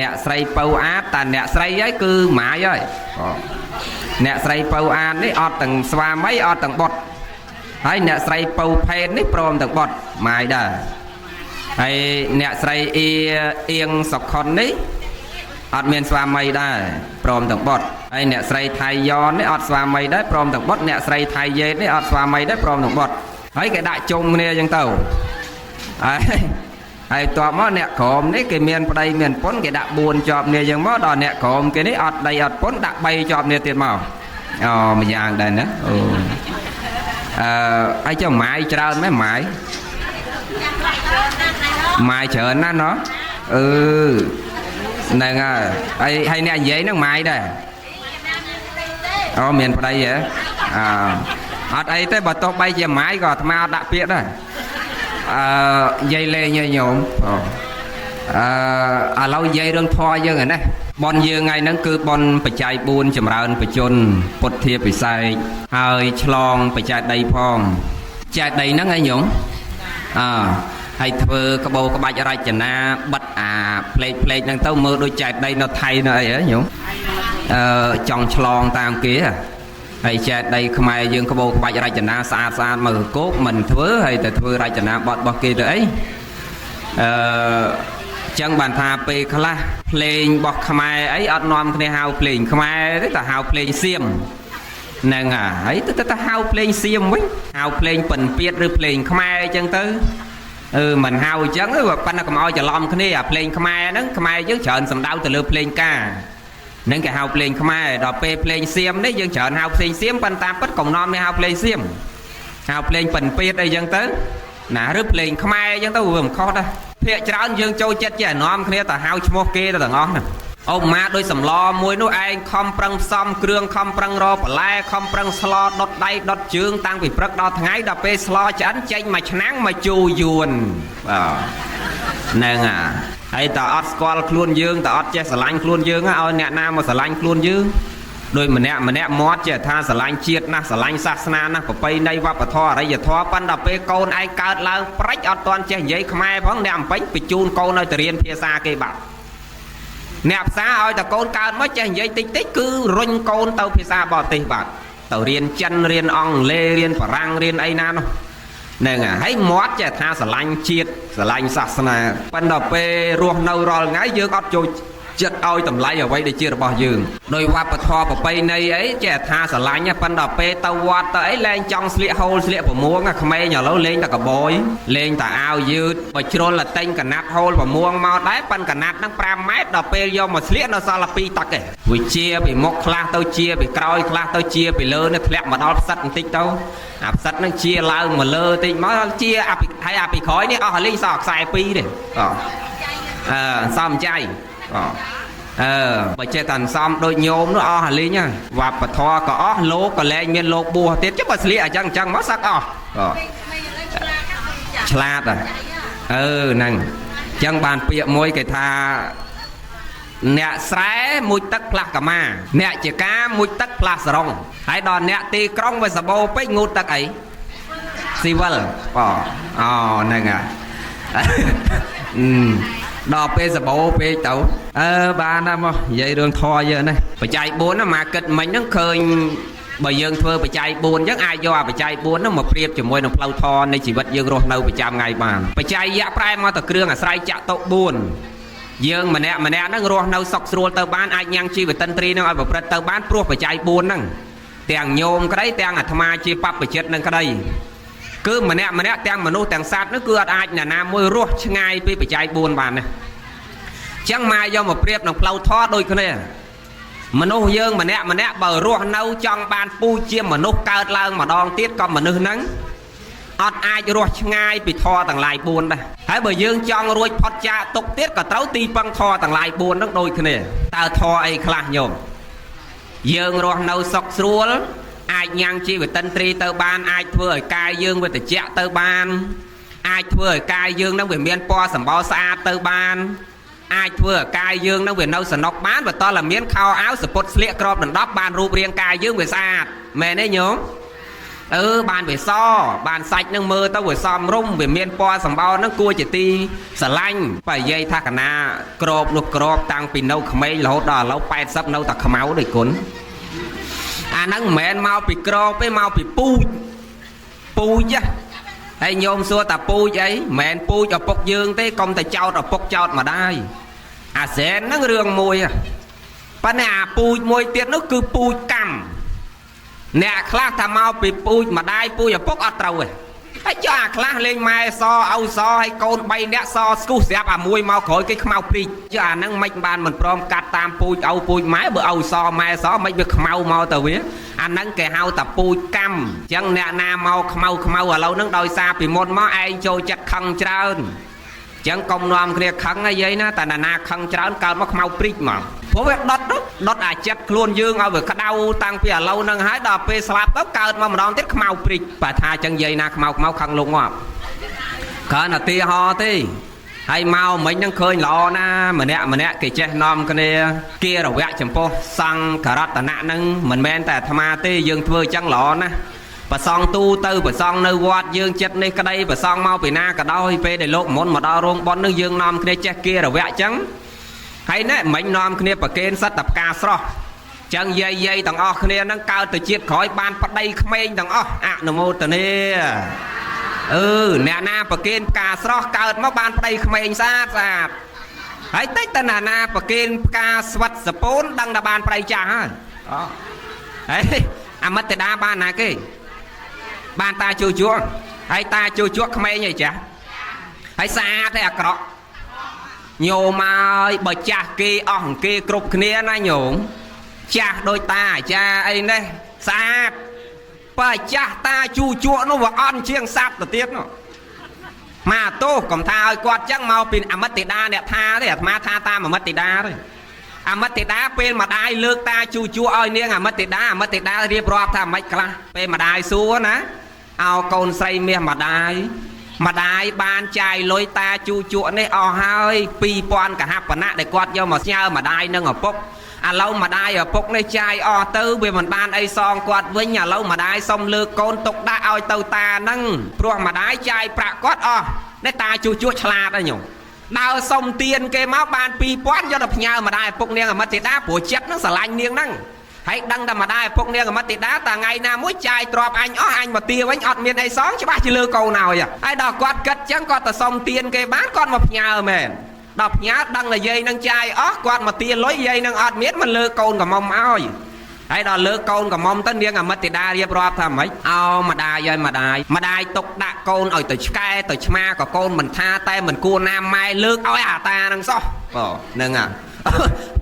អ្នកស្រីពៅអាតតាអ្នកស្រីហើយគឺម៉ាយហើយអ្នកស្រីពៅអាតនេះអត់ទាំងស្វាមីអត់ទាំងបុត្រហើយអ្នកស្រីពៅផេននេះព្រមទាំងបុត្រម៉ាយដែរហើយអ្នកស្រីអៀងសុខុននេះអត់មានស្វាមីដែរព្រមទាំងបុត្រហើយអ្នកស្រីថៃយ៉ននេះអត់ស្វាមីដែរព្រមទាំងបុត្រអ្នកស្រីថៃយេតនេះអត់ស្វាមីដែរព្រមទាំងបុត្រហើយគេដាក់ជុំគ្នាអញ្ចឹងទៅហើយតបមកអ្នកក្រមនេះគេមានប្តីមានប្រពន្ធគេដាក់4ជាប់គ្នាអញ្ចឹងមកដល់អ្នកក្រមគេនេះអត់ប្តីអត់ប្រពន្ធដាក់3ជាប់គ្នាទៀតមកអូម្យ៉ាងដែរណាអូអឺហើយចុះម៉ាយច្រើនមែនម៉ាយម៉ាយច្រើនណាស់ណោះអឺហ្នឹងហើយហើយអ្នកនិយាយហ្នឹងម៉ាយដែរអូមានប្តីហ៎អើអត់អីទេបើទោះបីជាម៉ាយក៏អាត្មាអត់ដាក់ពាក្យដែរអឺនិយាយលេងញោមអឺឥឡូវនិយាយរឿងធម៌យើងឯនេះប៉ុនយើងថ្ងៃហ្នឹងគឺប៉ុនបច្ច័យ4ចម្រើនបជនពុទ្ធាពិសេសហើយឆ្លងបច្ច័យដីផងចេតីហ្នឹងឯងញោមអើហើយធ្វើក្បោក្បាច់រចនាបិទអាផ្លេកផ្លេកហ្នឹងទៅមើលដូចចេតីនៅថៃនៅអីហ៎ញោមអឺចង់ឆ្លងតាមគេហើយចេតីខ្មែរយើងក្បោក្បាច់រចនាស្អាតស្អាតមកគោកមិនធ្វើហើយតែធ្វើរចនាបថរបស់គេទៅអីអឺចឹងបានថាពេលខ្លះភ្លេងរបស់ខ្មែរអីអត់នាំគ្នាហៅភ្លេងខ្មែរទេតែហៅភ្លេងសៀមហ្នឹងហើយទៅហៅភ្លេងសៀមវិញហៅភ្លេងពិនពៀតឬភ្លេងខ្មែរអញ្ចឹងទៅអឺមិនហៅអញ្ចឹងប៉ុន្តែកុំឲ្យច្រឡំគ្នាអាភ្លេងខ្មែរហ្នឹងខ្មែរយើងច្រើនសំដៅទៅលើភ្លេងការហ្នឹងគេហៅភ្លេងខ្មែរដល់ពេលភ្លេងសៀមនេះយើងច្រើនហៅភ្លេងសៀមប៉ុន្តែពិតកុំនាំនេះហៅភ្លេងសៀមហៅភ្លេងពិនពៀតអីចឹងទៅណាឬភ្លេងខ្មែរអញ្ចឹងទៅវាមិនខុសដែរភាកច្រើនយើងចូលចិត្តចេះនាំគ្នាទៅហៅឈ្មោះគេទៅទាំងអស់ហ្នឹងអូម៉ាដូចសម្លមួយនោះឯងខំប្រឹងផ្សំគ្រឿងខំប្រឹងរបន្លែខំប្រឹងស្លដុតដៃដុតជើងតាំងពីព្រឹកដល់ថ្ងៃដល់ពេលស្លឆ្អិនចេញមួយឆ្នាំងមកជូរយួនបាទហ្នឹងហើយតើអត់ស្គាល់ខ្លួនយើងតើអត់ចេះស្រឡាញ់ខ្លួនយើងឲ្យអ្នកណាមកស្រឡាញ់ខ្លួនយើងដោយម្នាក់ម្នាក់មាត់ចេះថាស្រឡាញ់ជាតិណាស់ស្រឡាញ់សាសនាណាស់ប្រពៃណីវប្បធម៌អរិយធម៌ប៉ុន្តែពេលកូនឯងកើតឡើងប្រាច់អត់ទាន់ចេះនិយាយខ្មែរផងអ្នកអំពេញបញ្ជូនកូនឲ្យទៅរៀនភាសាគេបាត់អ្នកផ្សារឲ្យតែកូនកើតមកចេះនិយាយតិចតិចគឺរុញកូនទៅភាសាបរទេសបាត់ទៅរៀនចិនរៀនអង់គ្លេសរៀនបារាំងរៀនអីណានោះហ្នឹងហើយមាត់ចេះថាស្រឡាញ់ជាតិស្រឡាញ់សាសនាប៉ុន្តែពេលរស់នៅរាល់ថ្ងៃយើងអត់ចូលចិត្តឲ្យតម្លៃអ្វីដែលជារបស់យើងដោយវប្បធម៌ប្រពៃណីអីចេះថាស្រឡាញ់ប៉ុន្តែពេលទៅវត្តទៅអីលែងចង់ស្លៀកហូលស្លៀកប្រមួងក្មេងឥឡូវលេងតែកបយលេងតែអាវយឺតបើជ្រុលតែទិញកណាត់ហូលប្រមួងមកដែរប៉ុនកណាត់ហ្នឹង5ម៉ែត្រដល់ពេលយកមកស្លៀកនៅសល់តែ2ទឹកឯងវាជាពីមុខខ្លះទៅជាពីក្រោយខ្លះទៅជាពីលើនេះធ្លាក់មកដល់ផ្សិតបន្តិចទៅអាផ្សិតហ្នឹងជាឡើងមកលើតិចមកជាអាពីហើយអាពីក្រោយនេះអស់លីងសល់ខ្សែ2ទេអឺសំចៃអឺបើចេះតែសំដូចញោមនោះអស់អាលីងវប្បធម៌ក៏អស់លោកក៏លែងមានលោកបួសទៀតចុះបើស្លៀកអញ្ចឹងអញ្ចឹងមកសឹកអស់ឆ្លាតអឺហ្នឹងអញ្ចឹងបានពាក្យមួយគេថាអ្នកស្រែមួយទឹកផ្លាស់កាម៉ាអ្នកជាការមួយទឹកផ្លាស់សរងហើយដល់អ្នកទីក្រុងវាសបោពេកងូតទឹកអីស៊ីវិលបងអូហ្នឹងហើយដល់ពេលសបោពេកទៅអឺបានណាមកនិយាយរឿងធរយើងនេះបច្ច័យ4ណាមកគិតមិញហ្នឹងឃើញបើយើងធ្វើបច្ច័យ4អញ្ចឹងអាចយកអាបច្ច័យ4ហ្នឹងមកប្រៀបជាមួយនឹងផ្លូវធរនៃជីវិតយើងរស់នៅប្រចាំថ្ងៃបានបច្ច័យយៈប្រែមកទៅគ្រឿងអាស្រ័យចតុ4យើងម្នាក់ម្នាក់ហ្នឹងរស់នៅសុខស្រួលទៅបានអាចញ៉ាំងជីវិតិន្ទ្រីហ្នឹងឲ្យប្រព្រឹត្តទៅបានព្រោះបច្ច័យ4ហ្នឹងទាំងញោមក្តីទាំងអាត្មាជាបព្វជិតនឹងក្តីគឺម្នាក់ម្នាក់ទាំងមនុស្សទាំងសត្វនោះគឺអត់អាចអ្នកណាមួយរស់ឆ្ងាយពីបច្ច័យ4បានទេចឹងមកយកមកប្រៀបនឹងផ្លូវធម៌ដូចគ្នាមនុស្សយើងម្នាក់ម្នាក់បើរស់នៅចង់បានពូជាមនុស្សកើតឡើងម្ដងទៀតក៏មនុស្សហ្នឹងអត់អាចរស់ឆ្ងាយពីធម៌ទាំងឡាយ4ដែរហើយបើយើងចង់រួចផុតចាកទុក្ខទៀតក៏ត្រូវទីពឹងធម៌ទាំងឡាយ4ហ្នឹងដូចគ្នាតើធម៌អីខ្លះញោមយើងរស់នៅសុខស្រួលអាចញ៉ាំងជីវិតិន្ទ្រីទៅបានអាចធ្វើឲ្យកាយយើងវាត្រជាក់ទៅបានអាចធ្វើឲ្យកាយយើងនឹងវាមានពណ៌សម្បុរស្អាតទៅបានអាចធ្វើឲ្យកាយយើងនឹងវានៅសនុកបានបើតើមានខោអាវសពុតស្លៀកក្របដណ្ដប់បានរូបរាងកាយយើងវាស្អាតមែនទេញោម អឺបានវាសបានសាច់នឹងមើលទៅវាសមរុំវាមានពណ៌សម្បោរនឹងគួរជាទីស្រឡាញ់បើនិយាយថាកណាក្របនោះក្របតាំងពីនៅក្មេងរហូតដល់ឥឡូវ80នៅតែខ្មៅដូចគុណអាហ្នឹងមិនមែនមកពីក្របទេមកពីពូជពូជហើយញោមសួរតាពូជអីមិនមែនពូជឪពុកយើងទេកុំតែចោតឪពុកចោតម្ដាយអាសែនហ្នឹងរឿងមួយប៉ុន្តែអាពូជមួយទៀតនោះគឺពូជកម្មអ្នកខ្លះថាមកពីពូចម្ដាយពូជឪពុកអត់ត្រូវទេហើយចុះអាខ្លះលេងម៉ែសឪសហើយកូន3នាក់សស្គុះស្រាប់អាមួយមកក្រោយគេខ្មៅព្រីកចុះអាហ្នឹងមិនបានមិនព្រមកាត់តាមពូជឪពូជម៉ែបើឪសម៉ែសមិនវាខ្មៅមកទៅវាអាហ្នឹងគេហៅថាពូជកម្មអញ្ចឹងអ្នកណាមកខ្មៅខ្មៅឥឡូវហ្នឹងដោយសារពីមុនមកឯងចូលចិត្តខឹងច្រើនចឹងកុំនាំគ្នាខឹងហើយយាយណាតែណាខឹងច្រើនកើតមកខ្មៅព្រីកមកព្រោះវាដុតដុតអាចិត្តខ្លួនយើងឲ្យវាក្តៅតាំងពីឥឡូវហ្នឹងហើយដល់ពេលស្លាប់ទៅកើតមកម្ដងទៀតខ្មៅព្រីកបើថាចឹងយាយណាខ្មៅខ្មៅខឹងលោកងាប់គ្រាន់តែទីហោទេហើយមកមិញហ្នឹងឃើញល្អណាម្នាក់ម្នាក់គេចេះនាំគ្នាគារវៈចំពោះសង្ឃរតនៈហ្នឹងមិនមែនតែអាត្មាទេយើងធ្វើចឹងល្អណាស់ប្រសងទូទៅប្រសងនៅវត្តយើងចិត្តនេះក្តីប្រសងមកពីណាក៏ដោយពេលដែលលោកមុនមកដល់រោងបុណ្យនឹងយើងនាំគ្នាចេះគារវៈចឹងហើយណែមិញនាំគ្នាប្រគេនសិតតែផ្កាស្រស់ចឹងយាយយាយទាំងអស់គ្នានឹងកើតទៅជាតិក្រោយបានប្តីក្មេងទាំងអស់អនុមោទនាអឺអ្នកណាប្រគេនផ្កាស្រស់កើតមកបានប្តីក្មេងស្អាតស្អាតហើយតិចតណាណាប្រគេនផ្កាស្វិតសពូនដឹងតែបានប្តីចាស់ហើយអូហេអមិតទេតាបានណាគេបានតាជួជួហើយតាជួជួក្មេងអីចាស់ហើយស្អាតទេអាក្រក់ញោមហើយបើចាស់គេអស់គេគ្រប់គ្នាណាញោមចាស់ដូចតាអាចារ្យអីនេះស្អាតបើចាស់តាជួជួនោះវាអន់ជាងសัตว์ទៅទៀតនោះមកទោសកុំថាឲ្យគាត់ចឹងមកពីអមិតទេតាអ្នកថាទេអាត្មាថាតាមអមិតទេតាទេអមិតទេតាពេលម្ដាយលើកតាជួជួឲ្យនាងអមិតទេតាអមិតទេតារៀបរាប់ថាម៉េចខ្លះពេលម្ដាយសួរណាអោកូនស្រីមាសម្ដាយម្ដាយបានចាយលុយតាជួជក់នេះអស់ហើយ2000កហបណៈដែលគាត់យកមកស្ញើម្ដាយនិងឪពុកឥឡូវម្ដាយឪពុកនេះចាយអស់ទៅវាមិនបានអីសងគាត់វិញឥឡូវម្ដាយសុំលើកកូនទុកដាក់ឲ្យទៅតាហ្នឹងព្រោះម្ដាយចាយប្រាក់គាត់អស់នេះតាជួជក់ឆ្លាតហើយញោមដើរសុំទៀនគេមកបាន2000យកទៅផ្ញើម្ដាយឪពុកនាងអមិតទេតាព្រោះចិត្តហ្នឹងស្រឡាញ់នាងហ្នឹងហើយដឹងតែម្ដាយឪពុកនាងអមិតទេតាតាថ្ងៃណាមួយចាយទ្របអញអស់អញមកទាវិញអត់មានអីសងច្បាស់ជាលើកូនឲ្យហើយដល់គាត់គិតចឹងគាត់ទៅសុំទៀនគេបានគាត់មកផ្ញើមែនដល់ផ្ញើដឹងតែយាយនឹងចាយអស់គាត់មកទាលុយយាយនឹងអត់មានមិនលើកូនកំមុំឲ្យហើយដល់លើកូនកំមុំទៅនាងអមិតទេតារៀបរាប់ថាម៉េចអោម្ដាយឲ្យម្ដាយម្ដាយទុកដាក់កូនឲ្យទៅឆ្កែទៅឆ្មាក៏កូនមិនថាតែមិនគួរណាម៉ែលើកឲ្យអាតានឹងសោះបងហ្នឹងហ่ะ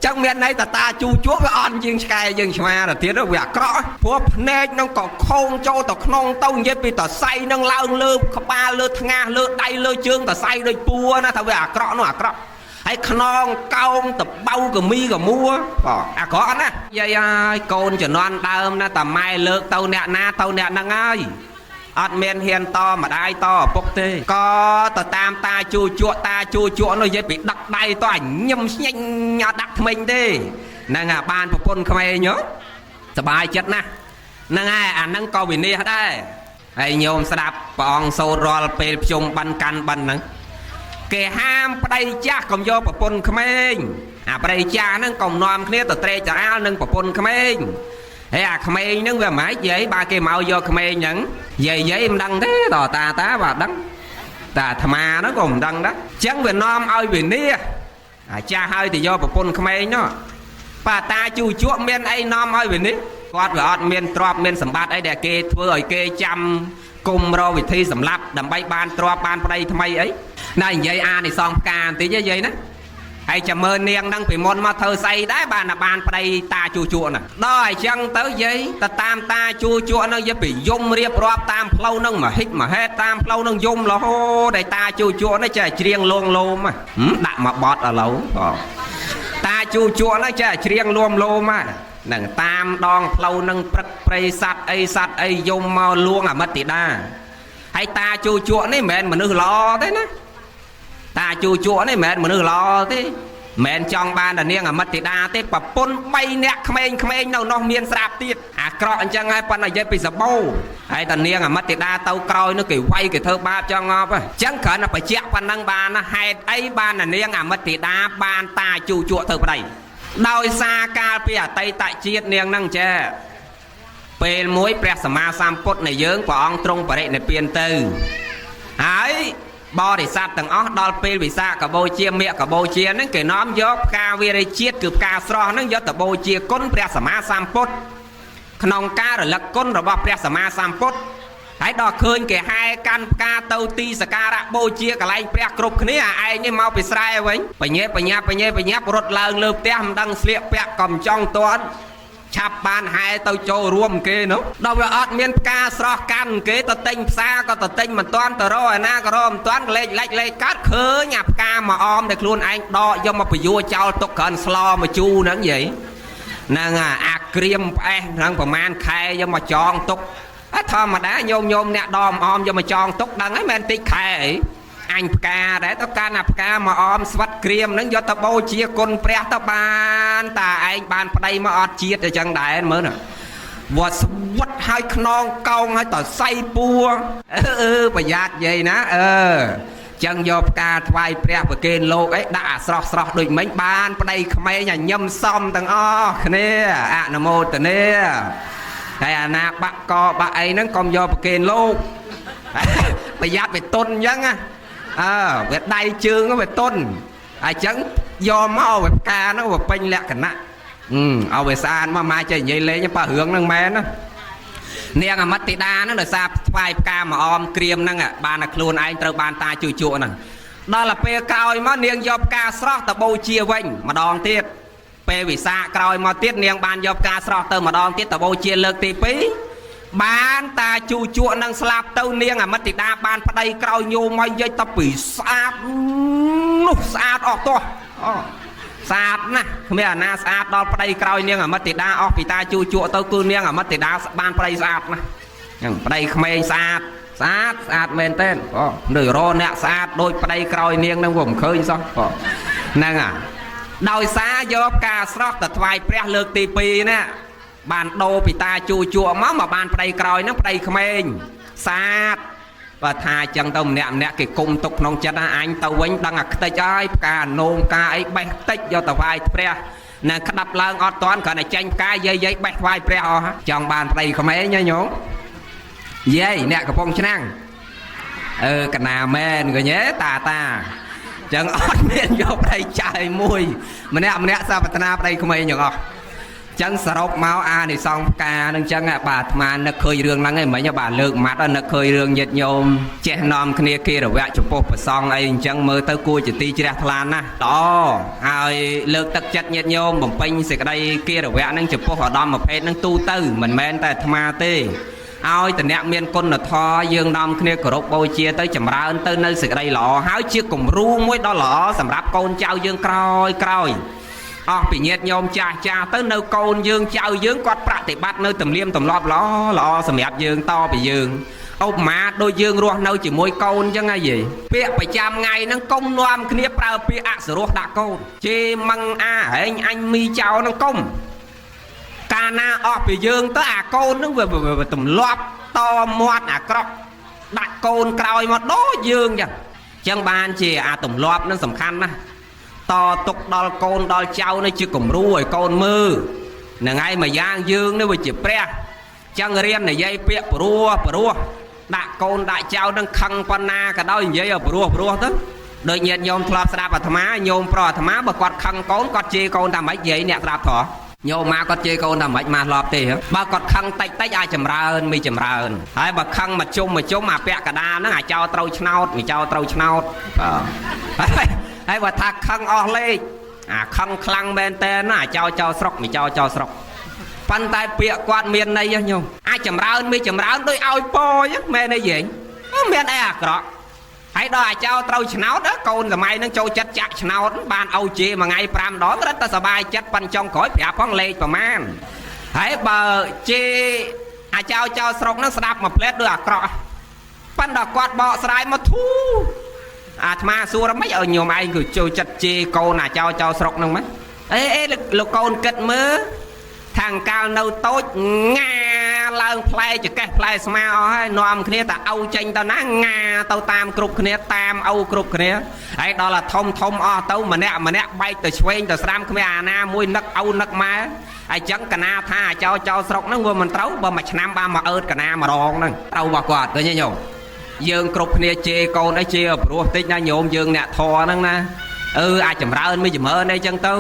ចឹងមានន័យតាតាជូជក់វាអន់ជាងឆ្កែយើងឆ្មាទៅទៀតវាអាក្រក់ព្រោះភ្នែកនឹងក៏ខោងចូលទៅក្នុងទៅនិយាយពីតសៃនឹងឡើងលើក្បាលលើថ្ងាសលើដៃលើជើងតសៃដូចពួរណាថាវាអាក្រក់នោះអាក្រក់ហើយខ្នងកោងតបៅកមីកមួបងអាក្រក់ណាយាយហើយកូនជំនាន់ដើមណាតាម៉ែលើកទៅអ្នកណាទៅអ្នកហ្នឹងហើយអត់មានហ៊ានតម្ដាយតឪពុកទេក៏ទៅតាមតាជួជក់តាជួជក់នោះនិយាយពីដឹកដៃតអញញឹមស្ញេញអត់ដាក់ថ្មិញទេហ្នឹងអាបានប្រពន្ធក្មេងហ៎សบายចិត្តណាស់ហ្នឹងហើយអាហ្នឹងក៏វិនិច្ឆ័យដែរហើយញោមស្ដាប់ព្រះអង្គសូត្ររាល់ពេលភ្ជុំបិណ្ឌកាន់បិណ្ឌហ្នឹងគេហាមប្តីចាស់កុំយកប្រពន្ធក្មេងអាប្តីចាស់ហ្នឹងកុំនាំគ្នាទៅត្រេកត្រអាលនឹងប្រពន្ធក្មេងហើយអាក្មេងហ្នឹងវាមិនហិចយាយបើគេមកយកក្មេងហ្នឹងយាយយាយមិនដឹងទេតតាតាបាទដឹងតាអាត្មាហ្នឹងក៏មិនដឹងដែរអញ្ចឹងវានាំឲ្យវិនិច្ឆ័យអាចាស់ឲ្យទៅយកប្រពន្ធក្មេងនោះបាទតាជូជក់មានអីនាំឲ្យវិនិច្ឆ័យគាត់វាអត់មានទ្រព្យមានសម្បត្តិអីដែលគេធ្វើឲ្យគេចាំគុំរកវិធីសម្លាប់ដើម្បីបានទ្រព្យបានប្តីថ្មីអីណានិយាយអានិសងផ្កាបន្តិចយាយណាហើយចាំមើលនាងហ្នឹងពីមុនមកធ្វើស្អីដែរបានតែបានប្តីតាជួជក់ណាដល់អញ្ចឹងទៅយាយទៅតាមតាជួជក់ហ្នឹងយាយពីយំរៀបរាប់តាមផ្លូវហ្នឹងមកហិចមកហេតតាមផ្លូវហ្នឹងយំរហូតដែលតាជួជក់ហ្នឹងចេះច្រៀងលងលោមដាក់មកបត់ឥឡូវបងតាជួជក់ហ្នឹងចេះច្រៀងលួមលោមហ្នឹងតាមដងផ្លូវហ្នឹងព្រឹកព្រៃសัตว์អីសัตว์អីយំមកលួងអមិតទេតាហើយតាជួជក់នេះមិនមែនមនុស្សល្អទេណាតាជួជក់នេះមិនមែនមនុស្សល្អទេ មិនចង់បានតែនាងអមិតធីតាទេប្រពន្ធ3នាក់ក្មេងៗនៅនោះមានស្រាប់ទៀតអាក្រក់អញ្ចឹងហើយប៉ុន្តែនិយាយពីសបោហើយតែនាងអមិតធីតាទៅក្រោយនោះគេវាយគេធ្វើបាបចង់ងាប់អញ្ចឹងគ្រាន់តែបញ្ជាក់ប៉ុណ្ណឹងបានណាហេតុអីបានតែនាងអមិតធីតាបានតាជូជក់ធ្វើប្តីដោយសារកាលពីអតីតជាតិនាងហ្នឹងចេះពេលមួយព្រះសម្មាសម្ពុទ្ធនៃយើងព្រះអង្គទ្រង់បរិនិព្វានទៅហើយបរិស័ទទាំងអស់ដល់ពេលវិសាខបូជាមគ្គបូជាហ្នឹងគេនាំយកផ្កាវីរជាតិគឺផ្កាស្រស់ហ្នឹងយកទៅបូជាគុណព្រះសម្មាសម្ពុទ្ធក្នុងការរលឹកគុណរបស់ព្រះសម្មាសម្ពុទ្ធហើយដល់ឃើញគេហែកាន់ផ្កាទៅទីសក្ការៈបូជាកន្លែងព្រះគ្រប់គ្នាអាឯងនេះមកពីស្រែវិញបញ្ញាបញ្ញាបញ្ញាបញ្ញារត់ឡើងលើផ្ទះមិនដឹងស្លៀកពាក់ក៏មិនចង់ទាន់ឆាប់បានហែទៅចូលរួមគេនោះដល់វាអត់មានផ្កាស្រស់កាន់គេទៅទិញផ្សារក៏ទៅទិញមិនទាន់ទៅរកឯណាក៏រកមិនទាន់លេខលេខលេខកាត់ឃើញអាផ្កាមកអមដែលខ្លួនឯងដកយកមកពយួរចោលទុកក្រិនស្លមកជូរហ្នឹងយាយហ្នឹងអាក្រៀមផ្អេសហ្នឹងប្រហែលខែយកមកចងទុកធម្មតាញោមញោមអ្នកដមអមយកមកចងទុកដឹងហើយមិនតិចខែអីអញផ្កាដែរទៅកាន់អាផ្កាមកអមស្វិតក្រៀមហ្នឹងយកទៅបូជាគុណព្រះទៅបានតាឯងបានប្តីមកអត់ជាតិអញ្ចឹងដែរមើលណាវត្តស្វិតហើយខ្នងកោងហើយតសៃពួរអឺប្រយ័ត្នយាយណាអឺចឹងយកផ្កាថ្វាយព្រះប្រគេនលោកអីដាក់អាស្រស់ស្រស់ដូចមិញបានប្តីក្មេងញញឹមសំទាំងអស់គ្នាអនុមោទនាហើយអាណាបាក់កបាក់អីហ្នឹងកុំយកប្រគេនលោកប្រយ័ត្នវាតុនអញ្ចឹងណាអើវាដៃជើងវាតុនអញ្ចឹងយកមកវាផ្កាហ្នឹងវាពេញលក្ខណៈឲ្យវាស្អាតមកម៉ាចេះនិយាយលេងប៉ះរឿងហ្នឹងមែនណានាងអមិតធីតាហ្នឹងដោយសារថ្វាយផ្កាមកអមក្រៀមហ្នឹងបានតែខ្លួនឯងត្រូវបានតាជួយជក់ហ្នឹងដល់ទៅពេលក្រោយមកនាងយកផ្កាស្រស់ទៅបូជាវិញម្ដងទៀតពេលវិសាក្រោយមកទៀតនាងបានយកផ្កាស្រស់ទៅម្ដងទៀតទៅបូជាលើកទី2បានតាជូជក់នឹងស្លាប់ទៅនាងអមិតធីតាបានប្តីក្រោយញោមមកយាយទៅពីស្អាតនោះស្អាតអស់ទោះអូស្អាតណាស់គ្មានអាណាស្អាតដល់ប្តីក្រោយនាងអមិតធីតាអស់ពីតាជូជក់ទៅគឺនាងអមិតធីតាបានប្តីស្អាតណាស់ហ្នឹងប្តីក្មេងស្អាតស្អាតស្អាតមែនទែនអូនៅរអ្នកស្អាតដូចប្តីក្រោយនាងហ្នឹងវាមិនឃើញសោះអូហ្នឹងអាដោយសារយកផ្កាស្រស់ទៅថ្វាយព្រះលើកទី2ណាបានដូរពីតាជូជក់មកបានប្តីក្រោយហ្នឹងប្តីក្មេងស្អាតបើថាអញ្ចឹងទៅម្នាក់ម្នាក់គេគុំទុកក្នុងចិត្តណាអញទៅវិញដឹងអាខ្ទេចហើយផ្កានោមផ្កាអីបេះខ្ទេចយកទៅថ្វាយព្រះនៅក្តាប់ឡើងអត់តាន់គ្រាន់តែចេញផ្កាយាយយាយបេះថ្វាយព្រះអស់ចង់បានប្តីក្មេងហ៎ញោមយាយអ្នកកំពុងឆ្នាំងអឺកណាមែនឃើញទេតាតាចឹងអត់មានយកប្តីចាយមួយម្នាក់ម្នាក់សាបត្នាប្តីក្មេងទាំងអស់ចឹងសរុបមកអានិសង្សផ្កានឹងចឹងបាទអាត្មានឹកឃើញរឿងហ្នឹងឯងមិញបាទលើកម៉ាត់នឹកឃើញរឿងញាតិញោមចេះនាំគ្នាគេរវៈចំពោះព្រះសង្ឃអីអញ្ចឹងមើលទៅគួរជាទីជ្រះថ្លាណាស់ល្អហើយលើកទឹកចិត្តញាតិញោមបំពេញសេចក្តីគេរវៈហ្នឹងចំពោះឧត្តមភេទហ្នឹងទូទៅមិនមែនតែអាត្មាទេឲ្យតអ្នកមានគុណធម៌យើងនាំគ្នាគោរពបូជាទៅចម្រើនទៅនៅសេចក្តីល្អហើយជាគំរូមួយដ៏ល្អសម្រាប់កូនចៅយើងក្រោយក្រោយអស់ពីញាតិញោមចាស់ចាស់ទៅនៅកូនយើងចៅយើងគាត់ប្រតិបត្តិនៅទំនៀមទម្លាប់ល្អល្អសម្រាប់យើងតពីយើងឧបមាដូចយើងរស់នៅជាមួយកូនអញ្ចឹងហ៎យាយពាក្យប្រចាំថ្ងៃហ្នឹងកុំនាំគ្នាប្រើពាក្យអសុរោះដាក់កូនជេមឹងអាហែងអញមីចោលហ្នឹងកុំកាលណាអស់ពីយើងទៅអាកូនហ្នឹងវាទម្លាប់តមាត់អាក្រក់ដាក់កូនក្រោយមកដូចយើងអញ្ចឹងអញ្ចឹងបានជាអាទម្លាប់ហ្នឹងសំខាន់ណាស់តទុកដល់កូនដល់ចៅនេះជាគំរូឲ្យកូនមើលហ្នឹងហើយមួយយ៉ាងយើងនេះវាជាព្រះចឹងរៀននិយាយពាក្យព្រោះព្រោះដាក់កូនដាក់ចៅនឹងខឹងប៉ុណ្ណាក៏ដោយនិយាយឲ្យព្រោះព្រោះទៅដូចញាតិញោមធ្លាប់ស្ដាប់អាត្មាញោមប្រុសអាត្មាបើគាត់ខឹងកូនគាត់ជេរកូនថាម៉េចនិយាយអ្នកស្ដាប់ថោះញោមមកគាត់ជេរកូនថាម៉េចមកធ្លាប់ទេបើគាត់ខឹងតិចតិចអាចចម្រើនមីចម្រើនហើយបើខឹងមកជុំមកជុំអាពាក់កដាលហ្នឹងអាចោត្រូវឆ្នោតមីចោត្រូវឆ្នោតបាទហើយបើថាខឹងអស់លេខអាខឹងខ្លាំងមែនតើណាអាចោចោស្រុកមីចោចោស្រុកប៉ុន្តែពាក្យគាត់មានន័យញោមអាចចម្រើនមីចម្រើនដូចឲ្យពោអញ្ចឹងមែនទេយេងមានអីអាក្រក់ហើយដល់អាចោត្រូវឆ្នោតកូនសម័យហ្នឹងចូលចិត្តចាក់ឆ្នោតបានឲ្យជេរមួយថ្ងៃ5ដងរត់តែសบายចិត្តប៉ិនចុងក្រោយប្រាប់ផងលេខប្រមាណហើយបើជេរអាចោចោស្រុកហ្នឹងស្ដាប់មួយផ្លែតដូចអាក្រក់ប៉ិនដល់គាត់បកស្រាយមកធូ អាត្មាសួរមិនឲ្យញោមឯងគឺចូលចិត្តជេរកូនអាចោចោស្រុកហ្នឹងម៉េចអេអេលោកកូនគិតមើលខាងកាលនៅតូចងាឡើងផ្លែចកេះផ្លែស្មាអស់ហើយនាំគ្នាតែឪចេញទៅណាងាទៅតាមគ្រប់គ្នាតាមឪគ្រប់គ្នាហើយដល់តែធំធំអស់ទៅម្នាក់ម្នាក់បែកទៅឆ្វេងទៅស្រាំគ្មានអាណាមួយនឹកឪនឹកម៉ែហើយចឹងកណាថាអាចោចោស្រុកហ្នឹងវាមិនត្រូវបើមួយឆ្នាំបានមកអើតកណាម្ដងហ្នឹងត្រូវរបស់គាត់ឃើញទេញោមយើងគ្រប់គ្នាជេរកូនអីជេរព្រោះតិចណាញោមយើងអ្នកធរហ្នឹងណាអឺអាចចម្រើនមិនចម្រើនអីចឹងទៅ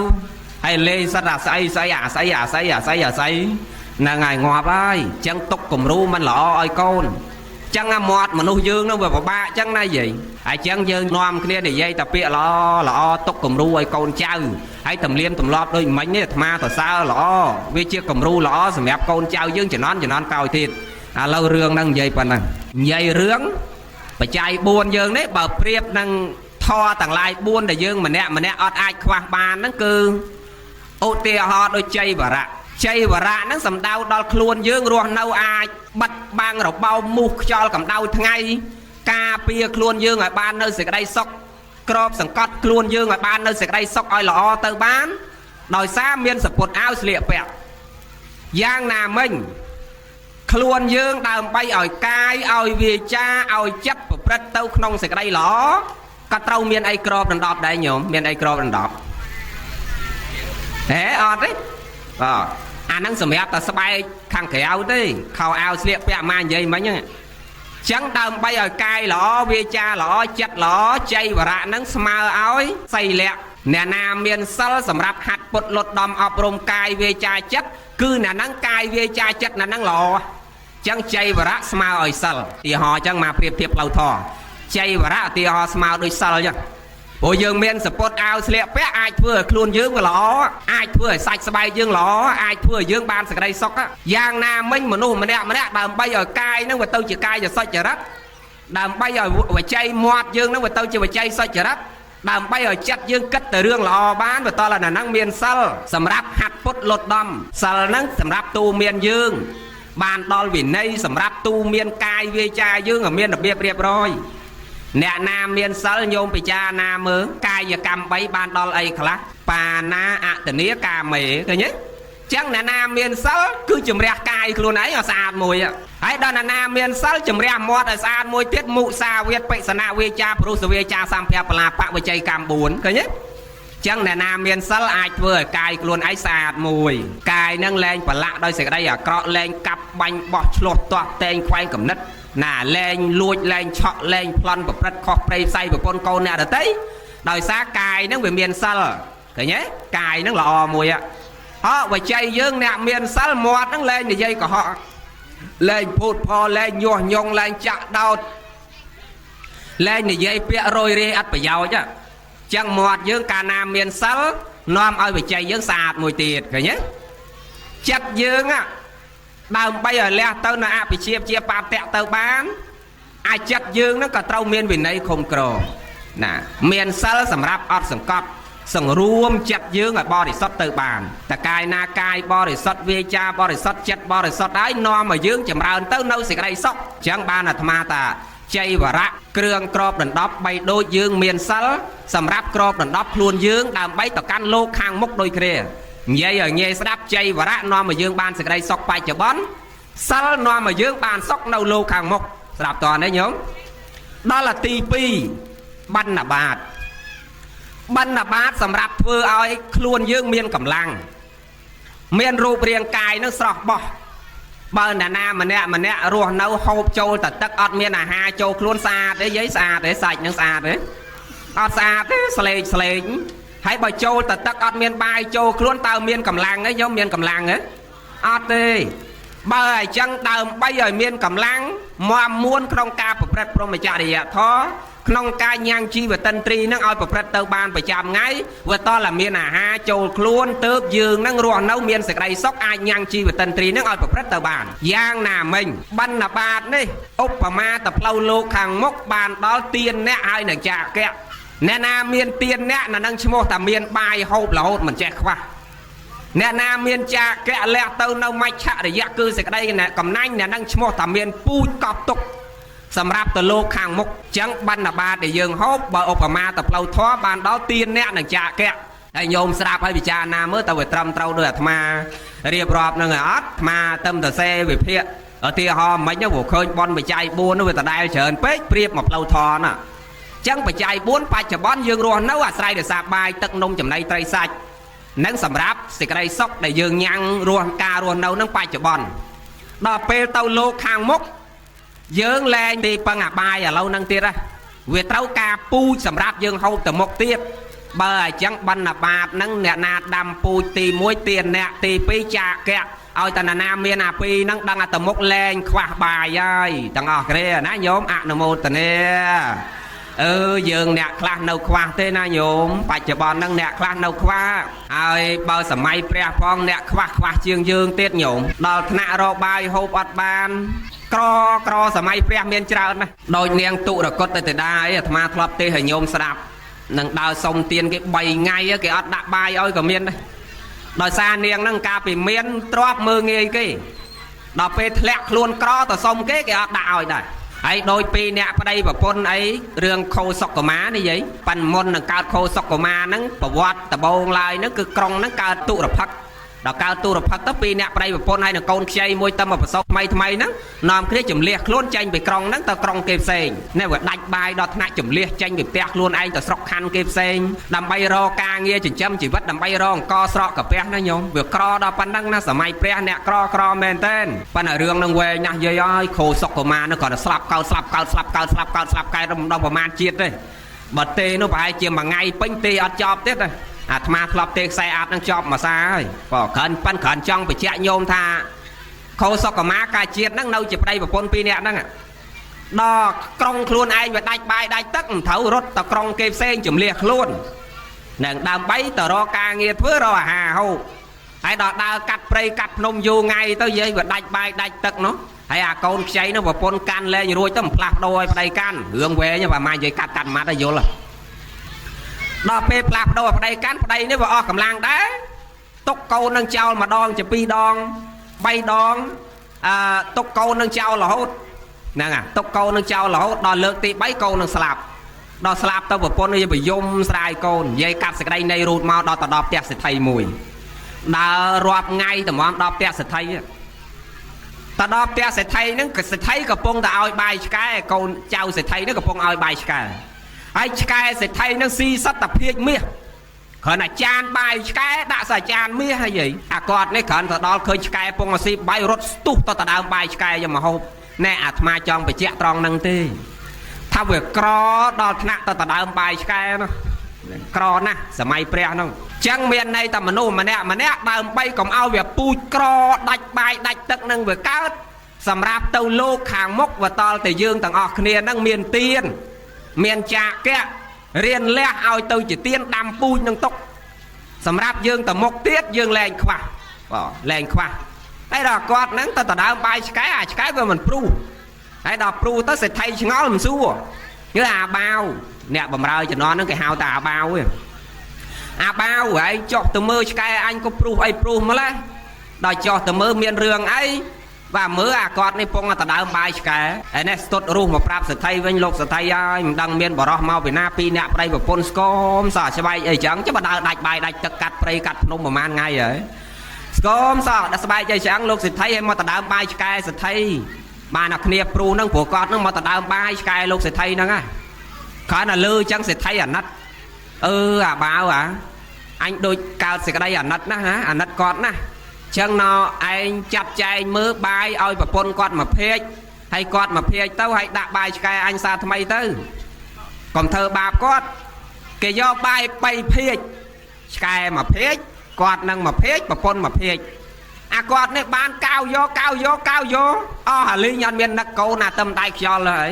ហើយលេងសិតអាស្អីស្អីអាស្អីអាស្អីអាស្អីអាស្អីហ្នឹងហើយងាប់ហើយចឹងទុកគំរូមិនល្អឲ្យកូនចឹងអាមាត់មនុស្សយើងហ្នឹងវាពិបាកចឹងណាយាយហើយចឹងយើងនាំគ្នានិយាយតែពាក្យល្អល្អទុកគំរូឲ្យកូនចៅហើយទំលៀមទម្លាប់ដូចមិញនេះអាត្មាសរសើរល្អវាជាគំរូល្អសម្រាប់កូនចៅយើងជំនាន់ជំនាន់ក្រោយទៀតឥឡូវរឿងហ្នឹងនិយាយប៉ុណ្ណឹងនិយាយរឿងបច្ច័យ4យើងនេះបើប្រៀបនឹងធម៌ទាំងឡាយ4ដែលយើងម្នាក់ម្នាក់អត់អាចខ្វះបានហ្នឹងគឺឧទាហរណ៍ដូចជ័យវរៈជ័យវរៈហ្នឹងសំដៅដល់ខ្លួនយើងរស់នៅអាចបិទបាំងរបោមមូសខ្យល់កម្ដៅថ្ងៃការពារខ្លួនយើងឲ្យបាននៅសេចក្តីសុខក្របសង្កត់ខ្លួនយើងឲ្យបាននៅសេចក្តីសុខឲ្យល្អទៅបានដោយសារមានសពុតអាវស្លៀកពាក់យ៉ាងណាមិញខ្លួនយើងដើម្បីឲ្យកាយឲ្យវាចាឲ្យចិត្តប្រព្រឹត្តទៅក្នុងសេចក្តីល្អក៏ត្រូវមានអីក្របដណ្ដប់ដែរញោមមានអីក្របដណ្ដប់ហេអត់ទេបាទអាហ្នឹងសម្រាប់តែស្បែកខាងក្រៅទេខោអាវស្លៀកពាក់មកនិយាយមិញហ្នឹងចឹងដើម្បីឲ្យកាយល្អវាចាល្អចិត្តល្អជ័យវរៈហ្នឹងស្មើឲ្យសីលៈអ្នកណាមានសិលសម្រាប់ហាត់ពុតលត់ដំអប់រំកាយវាចាចិត្តគឺអ្នកហ្នឹងកាយវាចាចិត្តអ្នកហ្នឹងល្អចឹងជ័យវរៈស្មើឲ្យសិលឧទាហរណ៍ចឹងមកប្រៀបធៀបផ្លូវធម៌ជ័យវរៈឧទាហរណ៍ស្មើដូចសិលចឹងព្រោះយើងមានសពុតអាវស្លៀកពាក់អាចធ្វើឲ្យខ្លួនយើងវាល្អអាចធ្វើឲ្យសាច់ស្បែកយើងល្អអាចធ្វើឲ្យយើងបានសេចក្តីសុខយ៉ាងណាមិញមនុស្សម្នាក់ម្នាក់ដើម្បីឲ្យកាយហ្នឹងវាទៅជាកាយសុចរិតដើម្បីឲ្យវិច័យមាត់យើងហ្នឹងវាទៅជាវិច័យសុចរិតដើម្បីឲ្យចិត្តយើងគិតទៅរឿងល្អបានវាតលអាហ្នឹងមានសិលសម្រាប់ហាត់ពុតលត់ដំសិលហ្នឹងសម្រាប់ទូមានយើងបានដល់វិន័យសម្រាប់ទូមានកាយវាចាយើងឲ្យមានរបៀបរៀបរយអ្នកណាមានសិលញោមពិចារណាមើលកាយកម្ម3បានដល់អីខ្លះបាណាអតនីកាមេឃើញទេចឹងអ្នកណាមានសិលគឺជំរះកាយខ្លួនឯងឲ្យស្អាតមួយហើយដល់អ្នកណាមានសិលជំរះមាត់ឲ្យស្អាតមួយទៀតមុសាវាទបិសនវាចាព្រោះសវាចាសម្ភៈបលាបវិជ័យកម្ម4ឃើញទេចឹងអ្នកណាមានសិលអាចធ្វើឲ្យកាយខ្លួនឯងស្អាតមួយកាយនឹងលែងប្រឡាក់ដោយសេចក្តីអាក្រក់លែងកាប់បាញ់បោះឆ្លោះទាស់តែងខ្វែងកំណិតណាលែងលួចលែងឆក់លែងប្លន់ប្រព្រឹត្តខុសព្រៃផ្សៃប្រពន្ធកូនអ្នកដទៃដោយសារកាយនឹងវាមានសិលឃើញទេកាយនឹងល្អមួយអវិជ័យយើងអ្នកមានសិលមាត់នឹងលែងនិយាយកុហកលែងភូតផលលែងញុះញង់លែងចាក់ដោតលែងនិយាយពាក្យរយរាយអត់ប្រយោជន៍ចឹងមាត់យើងកាលណាមានសិលនាំឲ្យវិជ័យយើងស្អាតមួយទៀតឃើញទេចិត្តយើងដើម្បីឲ្យលះទៅនៅអភិជាជាបាតៈទៅបានអាចចិត្តយើងនឹងក៏ត្រូវមានវិន័យឃុំក្រងណាមានសិលសម្រាប់អត់សង្កត់សង្រួមចិត្តយើងឲ្យបរិសុទ្ធទៅបានតកាយណាកាយបរិសុទ្ធវាចាបរិសុទ្ធចិត្តបរិសុទ្ធហើយនាំឲ្យយើងចម្រើនទៅនៅសេចក្តីសុខចឹងបានអាត្មាតាជ័យវរៈគ្រឿងក្របដណ្ដប់បីដូចយើងមានសិលសម្រាប់ក្របដណ្ដប់ខ្លួនយើងដើម្បីទៅកាន់លោកខាងមុខដូចគ្នានិយាយឲ្យងាយស្ដាប់ជ័យវរៈនាំឲ្យយើងបានសេចក្តីសុខបច្ចុប្បន្នសិលនាំឲ្យយើងបានសុខនៅលោកខាងមុខស្ដាប់តើនេះញោមដល់ទី2បណ្ណបាតបណ្ណបាតសម្រាប់ធ្វើឲ្យខ្លួនយើងមានកម្លាំងមានរូបរាងកាយនឹងស្រស់បោះបើអ្នកណាម្នាក់ម្នាក់រស់នៅហូបចូលតែទឹកអត់មានអាហារចូលខ្លួនស្អាតទេយាយស្អាតទេសាច់នឹងស្អាតទេអត់ស្អាតទេស្លេកស្លេកហើយបើចូលតែទឹកអត់មានបាយចូលខ្លួនតើមានកម្លាំងទេញោមមានកម្លាំងទេអត់ទេបើអញ្ចឹងដើម្បីឲ្យមានកម្លាំងមាំមួនក្នុងការប្រព្រឹត្តព្រហ្មចរិយធម៌ក្នុងការញ៉ាំងជីវតិន្ទ្រីនឹងឲ្យប្រព្រឹត្តទៅបានប្រចាំថ្ងៃវាតតែមានអាហារចូលខ្លួនទើបយើងនឹងរស់នៅមានសេចក្តីសុខអាចញ៉ាំងជីវតិន្ទ្រីនឹងឲ្យប្រព្រឹត្តទៅបានយ៉ាងណាមិញបណ្ណបាតនេះឧបមាទៅផ្លូវលោកខាងមុខបានដល់ទានអ្នកហើយនឹងចាកៈអ្នកណាមានទានអ្នកណានឹងឈ្មោះតែមានបាយហូបរហូតមិនចេះខ្វះអ្នកណាមានចាកៈលះទៅនៅមច្ឆរិយៈគឺសេចក្តីកំណាញ់អ្នកនឹងឈ្មោះតែមានពូជកប់ទុក សម្រាប់ទៅលោកខាងមុខចឹងបណ្ឌបាតដែលយើងហូបបើឧបមាទៅផ្លូវធម៌បានដល់ទានអ្នកនឹងចាកៈហើយញោមស្ដាប់ហើយពិចារណាមើលតើវាត្រឹមត្រូវដោយអាត្មារៀបរាប់នឹងអត់អាត្មាទឹមតសេវិភាគឧទាហរណ៍មិញហ្នឹងព្រោះឃើញបនបច្ច័យ4នោះវាដដែលច្រើនពេកប្រៀបមកផ្លូវធម៌ណាចឹងបច្ច័យ4បច្ចុប្បន្នយើងរស់នៅអាស្រ័យដោយសារបាយទឹកនំចំណីត្រីសាច់និងសម្រាប់សេចក្តីសុខដែលយើងញ៉ាំងរស់ការរស់នៅនឹងបច្ចុប្បន្នដល់ពេលទៅលោកខាងមុខយើងលែងទីពឹងអាបាយឥឡូវនឹងទៀតហ៎វាត្រូវការពូជសម្រាប់យើងហូបទៅមុខទៀតបើអញ្ចឹងបណ្ឌបាតនឹងអ្នកណាដាំពូជទី1ទានអ្នកទី2ចាកៈឲ្យតណាមានអាពីរហ្នឹងដឹងអាទៅមុខលែងខ្វះបាយហើយទាំងអស់គ្នាណាញោមអនុមោទនាអឺយើងអ្នកខ្លះនៅខ្វះទេណាញោមបច្ចុប្បន្នហ្នឹងអ្នកខ្លះនៅខ្វះហើយបើសម័យព្រះផងអ្នកខ្វះខ្វះជាងយើងទៀតញោមដល់ថ្នាក់រកបាយហូបអត់បានក្រក្រសម័យព្រះមានច្រើនណាស់ដោយនាងទុរគតតេតាអីអាត្មាធ្លាប់ទេឲ្យញោមស្ដាប់នឹងដើរសុំទានគេ3ថ្ងៃគេអត់ដាក់បាយឲ្យក៏មានដែរដោយសារនាងហ្នឹងកាលពីមានទ្របមើងងាយគេដល់ពេលធ្លាក់ខ្លួនក្រទៅសុំគេគេអត់ដាក់ឲ្យដែរហើយដោយពីអ្នកប្តីប្រពន្ធអីរឿងខោសុកមានេះយាយប៉ិនមុននឹងកើតខោសុកមាហ្នឹងប្រវត្តិដបងឡើយហ្នឹងគឺក្រុងហ្នឹងកើតទុរផឹកដល់កើតទុរផឹកទៅពីអ្នកប្តីប្រពន្ធហើយនឹងកូនខ្ចីមួយទៅមកប្រសពថ្មីថ្មីហ្នឹងនាំគ្នាជំលះខ្លួនចេញពីក្រុងហ្នឹងទៅក្រុងគេផ្សេងនេះវាដាច់បាយដល់ថ្នាក់ជំលះចេញពីផ្ទះខ្លួនឯងទៅស្រុកខណ្ឌគេផ្សេងដើម្បីរកការងារចិញ្ចឹមជីវិតដើម្បីរកអង្គស្រកកាពះណាញោមវាក្រដល់ប៉ុណ្ណឹងណាសម័យព្រះអ្នកក្រក្រមែនទែនប៉ុន្តែរឿងហ្នឹងវែងណាស់យាយអើយខោសុកមាហ្នឹងគាត់តែស្លាប់កោតស្លាប់កោតស្លាប់កោតស្លាប់កោតស្លាប់កែរំដងប្រមាណជាតិទេបើទេនោះប្រហែលជាមួយថ្ងៃពេញទេអត់ចប់ទៀតទេអាត្មាធ្លាប់ទេខ្សែអាតនឹងចប់មួយសាហើយបើក្រាន់ប៉ិនក្រាន់ចង់បញ្ជាក់ញោមថាខោសុកមាកាជាតិហ្នឹងនៅជាប្តីប្រពន្ធពីរនាក់ហ្នឹងដល់ក្រុងខ្លួនឯងវាដាច់បាយដាច់ទឹកមិនត្រូវរត់ទៅក្រុងគេផ្សេងជំលះខ្លួននឹងដើម្បីទៅរកការងារធ្វើរកអាហារហូបហើយដល់ដើរកាត់ព្រៃកាត់ភ្នំយូរថ្ងៃទៅយាយវាដាច់បាយដាច់ទឹកនោះហើយអាកូនខ្ចីនោះប្រពន្ធកាន់លែងរួចទៅមិនផ្លាស់ប្ដូរឲ្យប្តីកាន់រឿងវែងបើម៉ានិយាយកាត់កាត់ម៉ាត់ឲ្យយល់ដល់ពេលផ្លាស់ប្ដូរឲ្យប្តីកាន់ប្តីនេះវាអស់កម្លាំងដែរទុកកូននឹងចោលម្ដងជា2ដង3ដងអឺទុកកូននឹងចោលរហូតហ្នឹងអាទុកកូននឹងចោលរហូតដល់លើកទី3កូននឹងស្លាប់ដល់ស្លាប់ទៅប្រពន្ធនេះប្រយមស្រាយកូននិយាយកាត់សេចក្តីនៃរូតមកដល់ទៅដល់ផ្ទះសេដ្ឋីមួយដើររាប់ថ្ងៃតម្រាំដល់ផ្ទះសេដ្ឋីទៅដល់ផ្ទះសេដ្ឋីហ្នឹងសេដ្ឋីកំពុងតែឲ្យបាយឆ្កែកូនចៅសេដ្ឋីហ្នឹងកំពុងឲ្យបាយឆ្កែហើយឆ្កែសេដ្ឋីហ្នឹងស៊ីសត្វតាភាជមាសគ្រាន់តែចានបាយឆ្កែដាក់សាចានមាសហើយអាគាត់នេះគ្រាន់តែដល់ឃើញឆ្កែពងស៊ីបាយរត់ស្ទុះទៅដដើមបាយឆ្កែយកមកហូបណែអាត្មាចង់បញ្ជាក់ត្រង់ហ្នឹងទេថាវាក្រដល់ថ្នាក់ទៅដដើមបាយឆ្កែនោះក្រណាស់សម័យព្រះហ្នឹងចឹងមានន័យតែមនុស្សម្នាក់ម្នាក់ដើម្បីកុំឲ្យវាពូជក្រដាច់បាយដាច់ទឹកនឹងវាកើតសម្រាប់ទៅលោកខាងមុខវាតល់តែយើងទាំងអស់គ្នាហ្នឹងមានទានមានចាកៈរៀនលះឲ្យទៅជាទានដាំពូជនឹងទុកសម្រាប់យើងទៅមុខទៀតយើងលែងខ្វះបាទលែងខ្វះហើយដល់គាត់ហ្នឹងទៅដដើមបាយឆ្កែអាឆ្កែវាមិនព្រុសហើយដល់ព្រុសទៅសេដ្ឋីឆ្ងល់មិនសួរគឺអាបាវអ្នកបំរើជំនាន់ហ្នឹងគេហៅតែអាបាវឯងអាបាវឯងចុះទៅមើលឆ្កែអញក៏ព្រុសអីព្រុសម្លេះដល់ចុះទៅមើលមានរឿងអីបាទមើលអាគាត់នេះពងតែដើមបាយឆ្កែឯនេះស្ទុតរុះមកប្រាប់សេដ្ឋីវិញលោកសេដ្ឋីហើយមិនដឹងមានបរោះមកពីណាពីរអ្នកប្តីប្រពន្ធស្គមសោះស្បែកអីចឹងចុះបើដើរដាច់បាយដាច់ទឹកកាត់ព្រៃកាត់ភ្នំប្រហែលថ្ងៃហើយស្គមសោះដល់ស្បែកអីចឹងលោកសេដ្ឋីឲ្យមកទៅដើមបាយឆ្កែសេដ្ឋីបានតែគ្នាព្រូហ្នឹងព្រោះគាត់ហ្នឹងមកទៅដើមបាយឆ្កែលោកសេដ្ឋីហ្នឹងហ่ะគ្រាន់តែលើចឹងសេដ្ឋីអាណិតអឺអាបាវអាអញដូចកើតសេចក្តីអាណិតណាស់ណាអាណិតគាត់ណាស់ចឹងណឯងចាត់ចែងមើលបាយឲ្យប្រពន្ធគាត់មកភេកហើយគាត់មកភេកទៅហើយដាក់បាយឆ្កែអញសាថ្មីទៅកុំធ្វើបាបគាត់គេយកបាយ3ភេកឆ្កែមកភេកគាត់នឹងមកភេកប្រពន្ធមកភេកអាគាត់នេះបានកៅយកកៅយកកៅយកអស់អាលីងអត់មាននឹកកូនអាទឹមដៃខ្យល់ហើយ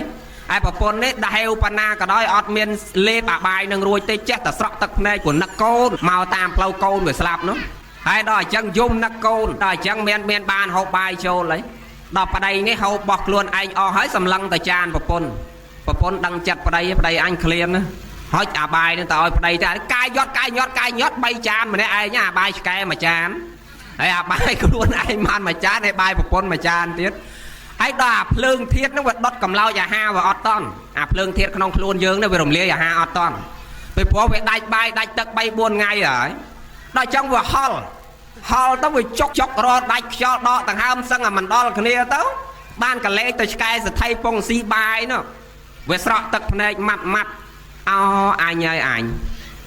ហើយប្រពន្ធនេះដេវបណ្ណាក៏ដោយអត់មានលេបអាបាយនឹងរួចទេចេះតែស្រក់ទឹកភ្នែកព្រោះនឹកកូនមកតាមផ្លូវកូនវាស្លាប់នោះហើយដល់អញ្ចឹងយំនឹកកូនដល់អញ្ចឹងមានបានហូបបាយចូលហើយដល់ប្តីនេះហូបបោះខ្លួនឯងអស់ហើយសម្លឹងទៅចានប្រពន្ធប្រពន្ធដឹងចិត្តប្តីប្តីអញឃ្លានណាហុចអាបាយនឹងទៅឲ្យប្តីទៅកាយយត់កាយយត់កាយយត់3ចានម្នាក់ឯងអាបាយឆ្កែមួយចានហើយអាបាយខ្លួនឯងបានមួយចានហើយបាយប្រពន្ធមួយចានទៀត ហើយដល់អាភ្លើងធាតុហ្នឹងវាដុតកម្លោចអាហារវាអត់តន់អាភ្លើងធាតុក្នុងខ្លួនយើងនេះវារំលាយអាហារអត់តន់ពីព្រោះវាដាច់បាយដាច់ទឹក3 4ថ្ងៃហើយដល់ចឹងវាហល់ហល់ទៅវាចុកចុករដាច់ខ្យល់ដកដង្ហើមសឹងឲ្យមិនដល់គ្នាទៅបានកលេចទៅឆ្កែសថៃពងស៊ីបាយនោះវាស្រក់ទឹកភ្នែកម៉ាត់ម៉ាត់អោអញហើយអញ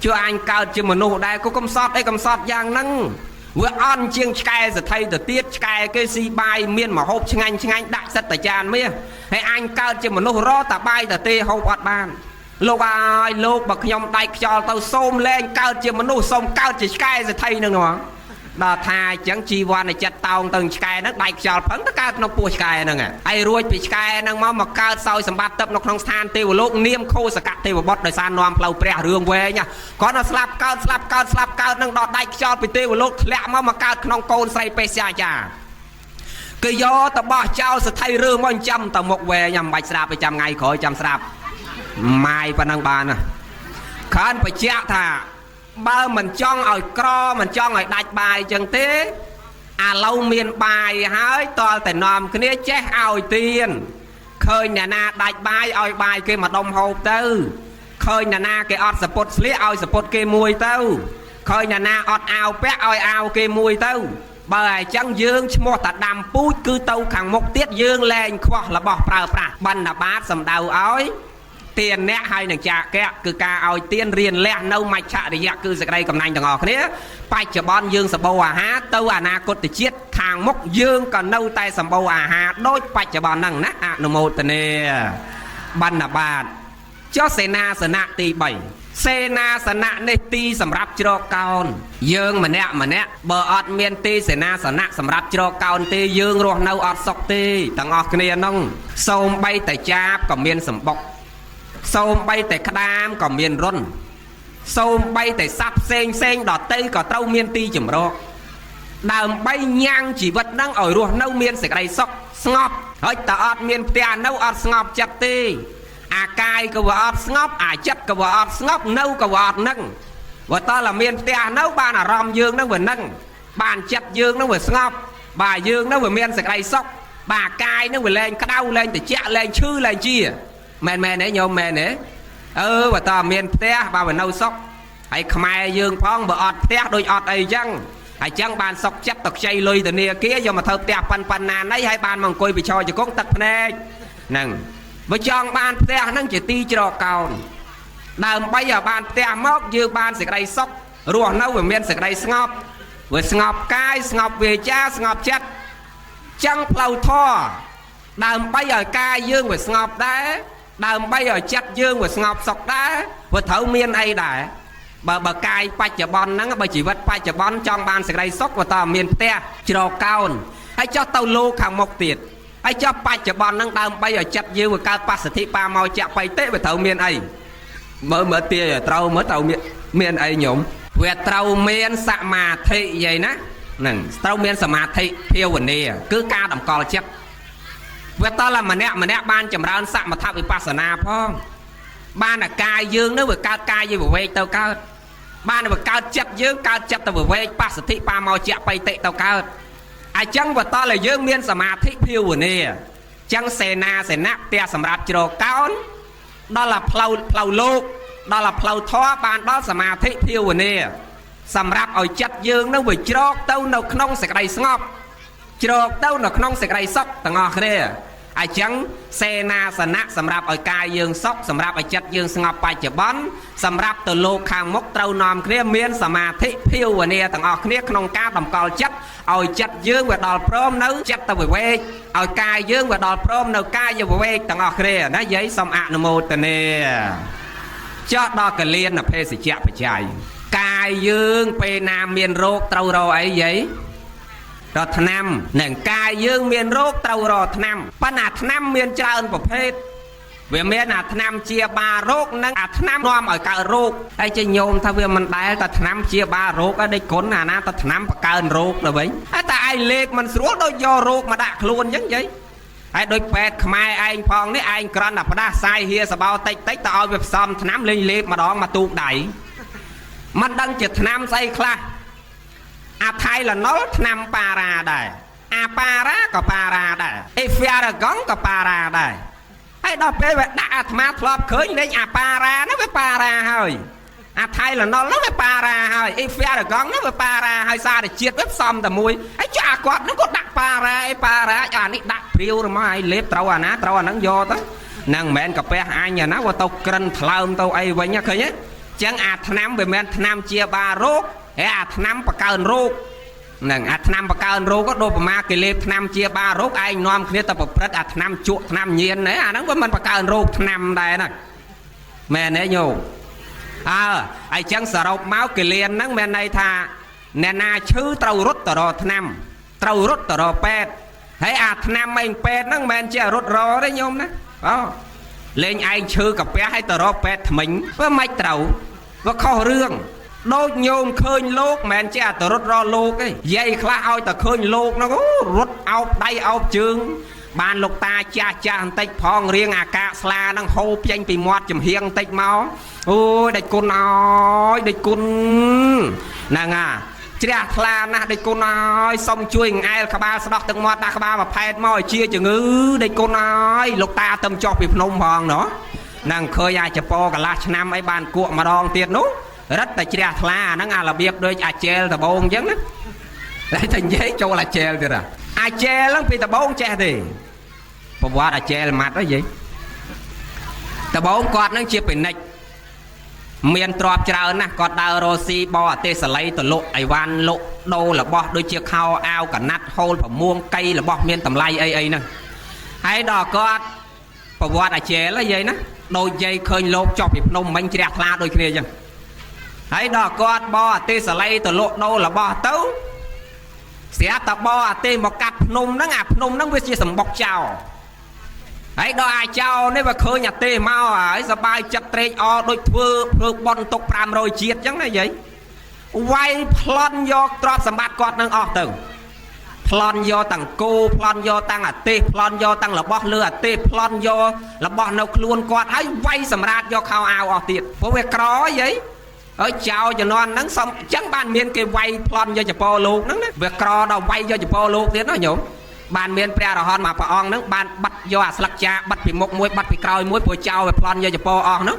ជួយអញកើតជាមនុស្សដែរក៏កំសត់អីកំសត់យ៉ាងហ្នឹងវាអន់ជាងឆ្កែសថៃទៅទៀតឆ្កែគេស៊ីបាយមានមហូបឆ្ងាញ់ឆ្ងាញ់ដាក់សិតតាចានមាសហើយអញកើតជាមនុស្សរតាបាយតាទេហូបអត់បានលោកអើយលោកបើខ្ញុំដាច់ខ្យល់ទៅសូមលែងកើតជាមនុស្សសូមកើតជាឆ្កែសថៃហ្នឹងហ្មងដល់ថាអញ្ចឹងជីវ័នចិត្តតោងទៅឆ្កែហ្នឹងដាច់ខ្យល់ផឹងទៅកើតក្នុងពោះឆ្កែហ្នឹងហើយរួចពីឆ្កែហ្នឹងមកកើតសោយសម្បត្តិទឹកនៅក្នុងស្ថានទេវលោកនាមខោសកៈទេវបុត្រដោយសារនាំផ្លូវព្រះរឿងវែងគាត់ដល់ស្លាប់កើតស្លាប់កើតស្លាប់កើតនឹងដល់ដាច់ខ្យល់ពីទេវលោកធ្លាក់មកកើតក្នុងកូនស្រីពេស្យាចាគេយកទៅបោះចោលសថៃរើមកចាំទៅមុខវែងមិនបាច់ស្ដាប់ទៅចាំថ្ងៃក្រោយចាំស្ដាប់ម៉ាយប៉ុណ្ណឹងបានណាខានបញ្ជាក់ថាបើមិនចង់ឲ្យក្រមិនចង់ឲ្យដាច់បាយចឹងទេអាឡូវមានបាយហើយតលតែនាំគ្នាចេះឲ្យទៀនឃើញអ្នកណាដាច់បាយឲ្យបាយគេមកដុំហូបទៅឃើញអ្នកណាគេអត់សពុតស្លៀកឲ្យសពុតគេមួយទៅឃើញអ្នកណាអត់អាវពាក់ឲ្យអាវគេមួយទៅបើអញ្ចឹងយើងឈ្មោះតាដាំពូជគឺទៅខាងមុខទៀតយើងលែងខ្វះរបស់ប្រើប្រាស់បណ្ឌបាតសំដៅឲ្យទានអ្នកហើយនឹងចាកៈគឺការឲ្យទានរៀនលះនៅមច្ឆរិយៈគឺសេចក្តីកំណាញ់ទាំងអស់គ្នាបច្ចុប្បន្នយើងសម្បូរអាហារទៅអនាគតជាតិខាងមុខយើងក៏នៅតែសម្បូរអាហារដូចបច្ចុប្បន្នហ្នឹងណាអនុមោទនាបណ្ឌបាតចុះសេនាសនៈទី3សេនាសនៈនេះទីសម្រាប់ជ្រកកោនយើងម្នាក់ម្នាក់បើអត់មានទីសេនាសនៈសម្រាប់ជ្រកកោនទេយើងរស់នៅអត់សុខទេទាំងអស់គ្នាហ្នឹងសូម្បីតែចាបក៏មានសម្បុកសូម្បីតែក្តាមក៏មានរុនសូម្បីតែសត្វផ្សេងផ្សេងដតីក៏ត្រូវមានទីជម្រកដើម្បីញ៉ាំងជីវិតហ្នឹងឲ្យរស់នៅមានសេចក្តីសុខស្ងប់ហើយតើអត់មានផ្ទះនៅអត់ស្ងប់ចិត្តទេអាកាយក៏វាអត់ស្ងប់អាចិត្តក៏វាអត់ស្ងប់នៅក៏វាអត់នឹងបើតើតែមានផ្ទះនៅបានអារម្មណ៍យើងនឹងវានឹងបានចិត្តយើងនឹងវាស្ងប់បាទយើងនឹងវាមានសេចក្តីសុខបាទកាយនឹងវាលែងក្តៅលែងត្រជាក់លែងឈឺលែងជាមែនមែនទេញោមមែនទេអឺបើតើមានផ្ទះបាទវានៅសុខហើយខ្មែរយើងផងបើអត់ផ្ទះដូចអត់អីចឹងហើយចឹងបានសុកចិត្តទៅខ្ចីលុយធនាគារយកមកធ្វើផ្ទះប៉ិនប៉ុណ្ណាណីហើយបានមកអង្គុយពិឆោជង្គង់ទឹកភ្នែកហ្នឹងបើចង់បានផ្ទះហ្នឹងជាទីជ្រកកោនដើម្បីឲ្យបានផ្ទះមកយើងបានសេចក្តីសុខរស់នៅវាមានសេចក្តីស្ងប់វាស្ងប់កាយស្ងប់វាចាស្ងប់ចិត្តចឹងផ្លូវធម៌ដើម្បីឲ្យកាយយើងវាស្ងប់ដែរដើម្បីឲ្យចិត្តយើងវាស្ងប់សុខដែរវាត្រូវមានអីដែរបើកាយបច្ចុប្បន្នហ្នឹងបើជីវិតបច្ចុប្បន្នចង់បានសេចក្តីសុខវាតើមានផ្ទះជ្រកកោនហើយចុះទៅលោកខាងមុខទៀតហើយចុះបច្ចុប្បន្នហ្នឹងដើម្បីឲ្យចិត្តយើងវាកើតបស្សទ្ធិបាមកចៈបៃតិវាត្រូវមានអីមើលមើលទាយត្រូវមើលត្រូវមានអីញោមវាត្រូវមានសមាធិយាយណាហ្នឹងត្រូវមានសមាធិភាវនាគឺការតម្កល់ចិត្តវាតើម្នាក់ម្នាក់បានចម្រើនសមថវិបស្សនាផងបានអាកាយយើងនឹងវាកើតកាយវិវេកទៅកើតបានវាកើតចិត្តយើងកើតចិត្តទៅវិវេកបស្សទ្ធិបាមកចៈបៃតិទៅកើតអញ្ចឹងវាតើយើងមានសមាធិភាវនាចឹងសេនាសេនៈផ្ទះសម្រាប់ជ្រកកោនដល់តែផ្លូវលោកដល់តែផ្លូវធម៌បានដល់សមាធិភាវនាសម្រាប់ឲ្យចិត្តយើងនឹងវាជ្រកទៅនៅក្នុងសេចក្តីស្ងប់ជ្រកទៅនៅក្នុងសេចក្តីសុខទាំងអស់គ្នាអញ្ចឹងសេនាសនៈសម្រាប់ឲ្យកាយយើងសុខសម្រាប់ឲ្យចិត្តយើងស្ងប់បច្ចុប្បន្នសម្រាប់ទៅលោកខាងមុខត្រូវនាំគ្នាមានសមាធិភាវនាទាំងអស់គ្នាក្នុងការតម្កល់ចិត្តឲ្យចិត្តយើងវាដល់ព្រមនៅចិត្តវិវេកឲ្យកាយយើងវាដល់ព្រមនៅកាយវិវេកទាំងអស់គ្នាណាយាយសូមអនុមោទនាចោះដល់កលៀនភេសជ្ជៈបច្ច័យកាយយើងពេលណាមានរោគត្រូវរកអីយាយរកថ្នាំនឹងកាយយើងមានរោគត្រូវរកថ្នាំប៉ុន្តែថ្នាំមានច្រើនប្រភេទវាមានអាថ្នាំជាបារោគនិងអាថ្នាំនាំឲ្យកើតរោគហើយចេះញោមថាវាមិនដែលតែថ្នាំជាបារោគដូចគុណអាណាតែថ្នាំបង្កើនរោគទៅវិញហើយតែឯងលេបមិនស្រួលដូចយករោគមកដាក់ខ្លួនអញ្ចឹងយាយហើយដូចពេទ្យខ្មែរឯងផងនេះឯងគ្រាន់តែផ្ដាសាយហៀសបោតិចតិចទៅឲ្យវាផ្សំថ្នាំលេងលេបម្ដងមកទូកដៃមិនដឹងជាថ្នាំស្អីខ្លះអាថៃឡាណុលថ្នាំប៉ារ៉ាដែរ អាប៉ារ៉ាក៏ប៉ារ៉ាដែរអេហ្វែរ៉ាកង់ក៏ប៉ារ៉ាដែរហើយដល់ពេលវាដាក់អាត្មាធ្លាប់ឃើញលេងអាប៉ារ៉ាហ្នឹងវាប៉ារ៉ាហើយអាថៃឡណុលហ្នឹងវាប៉ារ៉ាហើយអេហ្វែរ៉ាកង់ហ្នឹងវាប៉ារ៉ាហើយសារជាតិវាផ្សំតែមួយហើយចុះអាគាត់ហ្នឹងក៏ដាក់ប៉ារ៉ាអីប៉ារ៉ាអានេះដាក់ព្រាវមកឲ្យលេបត្រូវអាណាត្រូវអាហ្នឹងយកទៅហ្នឹងមិនមែនកាពះអញអាណាវាទៅក្រិនថ្លើមទៅអីវិញឃើញទេចឹងអាថ្នាំវាមិនមែនថ្នាំជាបារោគហើយអាថ្នាំបង្កើនរោគហ្នឹងអាថ្នាំបង្កើនរោគក៏ដូចប្រមាគេលេបថ្នាំជាបារោគឯងនាំគ្នាទៅប្រព្រឹត្តអាថ្នាំជក់ថ្នាំញៀនហ្នឹងអាហ្នឹងវាមិនបង្កើនរោគថ្នាំដែរហ្នឹងមែនទេញោមអើហើយចឹងសរុបមកគិលានហ្នឹងមានន័យថាអ្នកណាឈឺត្រូវរត់ទៅរកថ្នាំត្រូវរត់ទៅរកពេទ្យហើយអាថ្នាំឯងពេទ្យហ្នឹងមិនមែនជារត់រកទេញោមណាអូលេងឯងឈឺកាពះហើយទៅរកពេទ្យថ្មិញវាមិនត្រូវវាខុសរឿងដូចញោមឃើញលោកមិនមែនជាអត្តរត់រកលោកទេយាយខ្លះឲ្យតែឃើញលោកហ្នឹងអូរត់អោបដៃអោបជើងបានលោកតាចាស់ចាស់បន្តិចផងរៀងអាកាស្លាហ្នឹងហូរចេញពីមាត់ចំហៀងបន្តិចមកអូយដេចគុណអើយដេចគុណហ្នឹងអាជ្រះថ្លាណាស់ដេចគុណអើយសុំជួយអង្អែលក្បាលស្ដោះទឹកមាត់ដាក់ក្បាលមួយផែតមកឲ្យជាជំងឺដេចគុណអើយលោកតាទៅចុះពីភ្នំផងណោះហ្នឹងឃើញអាចពោកន្លះឆ្នាំអីបានគក់ម្ដងទៀតនោះរឹតតែជ្រះថ្លាហ្នឹងអារបៀបដូចអាជែលដបងអញ្ចឹងណាតែតែនិយាយចូលអាជែលទៀតអាជែលហ្នឹងពីដបងចេះទេប្រវត្តិអាជែលម៉ាត់ហ៎យាយដបងគាត់ហ្នឹងជាពិនិត្យមានទ្រព្យច្រើនណាស់គាត់ដើររកស៊ីបរទេសល័យទៅលក់អីវ៉ាន់លក់ដូររបស់ដូចជាខោអាវកណាត់ហូលប្រមួងកៃរបស់មានតម្លៃអីអីហ្នឹងហើយដល់គាត់ប្រវត្តិអាជែលហ៎យាយណាដូចយាយឃើញលោកចុះពីភ្នំមិញជ្រះថ្លាដូចគ្នាអញ្ចឹងហើយដល់គាត់បរទេសល័យទៅលក់ដូររបស់ទៅស្រាប់តែបរទេសមកកាត់ភ្នំហ្នឹងអាភ្នំហ្នឹងវាជាសម្បុកចោលហើយដល់អាចោនេះវាឃើញអាទេសមកហើយសបាយចិត្តត្រេកអរដូចធ្វើបន់ទុក500ជាតិអញ្ចឹងណាយាយវាយប្លន់យកទ្រព្យសម្បត្តិគាត់នឹងអស់ទៅប្លន់យកតាំងគោប្លន់យកតាំងអាទេសប្លន់យកតាំងរបស់លើអាទេសប្លន់យករបស់នៅខ្លួនគាត់ហើយវាយសម្រាតយកខោអាវអស់ទៀតព្រោះវាក្រយាយហើយចោលជំនាន់ហ្នឹងសុំអញ្ចឹងបានមានគេវាយប្លន់យកចពោលោកហ្នឹងណាវាក្រដល់វាយយកចពោលោកទៀតណាញោមបានមានព្រះអរហន្តមួយព្រះអង្គហ្នឹងបានបាត់យកអាស្លឹកចាបាត់ពីមុខមួយបាត់ពីក្រោយមួយព្រោះចោលវាប្លន់យកចពោអស់ហ្នឹង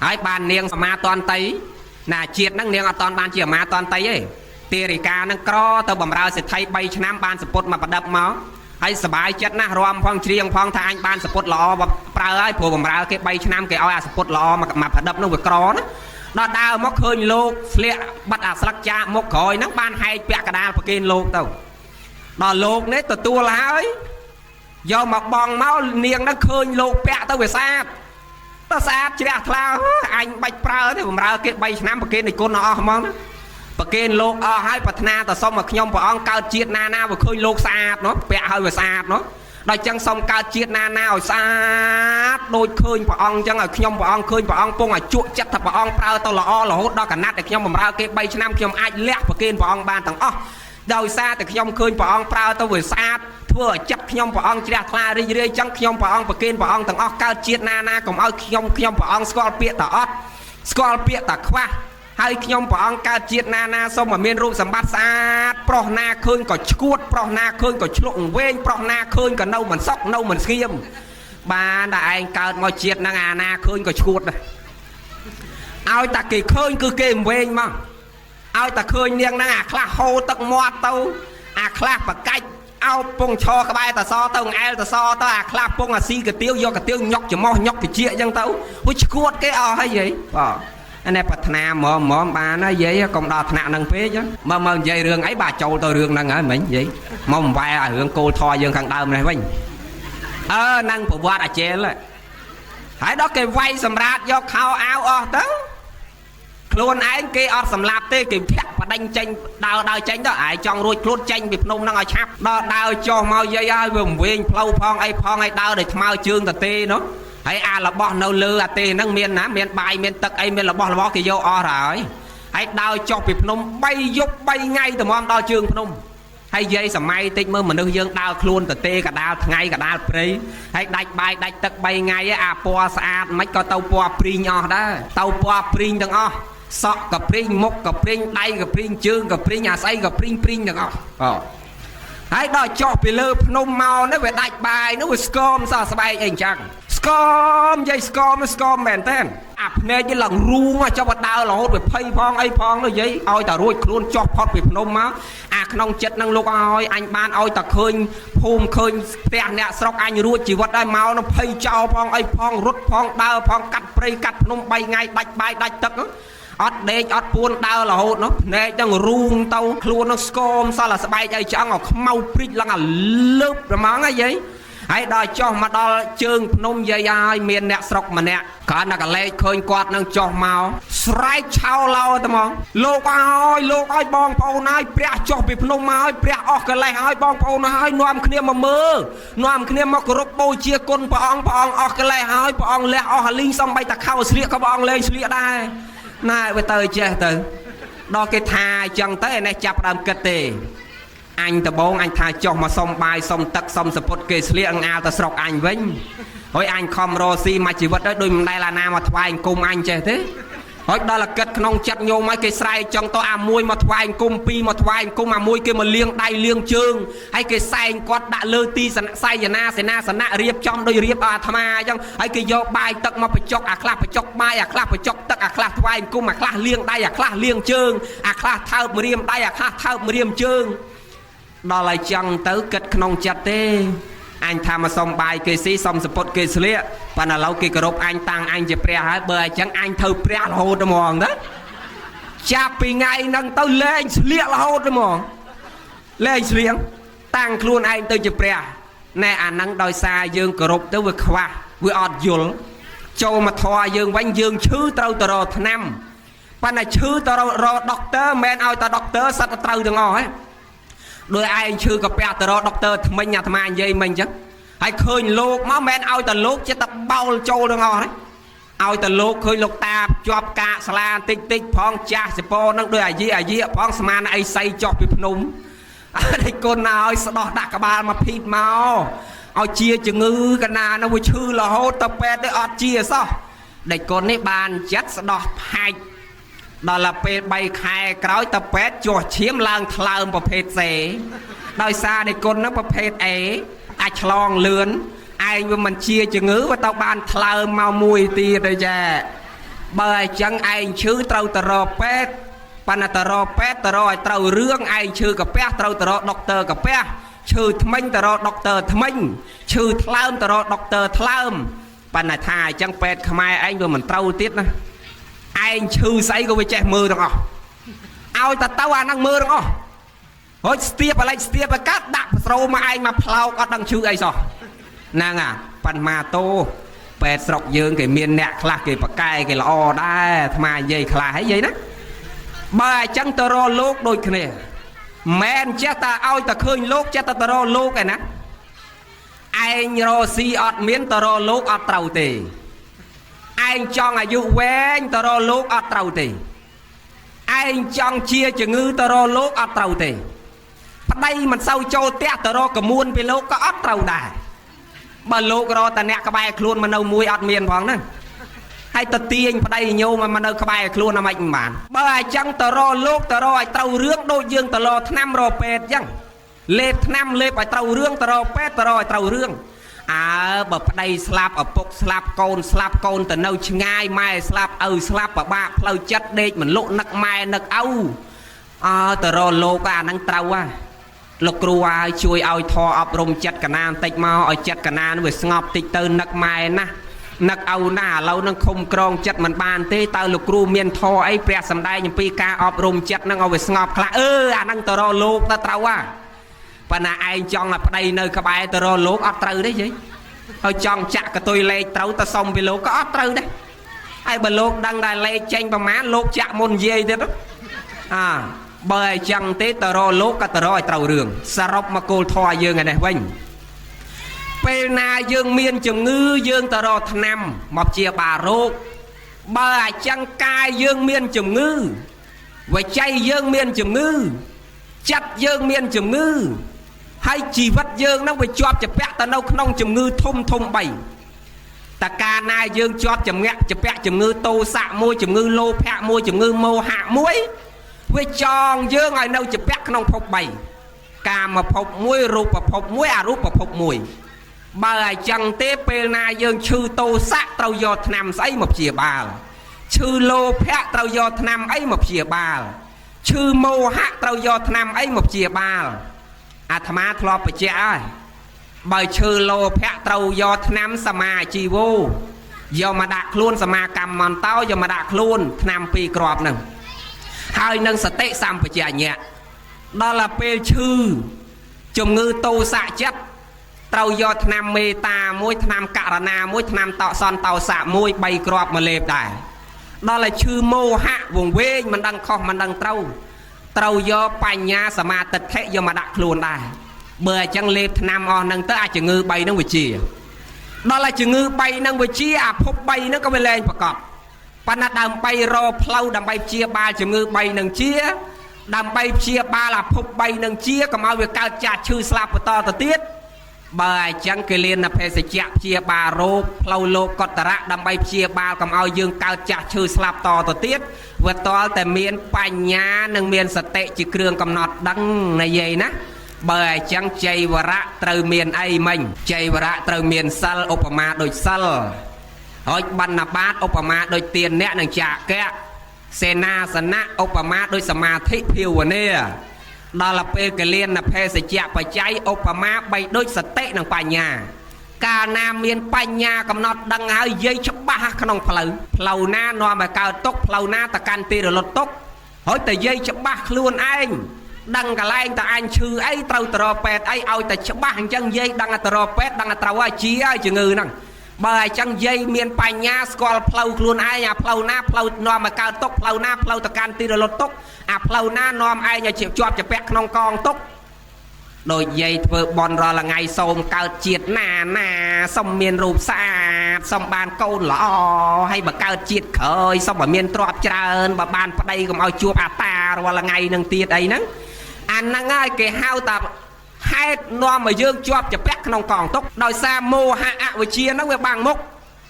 ហើយបាននាងសមាតន្តីណាជាតិហ្នឹងនាងអត់តន់បានជាសមាតន្តីទេទេរិកាហ្នឹងក្រទៅបំរើសេដ្ឋី3ឆ្នាំបានសពុតមកប្រដឹបមកហើយសบายចិត្តណាស់រាំផងច្រៀងផងថាអញបានសពុតល្អប្រើហើយព្រោះបំរើគេ3ឆ្នាំគេឲ្យអាសពុតល្អមកប្រដឹបហ្នឹងវាក្រណាដល់ដើរមកឃើញលោកស្លៀកបាត់អាស្លឹកចាមុខក្រោយហ្នឹងបានហែកពាក់កដាលប្រគេនលោកទៅដល់លោកនេះទទួលហើយយកមកបងមកនាងហ្នឹងឃើញលោកពាក់ទៅវាស្អាតទៅស្អាតជ្រះថ្លាអញបាច់ប្រើទេបំរើគេ3ឆ្នាំប្រគេននិគុណអស់ហ្មងណាប្រគេនលោកអស់ហើយប្រាថ្នាទៅសុំឲ្យខ្ញុំព្រះអង្គកើតជាតិណាណាវាឃើញលោកស្អាតនោះពាក់ហើយវាស្អាតនោះដល់ចឹងសុំកើតជាតិណាណាឲ្យស្អាតដូចឃើញព្រះអង្គចឹងឲ្យខ្ញុំព្រះអង្គឃើញព្រះអង្គពងឲ្យជក់ចិត្តថាព្រះអង្គប្រើទៅល្អរហូតដល់កណាត់ដែលខ្ញុំបំរើគេ3ឆ្នាំខ្ញុំអាចលះប្រគេនព្រះអង្គបានទាំងអស់ដោយសារតែខ្ញុំឃើញព្រះអង្គប្រើទៅវាស្អាតធ្វើឲ្យចិត្តខ្ញុំព្រះអង្គជ្រះថ្លារីករាយចឹងខ្ញុំព្រះអង្គប្រគេនព្រះអង្គទាំងអស់កើតជាតិណាណាកុំឲ្យខ្ញុំព្រះអង្គស្គាល់ពាក្យតាអត់ស្គាល់ពាក្យតាខ្វះហើយខ្ញុំព្រះអង្គកើតជាតិណាណាសូមឲ្យមានរូបសម្បត្តិស្អាតប្រុសណាឃើញក៏ឈួតប្រុសណាឃើញក៏ឆ្លក់វែងប្រុសណាឃើញក៏នៅមិនសុខនៅមិនស្ងៀមបានតែឯងកើតមកជាតិហ្នឹងអាណាឃើញក៏ឈួតដែរឲ្យតែគេឃើញគឺគេវែងមកឲ្យតែឃើញនាងហ្នឹងអាខ្លះហូរទឹកមាត់ទៅអាខ្លះបកាច់អោបពងឈរក្បែរតសទៅអែលតសទៅអាខ្លះពងអាស៊ីកាទៀវយកកាទៀវញុកច្រមុះញុកតិចអញ្ចឹងទៅហួចឈួតគេអស់ហើយយាយបាទអានេះប្រាថ្នាហ្មងហ្មងបានហើយយាយកុំដល់ថ្នាក់ហ្នឹងពេកមកមកនិយាយរឿងអីបាទចូលទៅរឿងហ្នឹងហើយមិញយាយមកបំវែអារឿងគោលធរយើងខាងដើមនេះវិញអើហ្នឹងប្រវត្តិអាជែលហើយដល់គេវាយសម្រាតយកខោអាវអស់ទៅខ្លួនឯងគេអត់សម្លាប់ទេគេធាក់បដិញចេញដើរដើរចេញទៅឯងចង់រួចខ្លួនចេញពីភ្នំហ្នឹងឲ្យឆាប់ដល់ដើរចុះមកយាយហើយវាវែងផ្លូវផងអីផងឲ្យដើរដោយថ្មើរជើងទៅទេនោះហើយអារបស់នៅលើអាទេហ្នឹងមានណាមានបាយមានទឹកអីមានរបស់របរគេយកអស់ហើយហើយដើរចុះពីភ្នំ3យប់3ថ្ងៃតម្រាំដល់ជើងភ្នំហើយយាយសម័យតិចមើលមនុស្សយើងដើរខ្លួនទៅទេកដាលថ្ងៃកដាលព្រៃហើយដាច់បាយដាច់ទឹក3ថ្ងៃអាពណ៌ស្អាតមិនក៏ទៅពណ៌ព្រីងអស់ដែរទៅពណ៌ព្រីងទាំងអស់សក់ក៏ព្រីងមុខក៏ព្រីងដៃក៏ព្រីងជើងក៏ព្រីងអាស្អីក៏ព្រីងព្រីងទាំងអស់បាទ ហើយដល់ចុះពីលើភ្នំមកនេះវាដាច់បាយនោះវាស្គមសោះស្បែកអីអញ្ចឹងស្គមយាយស្គមស្គមមែនតើអាភ្នែកនេះឡើងរូងចុះបដើររហូតវាភ័យផងអីផងនោះយាយឲ្យតែរួចខ្លួនចុះផុតពីភ្នំមកអាក្នុងចិត្តនឹងលោកឲ្យអញបានឲ្យតែឃើញភូមិឃើញផ្ទះអ្នកស្រុកអញរួចជីវិតហើយមកនោះភ័យចោលផងអីផងរត់ផងដើរផងកាត់ព្រៃកាត់ភ្នំ3ថ្ងៃដាច់បាយដាច់ទឹកអត់ដេកអត់ពួនដើររហូតនោះភ្នែកនឹងរូងទៅខ្លួននឹងស្គមសល់តែស្បែកអីឆ្អឹងឲ្យខ្មៅព្រិចឡើងអាលើបហ្មងហីយាយហើយដល់ចុះមកដល់ជើងភ្នំយាយហើយមានអ្នកស្រុកម្នាក់គ្រាន់តែកលេចឃើញគាត់នឹងចុះមកស្រែកឆោឡោតែហ្មងលោកអើយលោកអើយបងប្អូនអើយព្រះចុះពីភ្នំមកហើយព្រះអស់កលេសហើយបងប្អូនហើយនាំគ្នាមកមើលនាំគ្នាមកគោរពបូជាគុណព្រះអង្គព្រះអង្គអស់កលេសហើយព្រះអង្គលះអស់លីងសំបីតាខោស្លៀកក៏ព្រះអង្គលែងស្លៀកដែរណែវាទៅចេះទៅដល់គេថាអញ្ចឹងទៅឯនេះចាប់ដើមគិតទេអញដបងអញថាចុះមកសុំបាយសុំទឹកសុំសពុតគេស្លៀកអង្អាលទៅស្រុកអញវិញហើយអញខំរកស៊ីមួយជីវិតហើយដូចមិនដែលអាណាមកថ្វាយអង្គមអញចេះទេហើយដល់តែគិតក្នុងចិត្តញោមឲ្យគេស្រែកចឹងទៅអាមួយមកថ្វាយអង្គមពីរមកថ្វាយអង្គមអាមួយគេមកលាងដៃលាងជើងហើយគេសែងគាត់ដាក់លើទីសែយនាសេនាសនៈរៀបចំដោយរៀបអាត្មាអញ្ចឹងហើយគេយកបាយទឹកមកបញ្ចុកអាខ្លះបញ្ចុកបាយអាខ្លះបញ្ចុកទឹកអាខ្លះថ្វាយអង្គមអាខ្លះលាងដៃអាខ្លះលាងជើងអាខ្លះថើបម្រាមដៃអាខ្លះថើបម្រាមជើងដល់ឲ្យចឹងទៅគិតក្នុងចិត្តទេអញថាមកសុំបាយគេស៊ីសុំសពុតគេស្លៀកប៉ុន្តែឥឡូវគេគោរពអញតាំងអញជាព្រះហើយបើអញ្ចឹងអញធ្វើព្រះរហូតហ្មងណាចាប់ពីថ្ងៃហ្នឹងទៅលែងស្លៀករហូតហ្មងលែងស្លៀកតាំងខ្លួនឯងទៅជាព្រះណែអាហ្នឹងដោយសារយើងគោរពទៅវាខ្វះវាអត់យល់ចូលមកធွာយើងវិញយើងឈឺត្រូវទៅរកថ្នាំប៉ុន្តែឈឺទៅរកដុកទ័រមិនមែនឲ្យតែដុកទ័រសិតតែត្រូវទាំងអស់ហ៎ដោយឯងឈឺកាពះទៅរកដុកទ័រថ្មិញអាត្មានិយាយមិញអញ្ចឹងហើយឃើញលោកមកមិនមែនឲ្យតែលោកចិត្តតែបោលចូលទាំងអស់ទេឲ្យតែលោកឃើញលោកតាជាប់កាកស្លាតិចតិចផងចាស់សិពោនឹងដោយអាយីអាយីផងស្មានអីសៃចុះពីភ្នំអត់គុណឲ្យស្ដោះដាក់ក្បាលមកភីតមកឲ្យជាជំងឺកណានោះវាឈឺរហូតទៅពេទ្យទៅអត់ជាសោះដេចគុណនេះបានចិត្តស្ដោះផាច់ដល់ពេល3ខែក្រោយទៅពេទ្យជាស់ឈាមឡើងថ្លើមប្រភេទ C ដោយសារដេគុណនឹងប្រភេទ A អាចឆ្លងលឿនឯងវាមិនជាជំងឺវាទៅបានថ្លើមមកមួយទៀតទេចាបើអញ្ចឹងឯងឈឺត្រូវទៅរកពេទ្យប៉ុន្តែទៅរកពេទ្យទៅរកឲ្យត្រូវរឿងឯងឈឺកាពះត្រូវទៅរកដុកទ័រកាពះឈឺថ្មិញទៅរកដុកទ័រថ្មិញឈឺថ្លើមទៅរកដុកទ័រថ្លើមប៉ុន្តែថាអញ្ចឹងពេទ្យខ្មែរឯងវាមិនត្រូវទៀតណាឯងឈឺស្អីក៏វាចេះមើលទាំងអស់ឲ្យតែទៅអាហ្នឹងមើលទាំងអស់ហើយស្ទាបឥឡូវស្ទាបឲ្យកាត់ដាក់ប្រស្រោមកឯងមកផ្លោកអត់ដឹងឈឺអីសោះហ្នឹងអាប៉ុន្មានតោពេទ្យស្រុកយើងគេមានអ្នកខ្លះគេប្រកែគេល្អដែរអាត្មានិយាយខ្លះហើយនិយាយណាបើអញ្ចឹងទៅរកលោកដូចគ្នាមែនចេះតែឲ្យតែឃើញលោកចេះតែទៅរកលោកឯណាឯងរកស៊ីអត់មានទៅរកលោកអត់ត្រូវទេឯងចង់អាយុវែងទៅរកលោកអត់ត្រូវទេឯងចង់ជាជំងឺទៅរកលោកអត់ត្រូវទេប្តីមិនសូវចូលផ្ទះទៅរកកមួនពីលោកក៏អត់ត្រូវដែរបើលោករកតែអ្នកក្បែរខ្លួនមកនៅមួយអត់មានផងហ្នឹងហើយទៅទាញប្តីញោមមកនៅក្បែរខ្លួនអាម៉េចមិនបានបើអញ្ចឹងទៅរកលោកទៅរកឲ្យត្រូវរឿងដូចយើងទៅរកថ្នាំរកពេទ្យអញ្ចឹងលេបថ្នាំលេបឲ្យត្រូវរឿងទៅរកពេទ្យទៅរកឲ្យត្រូវរឿងអើបើប្តីស្លាប់ឪពុកស្លាប់កូនស្លាប់កូនទៅនៅឆ្ងាយម៉ែស្លាប់ឪស្លាប់ពិបាកផ្លូវចិត្តដេកមិនលក់នឹកម៉ែនឹកឪអើទៅរកលោកអាហ្នឹងត្រូវហ่ะលោកគ្រូឲ្យជួយឲ្យធរអប់រំចិត្តកណាបន្តិចមកឲ្យចិត្តកណាវាស្ងប់តិចទៅនឹកម៉ែណានឹកឪណាឥឡូវនឹងឃុំក្រងចិត្តមិនបានទេតើលោកគ្រូមានធរអីព្រះសម្ដែងអំពីការអប់រំចិត្តនឹងឲ្យវាស្ងប់ខ្លះអឺអាហ្នឹងទៅរកលោកទៅត្រូវហ่ะប៉ុន្តែឯងចង់ឲ្យប្តីនៅក្បែរទៅរកលោកអត់ត្រូវទេយាយហើយចង់ចាក់កតុយលេខត្រូវទៅសុំពីលោកក៏អត់ត្រូវដែរហើយបើលោកដឹងថាលេខចេញប្រមាណលោកចាក់មុនយាយទៀតអាបើអញ្ចឹងទេទៅរកលោកក៏ទៅរកឲ្យត្រូវរឿងសរុបមកគោលធម៌យើងឯនេះវិញពេលណាយើងមានជំងឺយើងទៅរកថ្នាំមកព្យាបាលរោគបើអញ្ចឹងកាយយើងមានជំងឺវិច័យយើងមានជំងឺចិត្តយើងមានជំងឺហើយជីវិតយើងនឹងវាជាប់ជាពាក់ទៅនៅក្នុងជំងឺធំធំ3តកាលណាយើងជាប់ចម្ងាក់ជាពាក់ជំងឺទោសៈមួយជំងឺលោភៈមួយជំងឺមោហៈមួយវាចងយើងឲ្យនៅជាពាក់ក្នុងភព3 កាមភពមួយរូបភពមួយអរូបភពមួយបើអញ្ចឹងទេពេលណាយើងឈឺទោសៈត្រូវយកថ្នាំស្អីមកព្យាបាលឈឺលោភៈត្រូវយកថ្នាំអីមកព្យាបាលឈឺមោហៈត្រូវយកថ្នាំអីមកព្យាបាលអាត្មាធ្លាប់បញ្ជាក់ហើយបើឈឺលោភៈត្រូវយកថ្នាំសមាជីវោយកមកដាក់ខ្លួនសមាកម្មន្តោយកមកដាក់ខ្លួនថ្នាំពីរគ្រាប់ហ្នឹងហើយនឹងសតិសម្បជញ្ញៈដល់ទៅពេលឈឺជំងឺទោសៈចិត្តត្រូវយកថ្នាំមេត្តាមួយថ្នាំករណាមួយថ្នាំតោសន្តោសៈមួយ3គ្រាប់មកលេបដែរដល់តែឈឺមោហៈវង្វេងមិនដឹងខុសមិនដឹងត្រូវត្រូវយកបញ្ញាសមាទិដ្ឋិយកមកដាក់ខ្លួនដែរបើអញ្ចឹងលេបថ្នាំអស់ហ្នឹងទៅអាចជំងឺ3ហ្នឹងវាជាដល់តែជំងឺ3ហ្នឹងវាជាអាភព3ហ្នឹងក៏វាលែងប្រកបប៉ុន្តែដើម្បីរកផ្លូវដើម្បីព្យាបាលជំងឺ3ហ្នឹងជាដើម្បីព្យាបាលអាភព3ហ្នឹងជាកុំឲ្យវាកើតចាស់ឈឺស្លាប់បន្តទៅទៀតបើអញ្ចឹងគេលៀនភេសជ្ជៈព្យាបាលរោគផ្លូវលោកកតរៈដើម្បីព្យាបាលកុំឲ្យយើងកើតចាស់ឈឺស្លាប់តទៅទៀតវាតល់តែមានបញ្ញានិងមានសតិជាគ្រឿងកំណត់ដឹងនិយាយណាបើអញ្ចឹងចៃវរៈត្រូវមានអីមិញចៃវរៈត្រូវមានសិលឧបមាដូចសិលហើយបណ្ណបាតឧបមាដូចទានអ្នកនិងចាកៈសេនាសនៈឧបមាដូចសមាធិភាវនាដល់ពេលកលៀនភេសជ្ជៈបច្ច័យឧបមាបីដូចសតិនិងបញ្ញាកាលណាមានបញ្ញាកំណត់ដឹងហើយយាយច្បាស់ក្នុងផ្លូវផ្លូវណានាំឲ្យកើតទុក្ខផ្លូវណាទៅកាន់ទីរលត់ទុក្ខហើយតែយាយច្បាស់ខ្លួនឯងដឹងកន្លែងតើអញឈឺអីត្រូវទៅរកពេទ្យអីឲ្យតែច្បាស់អញ្ចឹងយាយដឹងតែទៅរកពេទ្យដឹងតែត្រូវហើយជាហើយជំងឺហ្នឹងបើអញ្ចឹងយាយមានបញ្ញាស្គាល់ផ្លូវខ្លួនឯងអាផ្លូវណាផ្លូវនាំឲ្យកើតទុក្ខផ្លូវណាផ្លូវទៅកាន់ទីរលត់ទុក្ខអាផ្លូវណានាំឯងឲ្យជាប់ជាពាក់ក្នុងកងទុក្ខដូចយាយធ្វើបន់រាល់ថ្ងៃសូមកើតជាតិណាណាសូមមានរូបស្អាតសូមបានកូនល្អហើយបើកើតជាតិក្រោយសូមឲ្យមានទ្រព្យច្រើនបើបានប្តីកុំឲ្យជួបអាតារាល់ថ្ងៃនឹងទៀតអីហ្នឹងអាហ្នឹងហើយគេហៅថាហេតុនាំឲ្យយើងជាប់ជាពាក់ក្នុងកងទុក្ខដោយសារមោហៈអវិជ្ជាហ្នឹងវាបាំងមុខ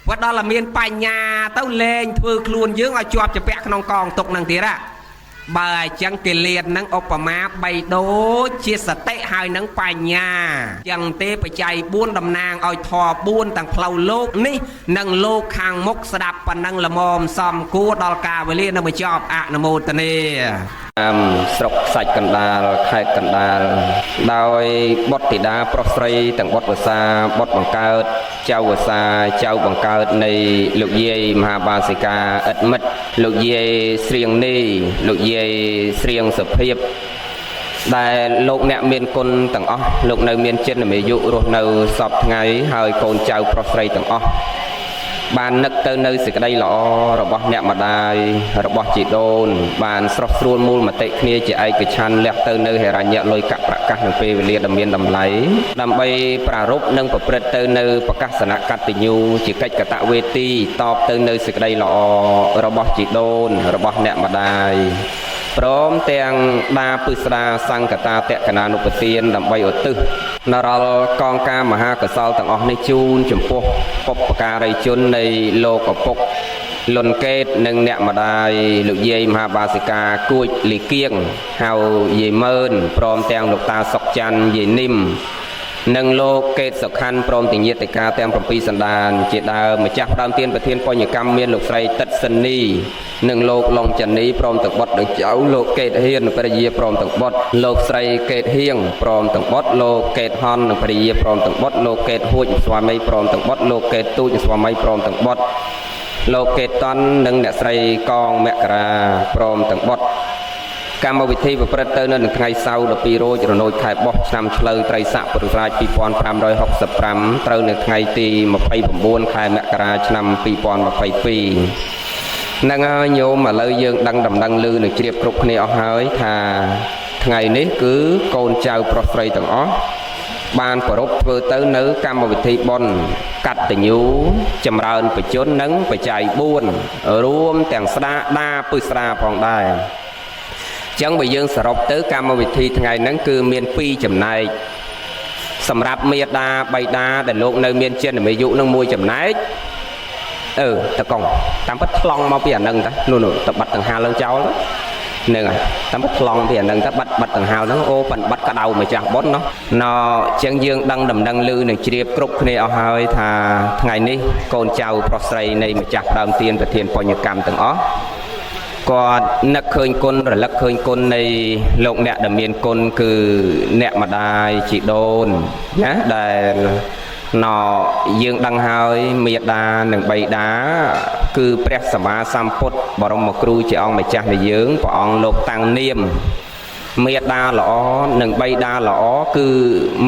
វាដល់តែមានបញ្ញាទៅលែងធ្វើខ្លួនយើងឲ្យជាប់ជាពាក់ក្នុងកងទុក្ខហ្នឹងទៀតហ៎បើអញ្ចឹងកិលេសហ្នឹងឧបមាបីដូចជាសតិហើយនឹងបញ្ញាអញ្ចឹងទេបច្ច័យ4តំណាងឲ្យធម៌4ទាំងផ្លូវលោកនេះនិងលោកខាងមុខស្ដាប់ប៉ុណ្ណឹងល្មមសំគួរដល់កាលវេលានឹងបញ្ចប់អនុមោទនា តាមស្រុកខ្សាច់កណ្ដាលខេត្តកណ្ដាលដោយបុត្រធីតាប្រុសស្រីទាំងបុត្រវសាបុត្របង្កើតចៅវសាចៅបង្កើតនៃលោកយាយមហាបាសិកាអិតមិត្តលោកយាយស្រៀងនីលោកយាយស្រៀងសុភាពដែលលោកអ្នកមានគុណទាំងអស់លោកនៅមានចិនអាយុរស់នៅសពថ្ងៃហើយកូនចៅប្រុសស្រីទាំងអស់បាននឹកទៅនៅសេចក្តីល្អរបស់អ្នកម្ដាយរបស់ជីដូនបានស្រស់ស្រួលមូលមតិគ្នាជាឯកច្ឆន្ទលះទៅនៅហិរញ្ញលុយកប្រកាសនៅពេលវេលាដ៏មានតម្លៃដើម្បីប្រារព្ធនិងប្រព្រឹត្តទៅនៅប្រកាសនកតញ្ញូជាកិច្ចកតវេទីតបទៅនៅសេចក្តីល្អរបស់ជីដូនរបស់អ្នកម្ដាយព្រមទាំងដាពឹស្ដាសង្កតាតកណានុបទានដើម្បីឧទ្ទិសនរលកងការមហាកុសលទាំងអស់នេះជូនចំពោះបុព្វការីជននៃលោកឪពុកលុនកេតនិងអ្នកម្ដាយលោកយាយមហាបាសិកាគួចលីគៀងហៅយាយម៉ឺនព្រមទាំងលោកតាសុកច័ន្ទយាយនីមនិងលោកកេតសុខណ្ឌព្រមទាំងញាតិកាទាំង7សន្តានជាដើមម្ចាស់ដើមទានប្រធានបញ្ញកម្មមានលោកស្រីតិតសិននីនិងលោកឡុងចានីព្រមទាំងបុត្រនិងចៅលោកកេតហ៊ានភរិយាព្រមទាំងបុត្រលោកស្រីកេតហៀងព្រមទាំងបុត្រលោកកេតហននិងភរិយាព្រមទាំងបុត្រលោកកេតហួចស្វាមីព្រមទាំងបុត្រលោកកេតទូចស្វាមីព្រមទាំងបុត្រលោកកេតតន់និងអ្នកស្រីកងមករាព្រមទាំងបុត្រកម្មវិធីប្រព្រឹត្តទៅនៅថ្ងៃសៅរ៍12រោចរនោចខែបោះឆ្នាំឆ្លូវត្រីស័កពុទ្ធសករាជ2565ត្រូវនៅថ្ងៃទី29ខែមករាឆ្នាំ2022ហ្នឹងហើយញោមឥឡូវយើងដឹងដំណឹងឮនឹងជ្រាបគ្រប់គ្នាអស់ហើយថាថ្ងៃនេះគឺកូនចៅប្រុសស្រីទាំងអស់បានប្រារព្ធធ្វើទៅនៅកម្មវិធីបុណ្យកតញ្ញូចម្រើនបជននិងបច្ច័យ4រួមទាំងស្ដាដាពឹស្ដាផងដែរចឹងបើយើងសរុបទៅកម្មវិធីថ្ងៃហ្នឹងគឺមាន2ចំណែកសម្រាប់មេដាបៃតាដែលលោកនៅមានចិនអាយុនឹងមួយចំណែកតកងតាមពិតថ្លង់មកពីអានឹងតានោះទៅបាត់ដង្ហាឡើងចោលទៅ ហ្នឹងហើយតាមពិតប្លង់ពីអាហ្នឹងទៅបាត់បាត់ដង្ហើហ្នឹងអូប៉ិនបាត់ក្តៅម្ចាស់បុណ្យណោះណចឹងយើងដឹងដំណឹងឮនឹងជ្រាបគ្រប់គ្នាអស់ហើយថាថ្ងៃនេះកូនចៅប្រុសស្រីនៃម្ចាស់ដើមទៀនប្រធានបញ្ញកម្មទាំងអស់គាត់នឹកឃើញគុណរលឹកឃើញគុណនៃលោកអ្នកដែលមានគុណគឺអ្នកម្ដាយជីដូនណាដែលណយើងដឹងហើយមេដានិងបៃតាគឺព្រះសម្មាសម្ពុទ្ធបរមគ្រូជាអង្គម្ចាស់នៃយើងព្រះអង្គលោកតាំងនាមមេដាល្អនិងបៃតាល្អគឺ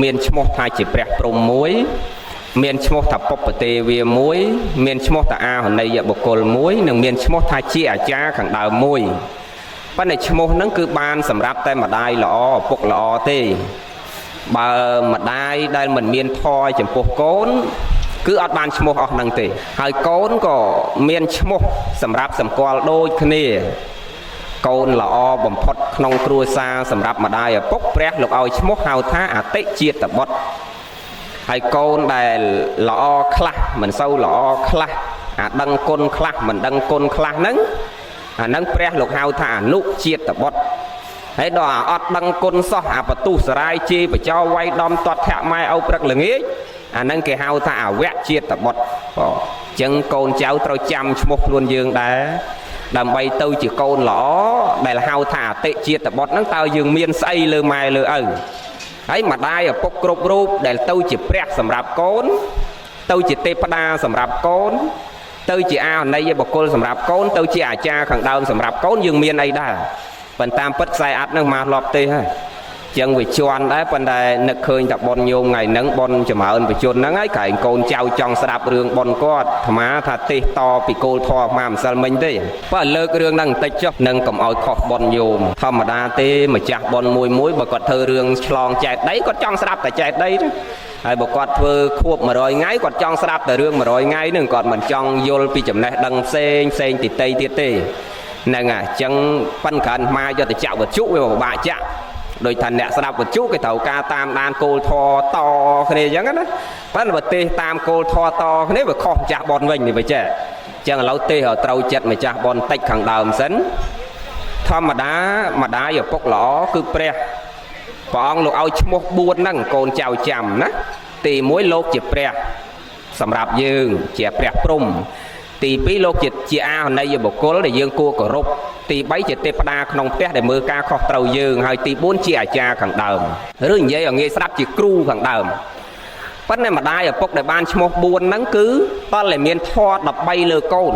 មានឈ្មោះថាជាព្រះព្រហ្មមួយមានឈ្មោះថាពុពទេវាមួយមានឈ្មោះថាអាហនីយបុគ្គលមួយនិងមានឈ្មោះថាជាអាចារ្យខាងដើមមួយប៉ុន្តែឈ្មោះហ្នឹងគឺបានសម្រាប់តែម្ដាយល្អឪពុកល្អទេបើម្ដាយដែលមិនមានធម៌ចំពោះកូនគឺអត់បានឈ្មោះអស់ហ្នឹងទេហើយកូនក៏មានឈ្មោះសម្រាប់សម្គាល់ដូចគ្នាកូនល្អបំផុតក្នុងគ្រួសារសម្រាប់ម្ដាយឪពុកព្រះលោកឲ្យឈ្មោះហៅថាអតិជាតិបុត្រហើយកូនដែលល្អខ្លះមិនសូវល្អខ្លះអាដឹងគុណខ្លះមិនដឹងគុណខ្លះហ្នឹងអាហ្នឹងព្រះលោកហៅថាអនុជាតិបុត្រហើយដល់អាអត់ដឹងគុណសោះអាបទុសរាយជេរបចោវាយដំតតថៈម៉ែឪព្រឹកល្ងាចអាហ្នឹងគេហៅថាអវៈជាតិបុត្របងអញ្ចឹងកូនចៅត្រូវចាំឈ្មោះខ្លួនយើងដែរដើម្បីទៅជាកូនល្អដែលហៅថាអតិជាតិបុត្រហ្នឹងតើយើងមានស្អីលើម៉ែលើឪហើយម្ដាយឪពុកគ្រប់រូបដែលទៅជាព្រះសម្រាប់កូនទៅជាទេពតាសម្រាប់កូនទៅជាអាហនីយបុគ្គលសម្រាប់កូនទៅជាអាចារ្យខាងដើមសម្រាប់កូនយើងមានអីដែរប៉ុន្តែតាមពិតខ្សែអាត់នឹងមកលាប់ទេហើយចឹងវាជន់ដែរប៉ុន្តែនឹកឃើញតែប៉ុនញោមថ្ងៃហ្នឹងប៉ុនចម្រើនបជនហ្នឹងហើយកែងកូនចៅចង់ស្ដាប់រឿងប៉ុនគាត់អាត្មាថាទេសតពីគោលធម៌អាត្មាម្សិលមិញទេបើលើករឿងហ្នឹងបន្តិចចុះនឹងកុំឲ្យខុសប៉ុនញោមធម្មតាទេម្ចាស់ប៉ុនមួយមួយបើគាត់ធ្វើរឿងឆ្លងចែកដីគាត់ចង់ស្ដាប់តែចែកដីទេហើយបើគាត់ធ្វើខួប100ថ្ងៃគាត់ចង់ស្ដាប់តែរឿង100ថ្ងៃហ្នឹងគាត់មិនចង់យល់ពីចំណេះដឹងផ្សេងផ្សេងទីតីទៀតទេហ្នឹងហើយអញ្ចឹងប៉ិនក្រាន់មកយកទៅចាក់វត្ថុវាពិបាកចាក់ដោយថាអ្នកស្ដាប់វត្ថុគេត្រូវការតាមដានគោលធម៌តគ្នាអញ្ចឹងណាប៉ុន្តែបើទេសតាមគោលធម៌តគ្នាវាខុសម្ចាស់បនវិញនេះបើចេះអញ្ចឹងឥឡូវទេសឲ្យត្រូវចិត្តម្ចាស់បនតិចខាងដើមសិនធម្មតាម្ដាយឪពុកល្អគឺព្រះព្រះអង្គលោកឲ្យឈ្មោះ4ហ្នឹងកូនចៅចាំណាទី1លោកជាព្រះសម្រាប់យើងជាព្រះព្រំទី2លោកជាអាហនីយបុគ្គលដែលយើងគួរគោរពទី3ជាទេពតាក្នុងផ្ទះដែលមើលការខុសត្រូវយើងហើយទី4ជាអាចារ្យខាងដើមឬនិយាយឲ្យងាយស្ដាប់ជាគ្រូខាងដើមប៉ុន្តែម្ដាយឪពុកដែលបានឈ្មោះ4ហ្នឹងគឺតើតែមានធម៌13លើកូន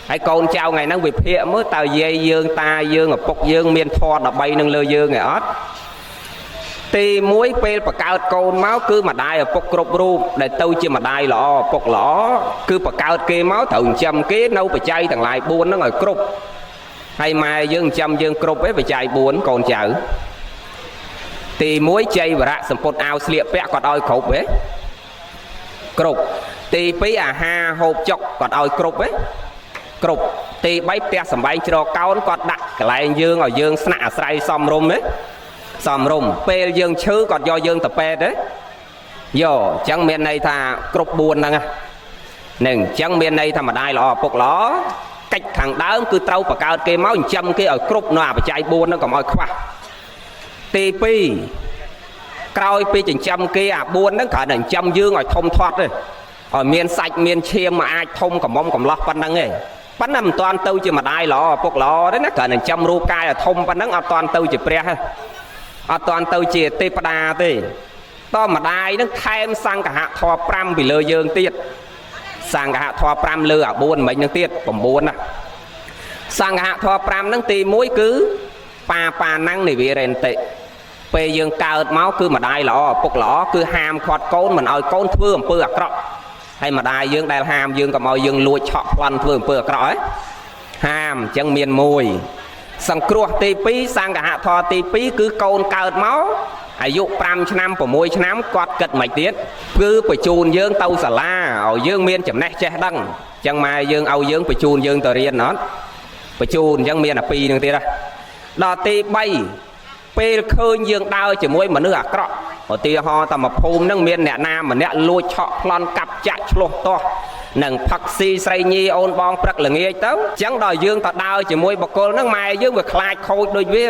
ហើយកូនចៅថ្ងៃហ្នឹងវិភាគមើលតើយាយយើងតាយើងឪពុកយើងមានធម៌13នឹងលើយើងឯអត់ទី1ពេលបង្កើតកូនមកគឺម្ដាយឪពុកគ្រប់រូបដែលទៅជាម្ដាយល្អឪពុកល្អគឺបង្កើតគេមកត្រូវចិញ្ចឹមគេនៅបច្ច័យទាំងឡាយ4ហ្នឹងឲ្យគ្រប់ហើយម៉ែយើងចិញ្ចឹមយើងគ្រប់ឯបច្ច័យ4កូនចៅទី1ជ័យវរៈសម្ពុតអាវស្លៀកពាក់គាត់ឲ្យគ្រប់ទេគ្រប់ទី2អាហារហូបចុកគាត់ឲ្យគ្រប់ទេគ្រប់ទី3ផ្ទះសម្បែងជ្រកកោនគាត់ដាក់កន្លែងយើងឲ្យយើងស្នាក់អាស្រ័យសមរម្យទេសមរម្យពេលយើងឈឺគាត់យកយើងទៅពេទ្យទេយកអញ្ចឹងមានន័យថាគ្រប់4ហ្នឹងហ្នឹងអញ្ចឹងមានន័យថាម្ដាយល្អឪពុកល្អកិច្ចខាងដើមគឺត្រូវបង្កើតគេមកចិញ្ចឹមគេឲ្យគ្រប់នៅអបច្ច័យ4ហ្នឹងកុំឲ្យខ្វះទី2ក្រោយពីចិញ្ចឹមគេអា4ហ្នឹងគ្រាន់តែចិញ្ចឹមយើងឲ្យធំធាត់ទេឲ្យមានសាច់មានឈាមមកអាចធំកំមុំកំឡោះប៉ុណ្្នឹងទេប៉ុន្តែមិនតាន់ទៅជាម្ដាយល្អឪពុកល្អទេណាគ្រាន់តែចិញ្ចឹមរូបកាយឲ្យធំប៉ុណ្្នឹងអត់តាន់ទៅជាព្រះទេអត់តាន់ទៅជាទេពតាទេតម្ដាយនឹងថែមសង្ឃហធម៌5ពីលើយើងទៀតសង្ឃហធម៌5លើអា4មិញនឹងទៀត9ណាសង្ឃហធម៌5ហ្នឹងទី1គឺបាបាណੰនិវិរេន្តិពេលយើងកើតមកគឺម្ដាយល្អឪពុកល្អគឺហាមឃាត់កូនមិនឲ្យកូនធ្វើអំពើអាក្រក់ហើយម្ដាយយើងដែលហាមយើងកុំឲ្យយើងលួចឆក់ប្លន់ធ្វើអំពើអាក្រក់ហ៎ហាមអញ្ចឹងមានមួយសង្គ្រោះទី2សង្ឃហធម៌ទី2គឺកូនកើតមកអាយុ5ឆ្នាំ6ឆ្នាំគាត់គិតមិនទៀតគឺបញ្ជូនយើងទៅសាលាឲ្យយើងមានចំណេះចេះដឹងអញ្ចឹងម៉ែយើងឲ្យយើងបញ្ជូនយើងទៅរៀនអត់បញ្ជូនអញ្ចឹងមានអា2នឹងទៀតហ៎ដល់ទី3ពេលឃើញយើងដើរជាមួយមនុស្សអាក្រក់ឧទាហរណ៍តែមួយភូមិហ្នឹងមានអ្នកណាម្នាក់លួចឆក់ប្លន់កាប់ចាក់ឆ្លោះទាស់ នឹងផឹកស៊ីស្រីញីអូនបងព្រឹកល្ងាចទៅអញ្ចឹងដល់យើងទៅដើរជាមួយបុគ្គលហ្នឹងម៉ែយើងវាខ្លាចខូចដូចវា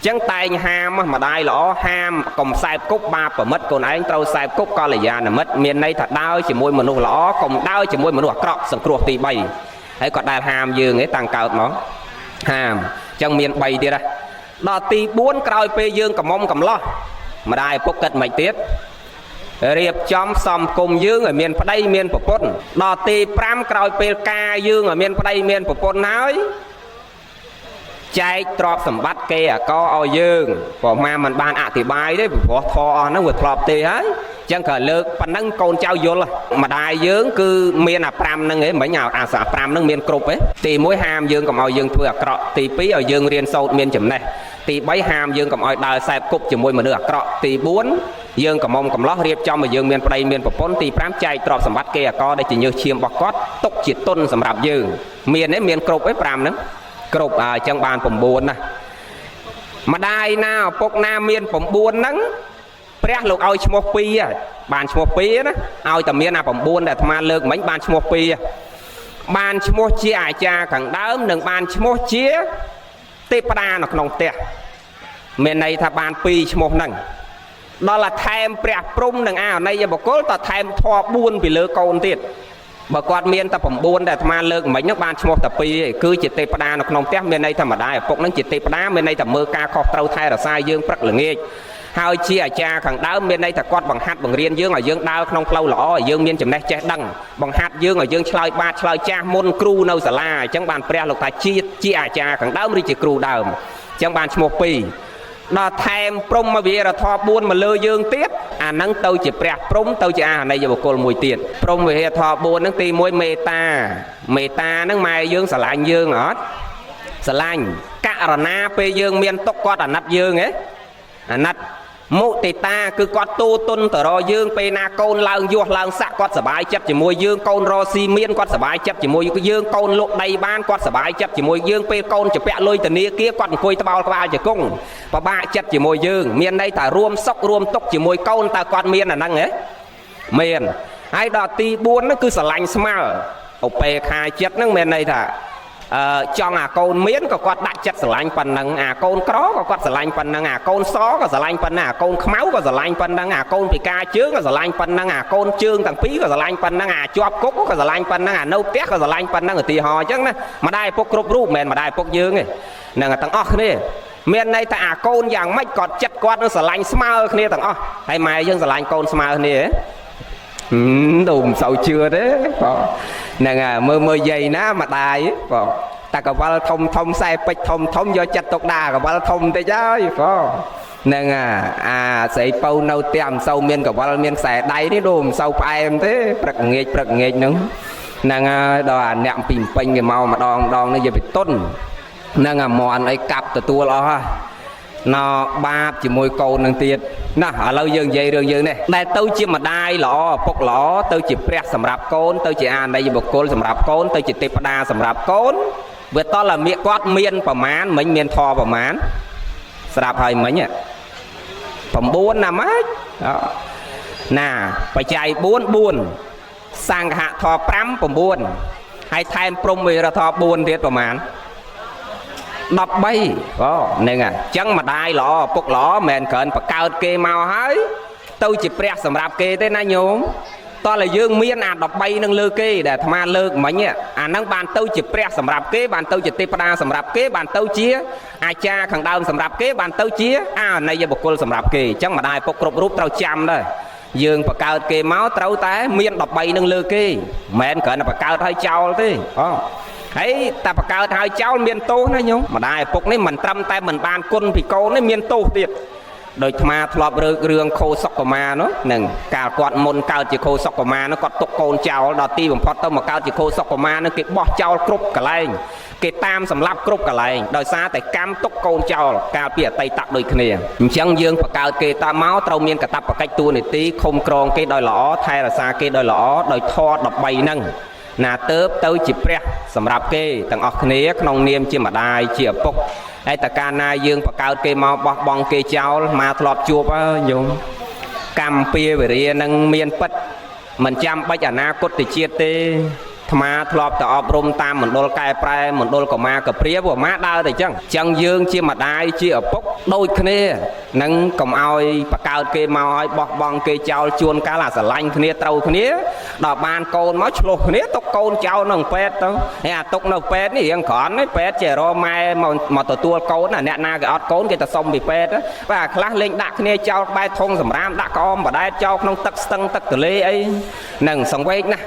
ចឹងតែងហាមម្ដាយល្អហាមកុំសែបគប់បាបប្រមិតកូនឯងត្រូវសែបគប់កល្យាណមិត្តមានន័យថាដើរជាមួយមនុស្សល្អកុំដើរជាមួយមនុស្សអាក្រក់សង្គ្រោះទី3ហើយក៏ដែលហាមយើងឯងតាំងកើតមកហាមចឹងមាន3ទៀតណាដល់ទី4ក្រោយពេលយើងកំមុំកំឡោះម្ដាយឪពុកគិតមិនទៀតរៀបចំសំគុំយើងឲ្យមានប្តីមានប្រពន្ធដល់ទី5ក្រោយពេលការយើងឲ្យមានប្តីមានប្រពន្ធហើយចែកទ្រព្យសម្បត្តិគេអកឲ្យយើងព្រោះម៉ាមិនបានអធិប្បាយទេព្រោះធរអស់ហ្នឹងវាធ្លាប់ទេហើយអញ្ចឹងក៏លើកប៉ុណ្ណឹងកូនចៅយល់ម្ដាយយើងគឺមានអា5ហ្នឹងឯងមិញអា5ហ្នឹងមានគ្រប់ឯងទី1ហាមយើងកុំឲ្យយើងធ្វើអាក្រក់ទី2ឲ្យយើងរៀនសូត្រមានចំណេះទី3ហាមយើងកុំឲ្យដើរសែបគប់ជាមួយមនុស្សអាក្រក់ទី4យើងកំមុំកំឡោះរៀបចំឲ្យយើងមានប្តីមានប្រពន្ធទី5ចែកទ្រព្យសម្បត្តិគេអកដែលជាញើសឈាមរបស់គាត់ទុកជាទុនសម្រាប់យើងមានទេមានគ្រប់ឯ5ហ្នឹងគ្រប់អញ្ចឹងបាន9ណាម្ដាយណាឪពុកណាមាន9ហ្នឹងព្រះលោកឲ្យឈ្មោះ2ហើយបានឈ្មោះ2ណាឲ្យតែមានអា9ដែលអាត្មាលើកមិញបានឈ្មោះ2បានឈ្មោះជាអាចារ្យខាងដើមនិងបានឈ្មោះជាទេពតានៅក្នុងផ្ទះមានន័យថាបាន2ឈ្មោះហ្នឹងដល់តែថែមព្រះព្រំនិងអាអនេយបុគ្គលតថែមធម៌4ពីលើកូនទៀតបើគាត់មានតែ9ដែលអាត្មាលើកមិញហ្នឹងបានឈ្មោះតែ2ឯងគឺជាទេពតានៅក្នុងផ្ទះមានន័យថាម្ដាយឪពុកហ្នឹងជាទេពតាមានន័យថាមើលការខុសត្រូវថែរក្សាយើងព្រឹកល្ងាចហើយជាអាចារ្យខាងដើមមានន័យថាគាត់បង្ហាត់បង្រៀនយើងឲ្យយើងដើរក្នុងផ្លូវល្អឲ្យយើងមានចំណេះចេះដឹងបង្ហាត់យើងឲ្យយើងឆ្លើយបាតឆ្លើយចាស់មុនគ្រូនៅសាលាអញ្ចឹងបានព្រះលោកថាជាអាចារ្យខាងដើមឬជាគ្រូដើមអញ្ចឹងបានឈ្មោះ2ដល់ថែមព្រំវិហារធម៌4មកលើយើងទៀតអាហ្នឹងទៅជាព្រះព្រំទៅជាអាហនីយបុគ្គលមួយទៀតព្រំវិហារធម៌4ហ្នឹងទី1មេត្តាមេត្តាហ្នឹងម៉ែយើងស្រឡាញ់យើងអត់ស្រឡាញ់ករណាពេលយើងមានទុកគាត់អាណិតយើងហ៎អាណិតមុទិតាគឺគាត់ទូទុនទៅរកយើងពេលណាកូនឡើងយោះឡើងសាក់គាត់សប្បាយចិត្តជាមួយយើងកូនរកស៊ីមានគាត់សប្បាយចិត្តជាមួយយើងកូនលក់ដីបានគាត់សប្បាយចិត្តជាមួយយើងពេលកូនជពាក់លុយធនាគារគាត់អង្គុយត្បោលក្បាលជង្គង់ពិបាកចិត្តជាមួយយើងមានន័យថារួមសុខរួមទុក្ខជាមួយកូនតើគាត់មានអាហ្នឹងហ៎មានហើយដល់ទី4ហ្នឹងគឺស្រឡាញ់ស្មើឧបេខាចិត្តហ្នឹងមានន័យថាចង់អាកូនមានក៏គាត់ដាក់ចិត្តស្រឡាញ់ប៉ុណ្ណឹងអាកូនក្រក៏គាត់ស្រឡាញ់ប៉ុណ្ណឹងអាកូនសក៏ស្រឡាញ់ប៉ុណ្ណឹងអាកូនខ្មៅក៏ស្រឡាញ់ប៉ុណ្ណឹងអាកូនពិការជើងក៏ស្រឡាញ់ប៉ុណ្ណឹងអាកូនជើងទាំងពីរក៏ស្រឡាញ់ប៉ុណ្ណឹងអាចប់គុកក៏ស្រឡាញ់ប៉ុណ្ណឹងអានៅផ្ទះក៏ស្រឡាញ់ប៉ុណ្ណឹងឧទាហរណ៍អញ្ចឹងណាម្ដាយឪពុកគ្រប់រូបមិនមែនម្ដាយឪពុកយើងទេហ្នឹងទាំងអស់គ្នាមានន័យថាអាកូនយ៉ាងម៉េចគាត់ចិត្តគាត់នឹងស្រឡាញ់ស្មើគ្នាទាំងអស់ហើយម៉ែយើងស្រឡាញ់កូនស្មើគ្នាទេដូមិនសូវជឿទេបងហ្នឹងហើយមើលយាយណាម្ដាយបងតាកវលធំធំខ្សែពេជ្រធំធំយកចិត្តទុកដាក់កវលធំតិចហើយបងហ្នឹងអាស្រីពៅនៅផ្ទះមិនសូវមានកវលមានខ្សែដៃនេះដូមិនសូវផ្អែមទេព្រឹកងាកហ្នឹងហ្នឹងហើយដល់អាអ្នកពីពេញគេមកម្ដងម្ដងនេះយកពីតុនហ្នឹងអាមន់អីកាប់ទទួលអស់ហើយណបាបជាមួយកូននឹងទៀតណាឥឡូវយើងនិយាយរឿងយើងនេះដែលទៅជាម្ដាយល្អឪពុកល្អទៅជាព្រះសម្រាប់កូនទៅជាអាណិយបុគ្គលសម្រាប់កូនទៅជាទេពតាសម្រាប់កូនវាតលតែគាត់មានប្រមាណមិញមានធរប្រមាណស្រាប់ហើយមិញ9ណាម៉េចណាបច្ច័យ4 4សង្ឃធរ5 9ហើយថែមព្រំវិរធរ4ទៀតប្រមាណ13អូហ្នឹងហើយអញ្ចឹងម្ដាយល្អឪពុកល្អមិនមែនគ្រាន់បង្កើតគេមកហើយទៅជាព្រះសម្រាប់គេទេណាញោមតោះតែយើងមានអា13នឹងលើគេដែលអាត្មាលើកមិញអាហ្នឹងបានទៅជាព្រះសម្រាប់គេបានទៅជាទេពតាសម្រាប់គេបានទៅជាអាចារ្យខាងដើមសម្រាប់គេបានទៅជាអាអនេយបុគ្គលសម្រាប់គេអញ្ចឹងម្ដាយឪពុកគ្រប់រូបត្រូវចាំដែរយើងបង្កើតគេមកត្រូវតែមាន13នឹងលើគេមិនមែនគ្រាន់តែបង្កើតឲ្យចោលទេអូហើយតែបង្កើតឲ្យចោលមានទោសណាញោមម្ដាយឪពុកនេះមិនត្រឹមតែមិនបានគុណពីកូននេះមានទោសទៀតដោយអាត្មាធ្លាប់រើករឿងខោសុកមានោះនឹងកាលគាត់មុនកើតជាខោសុកមានោះគាត់ទុកកូនចោលដល់ទីបំផុតទៅមកកើតជាខោសុកមានោះគេបោះចោលគ្រប់កន្លែងគេតាមសម្លាប់គ្រប់កន្លែងដោយសារតែកម្មទុកកូនចោលកាលពីអតីតដូចគ្នាអញ្ចឹងយើងបង្កើតគេតាមមកត្រូវមានកាតព្វកិច្ចតួនាទីឃុំក្រងគេដោយល្អថែរក្សាគេដោយល្អដោយធម៌13ហ្នឹងណាទៅទៅជាព្រះសម្រាប់គេទាំងអស់គ្នាក្នុងនាមជាម្ដាយជាឪពុកហើយតើកាលណាយើងបង្កើតគេមកបោះបង់គេចោលមកធ្លាប់ជួបហើយញោមកម្មពៀវិរិយនឹងមានពិត មិនចាំបាច់អនាគតជាតិទេអាត្មាធ្លាប់តែអប់រំតាមមណ្ឌលកែប្រែមណ្ឌលកុមារកព្រាព្រោះអាមាដើរតែចឹងចឹងយើងជាម្ដាយជាឪពុកដូចគ្នានឹងកុំឲ្យបកើតគេមកឲ្យបោះបង់គេចោលជួនកាលអាស្រឡាញ់គ្នាត្រូវគ្នាដល់បានកូនមកឆ្លោះគ្នាទុកកូនចោលនៅពេទ្យទៅហើយអាទុកនៅពេទ្យនេះរៀងក្រន់ហើយពេទ្យចេះរកម៉ែមកទទួលកូនណាអ្នកណាគេអត់កូនគេទៅសុំពីពេទ្យបាទអាខ្លះលេងដាក់គ្នាចោលក្បែរធុងសម្រាមដាក់ក្អមបដែតចោលក្នុងទឹកស្ទឹងទឹកទលេអីនឹងសង្វេគណាស់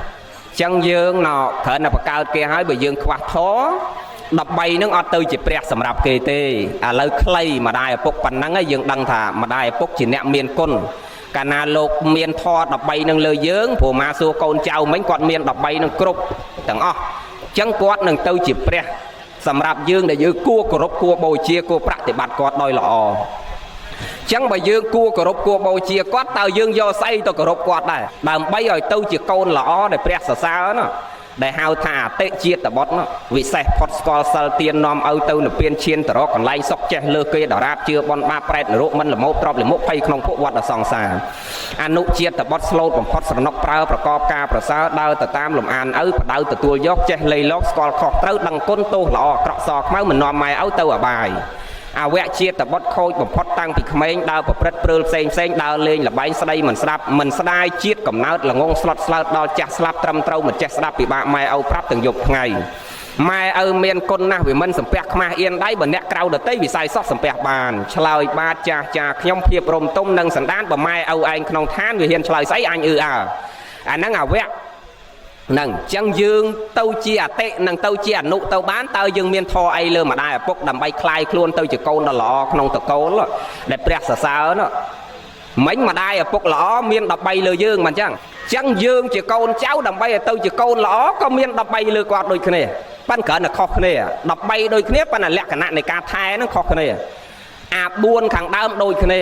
ចឹងយើងណគ្រាន់តែបង្កើតគេហើយបើយើងខ្វះធម៌13នឹងអត់ទៅជាព្រះសម្រាប់គេទេឥឡូវខ្លីម្ដាយឪពុកប៉ុណ្ណឹងហើយយើងដឹងថាម្ដាយឪពុកជាអ្នកមានគុណកាលណាលោកមានធម៌13នឹងលើយើងព្រោះមកសួរកូនចៅមិញគាត់មាន13នឹងគ្រប់ទាំងអស់ចឹងគាត់នឹងទៅជាព្រះសម្រាប់យើងដែលយើងគួរគោរពគួរបូជាគួរប្រតិបត្តិគាត់ដោយល្អចឹងបើយើងគួរគោរពគួរបូជាគាត់តើយើងយកស្អីទៅគោរពគាត់ដែរដើម្បីឲ្យទៅជាកូនល្អដែលព្រះសរសើរណាដែលហៅថាអតិជាតិបុត្រវិសេសផុតស្គាល់សិលទាននាំឲ្យទៅនិព្វានឈានទៅរកកន្លែងសុខចេះលើគេដរាបជឿបនបាបប្រែតនរកមិនលមោបទ្របលមុខភ័យក្នុងភពវត្តសង្សារអនុជាតិបុត្រស្លូតបំផុតស្រណុកប្រើប្រកបការប្រសើរដើរទៅតាមលំអានឪបដៅទទួលយកចេះលៃលោកស្គាល់ខុសត្រូវដឹងគុណទោសល្អអាក្រក់សខ្មៅមិននាំម៉ែឪទៅអបាយអវៈជាតិបុត្រខូចបំផុតតាំងពីក្មេងដើរប្រព្រឹត្តព្រើលផ្សេងផ្សេងដើរលេងលបែងស្ដីមិនស្ដាប់មិនស្ដាយជាតិកំណើតល្ងងស្លុតស្លើតដល់ចាស់ស្លាប់ត្រឹមត្រូវមិនចេះស្ដាប់ពិបាកម៉ែឪប្រាប់ទាំងយប់ថ្ងៃម៉ែឪមានគុណណាស់វាមិនសំពះខ្មាស់អៀនដៃបើអ្នកក្រៅដតីវិស័យសោះសំពះបានឆ្លើយបាទចាស់ចាខ្ញុំភាពរំទុំនិងសន្តានបើម៉ែឪឯងក្នុងឋានវាហ៊ានឆ្លើយស្អីអញអឺអើអាហ្នឹងអវៈហ្នឹងចឹងយើងទៅជាអតិនិងទៅជាអនុទៅបានតើយើងមានធម៌អីលើម្ដាយឪពុកដើម្បីคลายខ្លួនទៅជាកូនដ៏ល្អក្នុងតកូលដែលព្រះសរសើរនោះមិញម្ដាយឪពុកល្អមាន13លើយើងមិនចឹងចឹងយើងជាកូនចៅដើម្បីឲ្យទៅជាកូនល្អក៏មាន13លើគាត់ដូចគ្នាប៉ិនគ្រាន់តែខុសគ្នា13ដូចគ្នាប៉ុន្តែលក្ខណៈនៃការថែហ្នឹងខុសគ្នាអា4ខាងដើមដូចគ្នា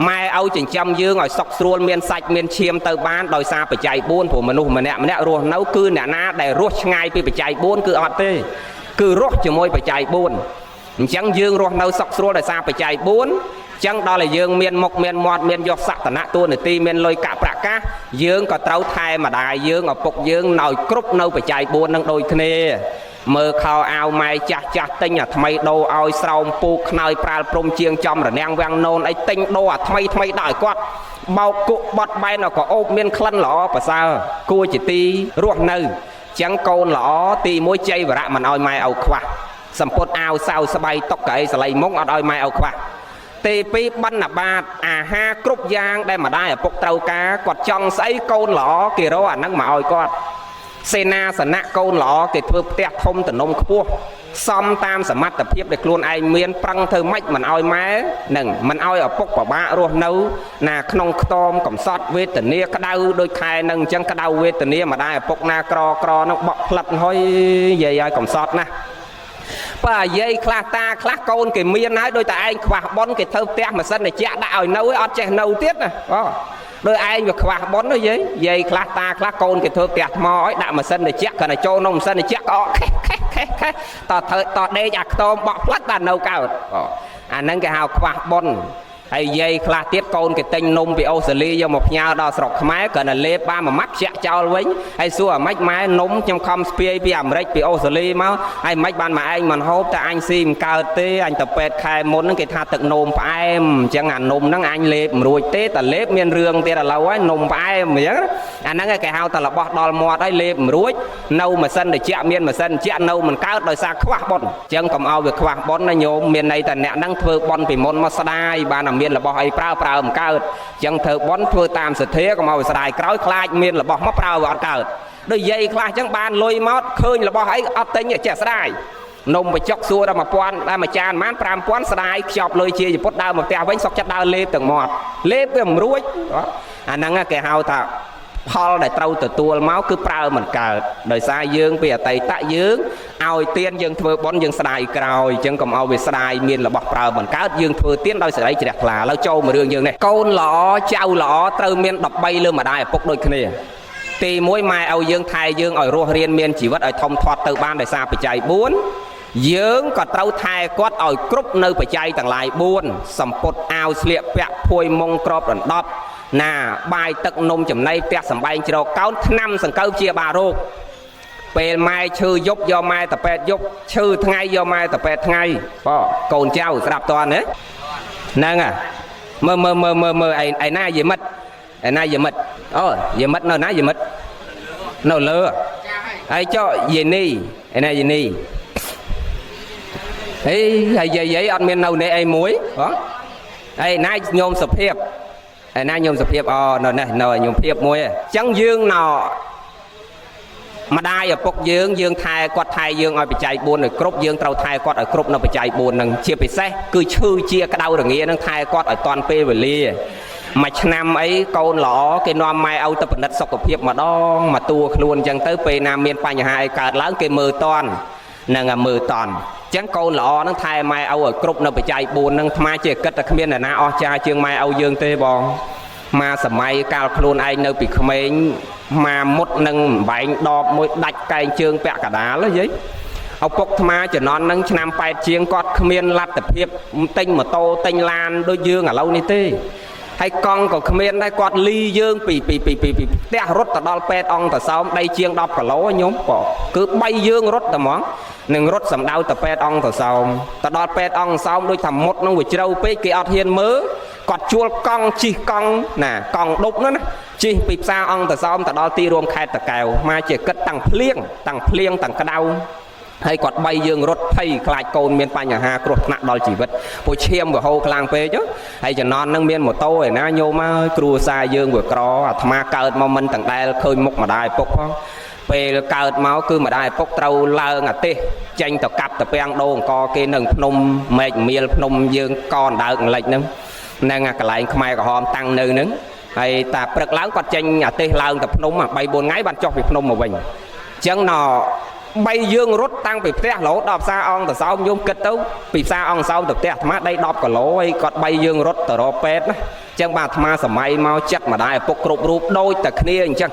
ម៉ែឲ្យចិញ្ចឹមយើងឲ្យសុខស្រួលមានសាច់មានឈាមទៅបានដោយសារបច្ច័យ4ព្រោះមនុស្សម្នាក់ម្នាក់រស់នៅគឺអ្នកណាដែលរស់ឆ្ងាយពីបច្ច័យ4គឺអត់ទេគឺរស់ជាមួយបច្ច័យ4អញ្ចឹងយើងរស់នៅសុខស្រួលដោយសារបច្ច័យ4ចឹងដល់ឲ្យយើងមានមុខមានមាត់មានយកសក្តនៈតួនាទីមានលុយកាក់ប្រាក់កាសយើងក៏ត្រូវថែម្ដាយយើងឪពុកយើងឲ្យគ្រប់នៅបច្ច័យ4នឹងដូចគ្នាមើលខោអាវម៉ែចាស់ចាស់ទិញអាថ្មីដូរឲ្យស្រោមពូកខ្នើយប្រាលព្រំជាងចំរនាំងវាំងណូនអីទិញដូរអាថ្មីថ្មីដាក់ឲ្យគាត់បោកគក់បត់បែនឲ្យក៏អូបមានក្លិនល្អប្រសើរគួរជាទីរស់នៅចឹងកូនល្អទី1ជ័យវរៈមិនឲ្យម៉ែឪខ្វះសម្ពុតអាវសៅស្បៃតុកកៅអីសលៃមុងអត់ឲ្យម៉ែឪខ្វះទី2បណ្ណបាតអាហារគ្រប់យ៉ាងដែលម្ដាយឪពុកត្រូវការគាត់ចង់ស្អីកូនល្អគេរកអាហ្នឹងមកឲ្យគាត់សេនាសនៈកូនល្អគេធ្វើផ្ទះធំទំនំខ្ពស់សំតាមសមត្ថភាពដែលខ្លួនឯងមានប្រឹងធ្វើម៉េចមិនឲ្យម៉ែនិងមិនឲ្យឪពុកពិបាករស់នៅណាក្នុងខ្ទមកំសត់វេទនាក្តៅដូចខែនឹងអញ្ចឹងក្តៅវេទនាម្ដាយឪពុកណាក្រក្រនឹងបក់ផ្លិតហុយយាយឲ្យកំសត់ណាស់បើយាយខ្លះតាខ្លះកូនគេមានហើយដោយតែឯងខ្វះប៉ុនគេធ្វើផ្ទះម៉ាស៊ីនត្រជាក់ដាក់ឲ្យនៅអត់ចេះនៅទៀតណាអូដោយឯងវាខ្វះប៉ុនយាយយាយខ្លះតាខ្លះកូនគេធ្វើផ្ទះថ្មឲ្យដាក់ម៉ាស៊ីនត្រជាក់គ្រាន់តែចូលក្នុងម៉ាស៊ីនត្រជាក់ក៏ខេះខេះខេះខេះតធ្វើតដេកអាខ្ទមបក់ផ្លិតតែនៅកើតអាហ្នឹងគេហៅខ្វះប៉ុនហើយយាយខ្លះទៀតកូនគេទិញនំពីអូស្ត្រាលីយកមកផ្ញើដល់ស្រុកខ្មែរគ្រាន់តែលេបបានមួយម៉ាត់ខ្ជាក់ចោលវិញហើយសួរអាម៉េចម៉ែនំខ្ញុំខំស្ពាយពីអាមេរិកពីអូស្ត្រាលីមកហើយម៉េចបានមកឯងមិនហូបតែអញស៊ីមិនកើតទេអញទៅពេទ្យខែមុនហ្នឹងគេថាទឹកនោមផ្អែមអញ្ចឹងអានំហ្នឹងអញលេបមិនរួចទេតែលេបមានរឿងទៀតឥឡូវហើយនំផ្អែមអញ្ចឹងអាហ្នឹងគេហៅតែរបស់ដល់មាត់ហើយលេបមិនរួចនៅម៉ាស៊ីនត្រជាក់មានម៉ាស៊ីនត្រជាក់នៅមិនកើតដោយសារខ្វះបុណ្យអញ្ចឹងកុំឲ្យវាខ្វះបុណ្យណាញោមមានន័យថាអ្នកហ្នឹងធ្វើបុណ្យពីមុនមកស្ដាយបានតែមានរបស់អីប្រើប្រើមិនកើតអញ្ចឹងធ្វើបុណ្យធ្វើតាមសទ្ធាកុំឲ្យស្ដាយក្រោយខ្លាចមានរបស់មកប្រើវាអត់កើតដូចយាយខ្លះអញ្ចឹងបានលុយមកឃើញរបស់អីអត់ទិញចេះស្ដាយនំបញ្ចុកសួរដល់1000ដល់មួយចានប៉ុន្មាន5000ស្ដាយខ្ចប់លុយជាជពុតដើរមកផ្ទះវិញសុកចិត្តដើរលេបទាំងមាត់លេបវាមិនរួចអាហ្នឹងគេហៅថាផលដែលត្រូវទទួលមកគឺប្រើមិនកើតដោយសារយើងពីអតីតយើងឲ្យទានយើងធ្វើបុណ្យយើងស្ដាយក្រោយអញ្ចឹងកុំឲ្យវាស្ដាយមានរបស់ប្រើមិនកើតយើងធ្វើទានដោយសេរីជ្រះថ្លាឥឡូវចូលមករឿងយើងនេះកូនល្អចៅល្អត្រូវមាន13លើម្ដាយឪពុកដូចគ្នាទី1ម៉ែឲ្យយើងថែយើងឲ្យរស់រានមានជីវិតឲ្យធំធាត់ទៅបានដោយសារបច្ច័យ4យើងក៏ត្រូវថែគាត់ឲ្យគ្រប់នៅបច្ច័យទាំងឡាយ4សម្ពុតអាវស្លៀកពាក់ភួយមុងក្របដណ្ដប់ ណាបាយទឹកនំចំណីផ្ទះសំបែងជ្រកកោនថ្នាំសង្កូវជាបារោគពេលម៉ែឈឺយប់យកម៉ែទៅពេទ្យយប់ឈឺថ្ងៃយកម៉ែទៅពេទ្យថ្ងៃបងកូនចៅស្ដាប់តន់ទេហ្នឹងហ่ะមើលមើលមើលមើលមើលឯណាយាមិតឯណាយាមិតអូយាមិតនៅណាយាមិតនៅលើហើយចុះយានីឯណាយានីហេហើយយាយយាយអត់មាននៅនេះអីមួយបងហើយណាញោមសុភាពឯណាញោមសុភាពអូនៅនេះនៅញោមភាពមួយអញ្ចឹងយើងណម្ដាយឪពុកយើងយើងថែគាត់ថែយើងឲ្យបច្ច័យ4ឲ្យគ្រប់យើងត្រូវថែគាត់ឲ្យគ្រប់នៅបច្ច័យ4ហ្នឹងជាពិសេសគឺឈឺជាក្តៅរងាហ្នឹងថែគាត់ឲ្យតាន់ពេលវេលាមួយឆ្នាំអីកូនល្អគេនាំម៉ែឲ្យទៅពិនិត្យសុខភាពម្ដងមកតួខ្លួនអញ្ចឹងទៅពេលណាមានបញ្ហាអីកើតឡើងគេមើលតាន់ហ្នឹងឲ្យមើលតាន់អញ្ចឹងកូនល្អហ្នឹងថែម៉ែឲ្យឲ្យគ្រប់នៅបច្ច័យ4ហ្នឹងអាត្មាជាគិតតែគ្មានអ្នកណាអស្ចារ្យជាងម៉ែឲ្យយើងទេបងមកសម័យកាលខ្លួនឯងនៅពីក្មេងមកមុតនឹងបែងដបមួយដាច់កែងជើងពាក់កដាលហ៎យាយឪពុកអាត្មាជំនាន់ហ្នឹងឆ្នាំ8ជាងគាត់គ្មានលទ្ធភាពទិញម៉ូតូទិញឡានដូចយើងឥឡូវនេះទេហើយកង់ក៏គ្មានដែរគាត់លីយើងពីពីពីពីពីផ្ទះរត់ទៅដល់ពេទ្យអង្គតសោមដីជាង10គីឡូញោមបងគឺ3យើងរត់តែហ្មងនឹងរត់សំដៅទៅពេទ្យអង្គតសោមទៅដល់ពេទ្យអង្គសោមដូចថាមុតនឹងវាជ្រៅពេកគេអត់ហ៊ានមើលគាត់ជួលកង់ជិះកង់ណាកង់ដប់នោះណាជិះពីផ្សារអង្គតសោមទៅដល់ទីរួមខេត្តតាកែវមកជាគិតតាំងភ្លៀងតាំងភ្លៀងតាំងក្តៅហើយគាត់បីយើងរត់ភ័យខ្លាចកូនមានបញ្ហាគ្រោះថ្នាក់ដល់ជីវិតពួកឈាមវាហូរខ្លាំងពេកហើយចំណន់នឹងមានម៉ូតូឯណាញោមអើយគ្រួសារយើងវាក្រអាត្មាកើតមកមិនទាំងដែលឃើញមុខម្ដាយឪពុកផងពេលកើតមកគឺម្ដាយឪពុកត្រូវឡើងអាទិសចេញទៅកាប់តាពាំងដូងអង្គគេនឹងភ្នំមែកមៀលភ្នំយើងកនដើកលិចហ្នឹងហ្នឹងអាកន្លែងខ្មែរក្រហមតាំងនៅហ្នឹងហើយតាព្រឹកឡើងគាត់ចេញអាទិសឡើងទៅភ្នំ3 4ថ្ងៃបានចុះពីភ្នំមកវិញអញ្ចឹងណបីយើងរត់តាំងពីផ្ទះរហូតដល់ផ្សារអង្គតសោមយំគិតទៅពីផ្សារអង្គសោមទៅផ្ទះអាត្មាដី10គីឡូហើយគាត់បីយើងរត់ទៅរកពេទ្យណាអញ្ចឹងបាទអាត្មាសម័យមកចិត្តម្ដាយឪពុកគ្រប់រូបដូចតែគ្នាអញ្ចឹង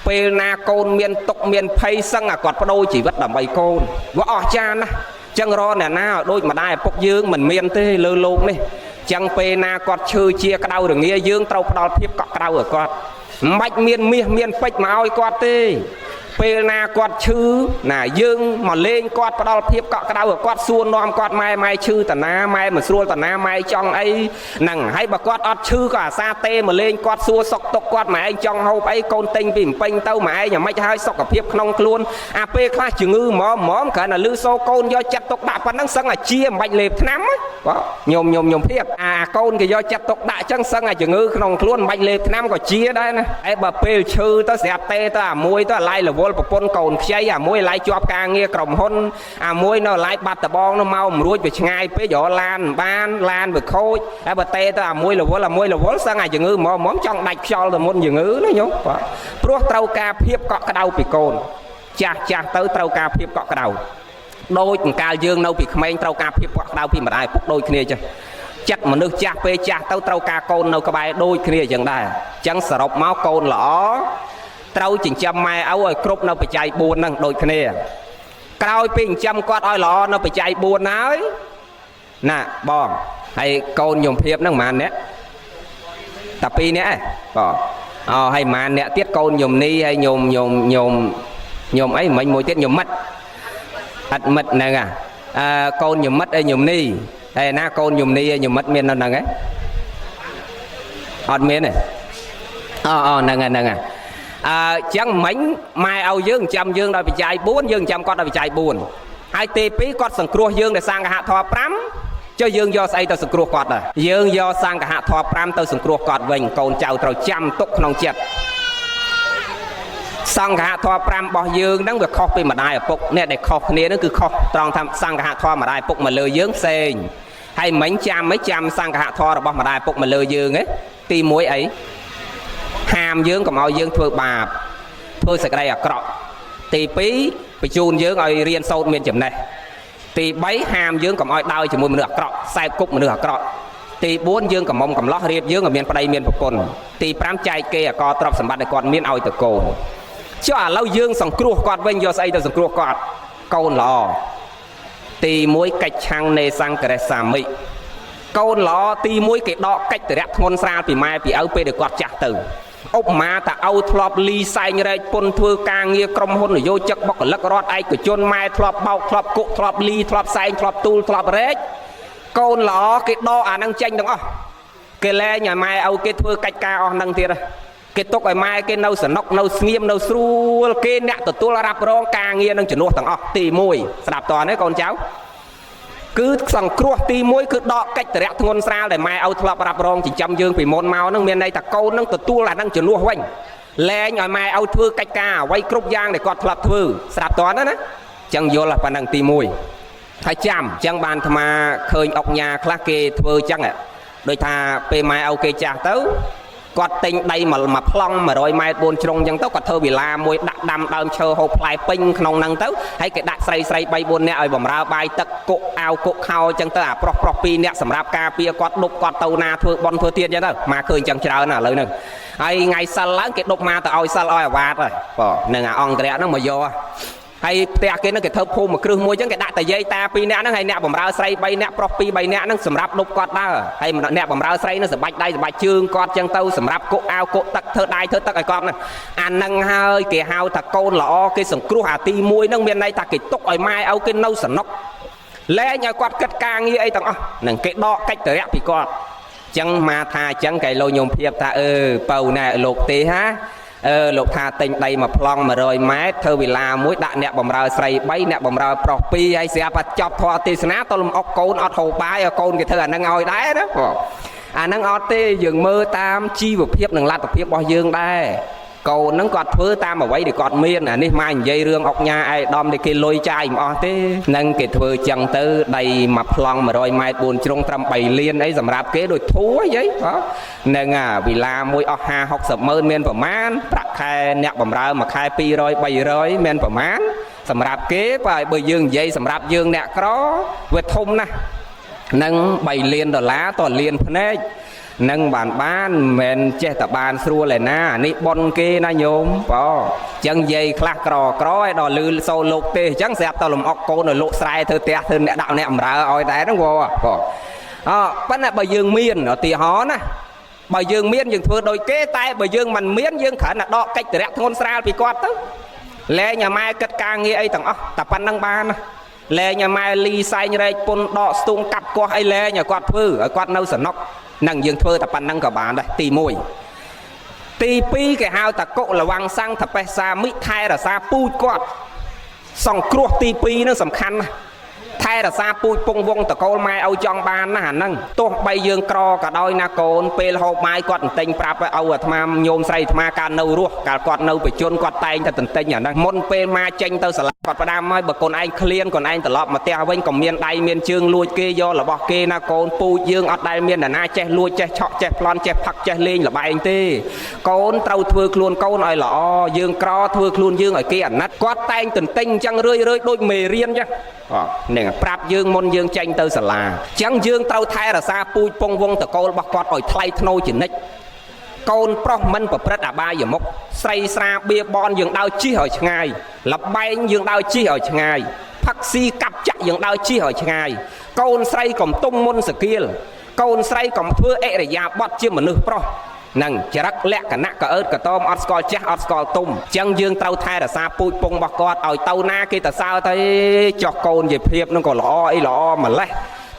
ពេលណាកូនមានទុកមានភ័យសឹងអាគាត់បដូរជីវិតដើម្បីកូនវាអស្ចារ្យណាស់អញ្ចឹងរកអ្នកណាឲ្យដូចម្ដាយឪពុកយើងមិនមានទេលើលោកនេះអញ្ចឹងពេលណាគាត់ឈឺជាក្តៅរងាយើងត្រូវផ្ដល់ភាពកក់ក្ដៅឲ្យគាត់មិនបាច់មានមាសមានពេជ្រមកឲ្យគាត់ទេពេលណាគាត់ឈឺណាយើងមកលេងគាត់ផ្ដល់ភាពកក់ក្ដៅឲ្យគាត់សួរនាំគាត់ម៉ែម៉ែឈឺតាណាម៉ែមិនស្រួលតាណាម៉ែចង់អីហ្នឹងហើយបើគាត់អត់ឈឺក៏អាសាទេមកលេងគាត់សួរសុខទុក្ខគាត់ម៉ែឯងចង់ហូបអីកូនទិញពីភ្នំពេញទៅម៉ែឯងយ៉ាងម៉េចហើយសុខភាពក្នុងខ្លួនអាពេលខ្លះជំងឺហ្មងហ្មងគ្រាន់តែលឺសូកូនយកចិត្តទុកដាក់ប៉ុណ្ណឹងសឹងអាជាមិនបាច់លេបថ្នាំបងញោមញោមញោមភាពអាកូនគេយកចិត្តទុកដាក់ចឹងសឹងអាជំងឺក្នុងខ្លួនមិនបាច់លេបថ្នាំក៏ជាដែរណាហើយបើពេលឈឺទៅស្រាប់ទេទៅអាមួយទៅអាឡៃរវល់ប្រពន្ធកូនខ្ចីអាមួយឡាយជាប់ការងារក្រុមហ៊ុនអាមួយនៅឡាយបាត់ដបងនោះមកមិនរួចវាឆ្ងាយពេករកឡានមិនបានឡានវាខូចហើយបើទេទៅអាមួយរវល់អាមួយរវល់សឹងអាជំងឺហ្មងហ្មងចង់ដាច់ខ្យល់ទៅមុនជំងឺណាញោមបាទព្រោះត្រូវការភាពកក់ក្ដៅពីកូនចាស់ចាស់ទៅត្រូវការភាពកក់ក្ដៅដូចអង្កាលយើងនៅពីក្មេងត្រូវការភាពកក់ក្ដៅពីម្ដាយពុកដូចគ្នាចឹងចិត្តមនុស្សចាស់ពេលចាស់ទៅត្រូវការកូននៅក្បែរដូចគ្នាអញ្ចឹងដែរអញ្ចឹងសរុបមកកូនល្អត្រូវចិញ្ចឹមម៉ែឪឲ្យគ្រប់នៅបច្ច័យ4ហ្នឹងដូចគ្នាក្រោយពីចិញ្ចឹមគាត់ឲ្យល្អនៅបច្ច័យ4ហើយណាបងហើយកូនយំភាពហ្នឹងប៉ុន្មានអ្នកតែ2នាក់ឯងបងអូហើយប៉ុន្មានអ្នកទៀតកូនយំនេះហើយញោមញោមញោមញោមអីមិញមួយទៀតញោមមិត្តអត់មិត្តហ្នឹងអាអើកូនយំមិត្តអីញោមនេះហើយណាកូនយំនេះយំមិត្តមាននៅហ្នឹងឯងអត់មានទេអូអូហ្នឹងហើយហ្នឹងហើយអឺចឹងមិញម៉ែឲ្យយើងចាំយើងដោយបច្ច័យ4យើងចាំគាត់ដោយបច្ច័យ4ហើយទី2គាត់សង្គ្រោះយើងដោយសង្ឃធម៌5ចុះយើងយកស្អីទៅសង្គ្រោះគាត់ដែរយើងយកសង្ឃធម៌5ទៅសង្គ្រោះគាត់វិញកូនចៅត្រូវចាំទុកក្នុងចិត្តសង្ឃធម៌5របស់យើងហ្នឹងវាខុសពីម្ដាយឪពុកអ្នកដែលខុសគ្នាហ្នឹងគឺខុសត្រង់ថាសង្ឃធម៌ម្ដាយឪពុកមកលើយើងផ្សេងហើយមិញចាំមិនចាំសង្ឃធម៌របស់ម្ដាយឪពុកមកលើយើងឯងទី1អីហាមយើងកុំឲ្យយើងធ្វើបាបធ្វើសេចក្តីអាក្រក់ទី2បញ្ជូនយើងឲ្យរៀនសូត្រមានចំណេះទី3ហាមយើងកុំឲ្យដើរជាមួយមនុស្សអាក្រក់សែបគប់មនុស្សអាក្រក់ទី4យើងកំមុំកំឡោះរៀបយើងឲ្យមានប្តីមានប្រពន្ធទី5ចែកគេអកទ្រព្យសម្បត្តិឲ្យគាត់មានឲ្យទៅកូនចុះឥឡូវយើងសង្គ្រោះគាត់វិញយកស្អីទៅសង្គ្រោះគាត់កូនល្អទី1កិច្ចឆាំងនេសង្ករេសាមិ កូនល្អទី1គេដកកិច្ចរៈធ្ងន់ស្រាលពីម៉ែពីឪពេលដែលគាត់ចាស់ទៅឧបមាថាឪធ្លាប់លីសែងរែកពុនធ្វើការងារក្រុមហ៊ុននយោជិកបុគ្គលិករដ្ឋឯកជនម៉ែធ្លាប់បោកធ្លាប់គុកធ្លាប់លីធ្លាប់សែងធ្លាប់ទូលធ្លាប់រែកកូនល្អគេដកអានឹងចេញទាំងអស់គេលែងឲ្យម៉ែឪគេធ្វើកិច្ចការអស់នឹងទៀតគេទុកឲ្យម៉ែគេនៅសនុកនៅស្ងៀមនៅស្រួលគេអ្នកទទួលរ៉ាប់រងការងារនឹងជំនួសទាំងអស់ទី1ស្ដាប់តនេះកូនចៅគឺសង្គ្រោះទី1គឺដកកិច្ចរៈធ្ងន់ស្រាលដែលម៉ែឪធ្លាប់រ៉ាប់រងចិញ្ចឹមយើងពីមុនមកនឹងមានន័យថាកូននឹងទទួលអានឹងជំនួសវិញលែងឲ្យម៉ែឪធ្វើកិច្ចការអ្វីគ្រប់យ៉ាងដែលគាត់ធ្លាប់ធ្វើស្ដាប់តណាណាចឹងយល់ប៉ុណ្ណឹងទី1ហើយចាំចឹងបានអាត្មាឃើញអុកញ៉ាខ្លះគេធ្វើចឹងដូចថាពេលម៉ែឪគេចាស់ទៅគាត់ទិញដីមួយប្លង់100ម៉ែត្រ4ជ្រុងចឹងទៅគាត់ធ្វើវិឡាមួយដាក់ដាំដើមឈើហូបផ្លែពេញក្នុងហ្នឹងទៅហើយគេដាក់ស្រីស្រី3 4នាក់ឲ្យបំរើបាយទឹកគុកអាវគុកខោចឹងទៅអាប្រុសប្រុស2នាក់សម្រាប់ការពារគាត់ដប់គាត់ទៅណាធ្វើបន់ធ្វើទៀតចឹងទៅមកឃើញចឹងច្រើនណាស់ឥឡូវហ្នឹងហើយថ្ងៃសិលឡើងគេដប់មកទៅឲ្យសិលឲ្យអាវ៉ាតហើយបងនឹងអាអង្គរៈហ្នឹងមកយកហើយផ្ទះគេហ្នឹងគេធ្វើភូមិមួយគ្រឹះមួយចឹងគេដាក់តាយាយតា2នាក់ហ្នឹងហើយអ្នកបំរើស្រី3នាក់ប្រុស2 3នាក់ហ្នឹងសម្រាប់ដប់គាត់ដើរហើយអ្នកបំរើស្រីហ្នឹងសបាច់ដៃសបាច់ជើងគាត់ចឹងទៅសម្រាប់គុកអាវគុកទឹកធ្វើដៃធ្វើទឹកឲ្យគាត់ហ្នឹងអាហ្នឹងហើយគេហៅថាកូនល្អគេសង្គ្រោះអាទី1ហ្នឹងមានន័យថាគេទុកឲ្យម៉ែឪគេនៅសនុកលែងឲ្យគាត់គិតការងារអីទាំងអស់នឹងគេដកកិច្ចរៈពីគាត់ចឹងមកថាចឹងកែលោកញោមភាពថាអឺបើណែលោកទេហាអឺលោកថាទិញដីមួយប្លង់100ម៉ែត្រធ្វើវិឡាមួយដាក់អ្នកបំរើស្រី3អ្នកបំរើប្រុស2ហើយស្រាប់តែចប់ធម៌ទេសនាទៅលំអុកកូនអត់ហូបបាយឲ្យកូនគេធ្វើអាហ្នឹងឲ្យដែរណាបងអាហ្នឹងអត់ទេយើងមើលតាមជីវភាពនិងលទ្ធភាពរបស់យើងដែរកូនហ្នឹងគាត់ធ្វើតាមអ្វីដែលគាត់មានអានេះមកនិយាយរឿងអុកញ៉ាឯកឧត្តមដែលគេលុយចាយមិនអស់ទេនឹងគេធ្វើចឹងទៅដីមួយប្លង់100ម៉ែត្រ4ជ្រុងត្រឹម3លានអីសម្រាប់គេដូចធូរអីបងនឹងអាវិឡាមួយអស់50 60ម៉ឺនមានប្រមាណប្រាក់ខែអ្នកបំរើមួយខែ200 300មានប្រមាណសម្រាប់គេបើយើងនិយាយសម្រាប់យើងអ្នកក្រវាធំណាស់នឹង3លានដុល្លារតលានភ្នែកនឹងបានបានមិនចេះតែបានស្រួលឯណានេះប៉ុនគេណាញោមបងចឹងនិយាយខ្លះក្រក្រឲ្យដល់លឺសូលោកទេអញ្ចឹងស្រាប់តែលំអុកកូនឲ្យលោកស្រែធ្វើផ្ទះធ្វើអ្នកដាក់អ្នកបំរើឲ្យតែហ្នឹងបងបងអប៉ុន្តែបើយើងមានឧទាហរណ៍ណាបើយើងមានយើងធ្វើដូចគេតែបើយើងមិនមានយើងគ្រាន់តែដកកិច្ចរៈធ្ងន់ស្រាលពីគាត់ទៅលែងឲ្យម៉ែគិតការងារអីទាំងអស់តែប៉ុណ្្នឹងបានណាលែងឲ្យម៉ែលីសែងរែកពុនដកស្ទូងកាប់កោះអីលែងឲ្យគាត់ធ្វើឲ្យគាត់នៅសនុកនឹងយើងធ្វើតែប៉ុណ្្នឹងក៏បានដែរទី1ទី2គេហៅថាកុលវੰសង្ឃបេសាមិថែរសាពូជគាត់សង្គ្រោះទី2នឹងសំខាន់ណាស់ថែរសាពូជពងវងតកូលម៉ែឲ្យចង់បានណាអាហ្នឹងទោះបីយើងក្រក៏ដោយណាកូនពេលហូបបាយគាត់ទន្ទិញប្រាប់ឲ្យអាត្មាញោមស្រីអាត្មាកាលនៅរស់កាលគាត់នៅបជនគាត់តែងតែទន្ទិញអាហ្នឹងមុនពេលម៉ាចេញទៅសាលាគាត់ផ្ដាំឲ្យបើកូនឯងឃ្លានកូនឯងត្រឡប់មកផ្ទះវិញក៏មានដៃមានជើងលួចគេយករបស់គេណាកូនពូជយើងអត់ដែលមានអ្នកណាចេះលួចចេះឆក់ចេះប្លន់ចេះផឹកចេះលេងល្បែងទេកូនត្រូវធ្វើខ្លួនកូនឲ្យល្អយើងក្រធ្វើខ្លួនយើងឲ្យគេអាណិតគាត់តែងទន្ទិញអញ្ចឹងរឿយរឿយដូចមេរៀនចឹងនឹងប្រាប់យើងមុនយើងចេញទៅសាលាអញ្ចឹងយើងត្រូវថែរក្សាពូជពងវងតកូលរបស់គាត់ឲ្យថ្លៃថ្នូរជានិច្ចកូនប្រុសមិនប្រព្រឹត្តអបាយមុខស្រីស្រាបៀបនយើងដើរជិះឲ្យឆ្ងាយលបែងយើងដើរជិះឲ្យឆ្ងាយផឹកស៊ីកាប់ចាក់យើងដើរជិះឲ្យឆ្ងាយកូនស្រីកុំទុំមុនសគាលកូនស្រីកុំធ្វើអរិយាបថជាមនុស្សប្រុសនឹងចរិតលក្ខណៈកអើតកតមអត់ស្គាល់ចាស់អត់ស្គាល់ទុំអញ្ចឹងយើងត្រូវថែរក្សាពូជពងរបស់គាត់ឲ្យទៅណាគេទៅសើទៅចោះកូនជាភាពនឹងក៏ល្អអីល្អម្លេះ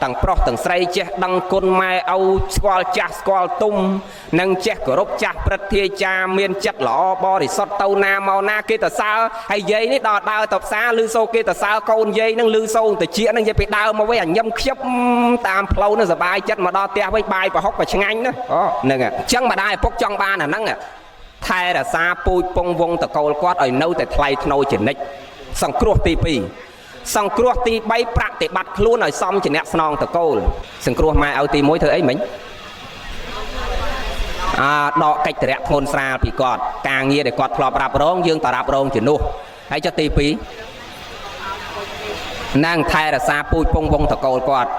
ទាំងប្រុសទាំងស្រីចេះដឹងគុណម៉ែឪស្គាល់ចាស់ស្គាល់ទុំនិងចេះគោរពចាស់ព្រឹទ្ធាចារ្យមានចិត្តល្អបរិសុទ្ធទៅណាមកណាគេទៅសើហើយយាយនេះដល់ដើរទៅផ្សារឮសូរគេទៅសើកូនយាយនឹងឮសូរតិចនឹងយាយពីដើមមកវិញអាញឹមខ្ជិបតាមផ្លូវនឹងសบายចិត្តមកដល់ផ្ទះវិញបាយប្រហុកក៏ឆ្ងាញ់ណាអូហ្នឹងអញ្ចឹងម្ដាយឪពុកចង់បានអាហ្នឹងថែរក្សាពូជពងវងតកូលគាត់ឲ្យនៅតែថ្លៃថ្នូរជានិច្ចសង្គ្រោះទី2សង្គ្រោះទី3ប្រតិបត្តិខ្លួនឲ្យសមជាអ្នកស្នងតកូលសង្គ្រោះម៉ែឲ្យទី1ធ្វើអីមិញអាដកកិច្ចរៈធ្ងន់ស្រាលពីគាត់ការងារដែលគាត់ធ្លាប់រ៉ាប់រងយើងតរ៉ាប់រងជំនួសហើយចុះទី2នឹងថែរក្សាពូជពងវងតកូលគាត់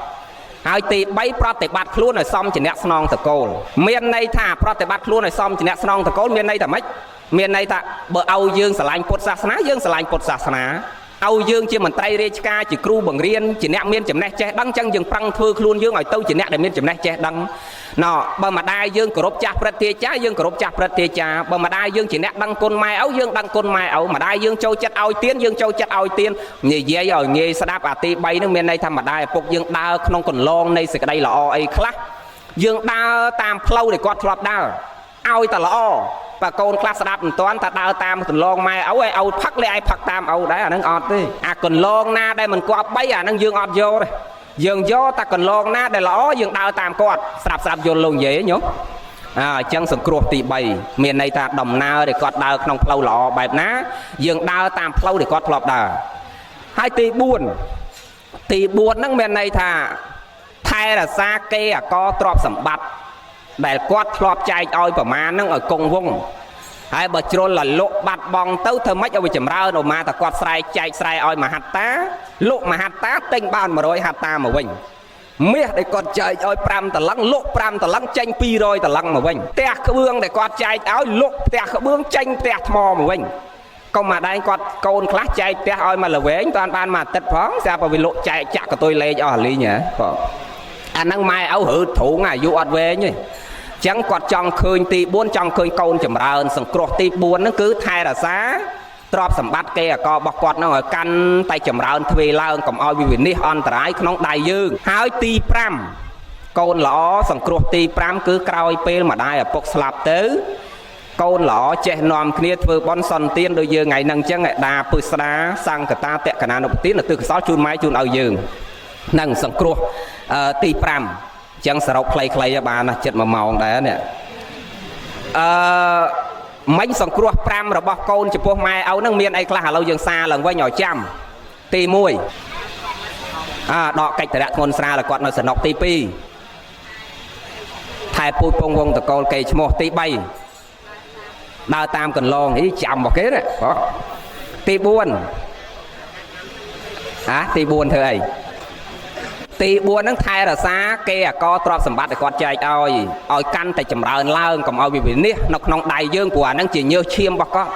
ហើយទី3ប្រតិបត្តិខ្លួនឲ្យសមជាអ្នកស្នងតកូលមានន័យថាប្រតិបត្តិខ្លួនឲ្យសមជាអ្នកស្នងតកូលមានន័យថាម៉េចមានន័យថាបើឲ្យយើងស្រឡាញ់ពុទ្ធសាសនាយើងស្រឡាញ់ពុទ្ធសាសនា ឲ្យយើងជាមន្ត្រីរាជការជាគ្រូបង្រៀនជាអ្នកមានចំណេះចេះដឹងចឹងយើងប្រឹងធ្វើខ្លួនយើងឲ្យទៅជាអ្នកដែលមានចំណេះចេះដឹងណ៎បើម្ដាយយើងគោរពចាស់ព្រឹទ្ធាចារ្យយើងគោរពចាស់ព្រឹទ្ធាចារ្យបើម្ដាយយើងជាអ្នកដឹងគុណម៉ែឪយើងដឹងគុណម៉ែឪម្ដាយយើងចូលចិត្តឲ្យទៀនយើងចូលចិត្តឲ្យទៀននិយាយឲ្យងាយស្ដាប់អាទី3ហ្នឹងមានន័យថាម្ដាយឪពុកយើងដើរក្នុងកន្លងនៃសេចក្តីល្អអីខ្លះយើងដើរតាមផ្លូវដែលគាត់ធ្លាប់ដើរឲ្យតែល្អបើកូនខ្លះស្ដាប់មិនទាន់ថាដើរតាមកន្លងម៉ែឪឲ្យឪផឹកលេឯងផឹកតាមឪដែរអាហ្នឹងអត់ទេអាកន្លងណាដែលមិនគប្បីអាហ្នឹងយើងអត់យកទេយើងយកតែកន្លងណាដែលល្អយើងដើរតាមគាត់ស្រាប់ស្រាប់យល់លោកនិយាយញោមអញ្ចឹងសង្គ្រោះទី3មានន័យថាដំណើរដែលគាត់ដើរក្នុងផ្លូវល្អបែបណាយើងដើរតាមផ្លូវដែលគាត់ធ្លាប់ដើរហើយទី4ទី4ហ្នឹងមានន័យថាថែរក្សាគេអកទ្រព្យសម្បត្តិដែលគាត់ធ្លាប់ចែកឲ្យប្រមាណហ្នឹងឲ្យគង់វង្សហើយបើជ្រុលលលក់បាត់បង់ទៅធ្វើម៉េចឲ្យវាចម្រើនអូម៉ាតែគាត់ស្រែកចែកស្រែឲ្យមហត្តាលក់មហត្តាទិញបាន100ហត្តាមកវិញមាសដែលគាត់ចែកឲ្យ5តឡឹងលក់5តឡឹងចេញ200តឡឹងមកវិញផ្ទះក្បឿងដែលគាត់ចែកឲ្យលក់ផ្ទះក្បឿងចេញផ្ទះថ្មមកវិញកុំមកដែងគាត់កូនខ្លះចែកផ្ទះឲ្យមកល្វែងតាន់បានមួយអាទិត្យផងស្រាប់តែវាលក់ចែកចាក់កតុយលេខអស់លីងហ៎បងអាហ្នឹងម៉ែឪរើទ្រូងអាយុអត់វែងទេចឹងគាត់ចង់ឃើញទី4ចង់ឃើញកូនចម្រើនសង្គ្រោះទី4ហ្នឹងគឺថែរក្សាទ្រព្យសម្បត្តិគេអករបស់គាត់ហ្នឹងឲ្យកាន់តែចម្រើនទ្វេឡើងកុំឲ្យវាវិនិច្ឆ័យអន្តរាយក្នុងដៃយើងហើយទី5កូនល្អសង្គ្រោះទី5គឺក្រោយពេលម្ដាយឪពុកស្លាប់ទៅកូនល្អចេះនាំគ្នាធ្វើបុណ្យសន្ទានដូចយើងថ្ងៃហ្នឹងអញ្ចឹងឯដាពឹស្ដាសង្កតាតកណានុបទានទិកសលជូនម៉ែជូនឲ្យយើងនឹងសង្គ្រោះទី5ចឹងសរុបខ្លីៗបានណាចិត្ត1ម៉ោងដែរនេះអឺមិញសង្គ្រោះ5របស់កូនចំពោះម៉ែឪនឹងមានអីខ្លះឥឡូវយើងសារឡើងវិញឲ្យចាំទី1ដកកិច្ចតរៈធ្ងន់ស្រាលឲ្យគាត់នៅសំណុកទី2ថែពូជពងវងតកូលកេឈ្មោះទី3ដើរតាមកន្លងអីចាំរបស់គេណាបងទី4ទី4ធ្វើអីទី4ហ្នឹងថែរក្សាគេអកទ្រព្យសម្បត្តិដែលគាត់ចែកឲ្យឲ្យកាន់តែចម្រើនឡើងកុំឲ្យវាវិនិច្ឆ័យនៅក្នុងដៃយើងព្រោះអាហ្នឹងជាញើសឈាមរបស់គាត់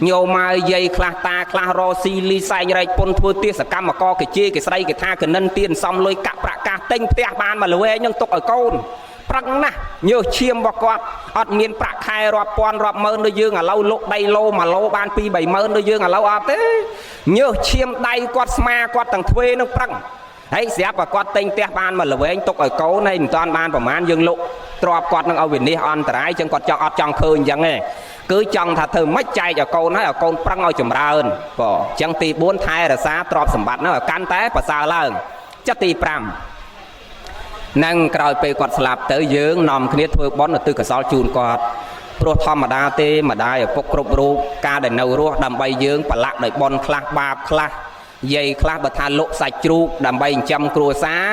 ញោមមកយាយខ្លះតាខ្លះរស៊ីលីសែងរែកពុនធ្វើទាសកម្មករគេជេរគេស្ដីគេថាកនិនទៀនសំលុយកាក់ប្រាក់កាសទិញផ្ទះបានមកល្វែងនឹងទុកឲ្យកូនប្រឹងណាស់ញើសឈាមរបស់គាត់អត់មានប្រាក់ខែរាប់ពាន់រាប់ម៉ឺនដូចយើងឥឡូវលក់ដីឡូ1ឡូបាន2 3ម៉ឺនដូចយើងឥឡូវអត់ទេញើសឈាមដៃគាត់ស្មាគាត់ទាំងទ្វេនឹងប្រឹងហើយស្រាប់តែគាត់ទិញផ្ទះបានមកល្វែងទុកឲ្យកូនហើយមិនតាន់បានប្រហែលយើងលក់ទ្របគាត់នឹងឲ្យវិនិច្ឆ័យអន្តរាយចឹងគាត់ចង់អត់ចង់ឃើញអញ្ចឹងទេគឺចង់ថាធ្វើម៉េចចែកឲ្យកូនហើយឲ្យកូនប្រឹងឲ្យចម្រើនបងអញ្ចឹងទី4ថែរក្សាទ្រព្យសម្បត្តិហ្នឹងឲ្យកាន់តែប្រសើរឡើងចិត្តទី5នឹងក្រោយពេលគាត់ស្លាប់ទៅយើងនាំគ្នាធ្វើបុណ្យឧទ្ទិសកុសលជូនគាត់ព្រោះធម្មតាទេម្ដាយឪពុកគ្រប់រូបការដែលនៅរស់ដើម្បីយើងប្រឡាក់ដោយបុណ្យខ្លះបាបខ្លះយាយខ្លះបើថាលក់សាច់ជ្រូកដើម្បីចិញ្ចឹមគ្រួសារ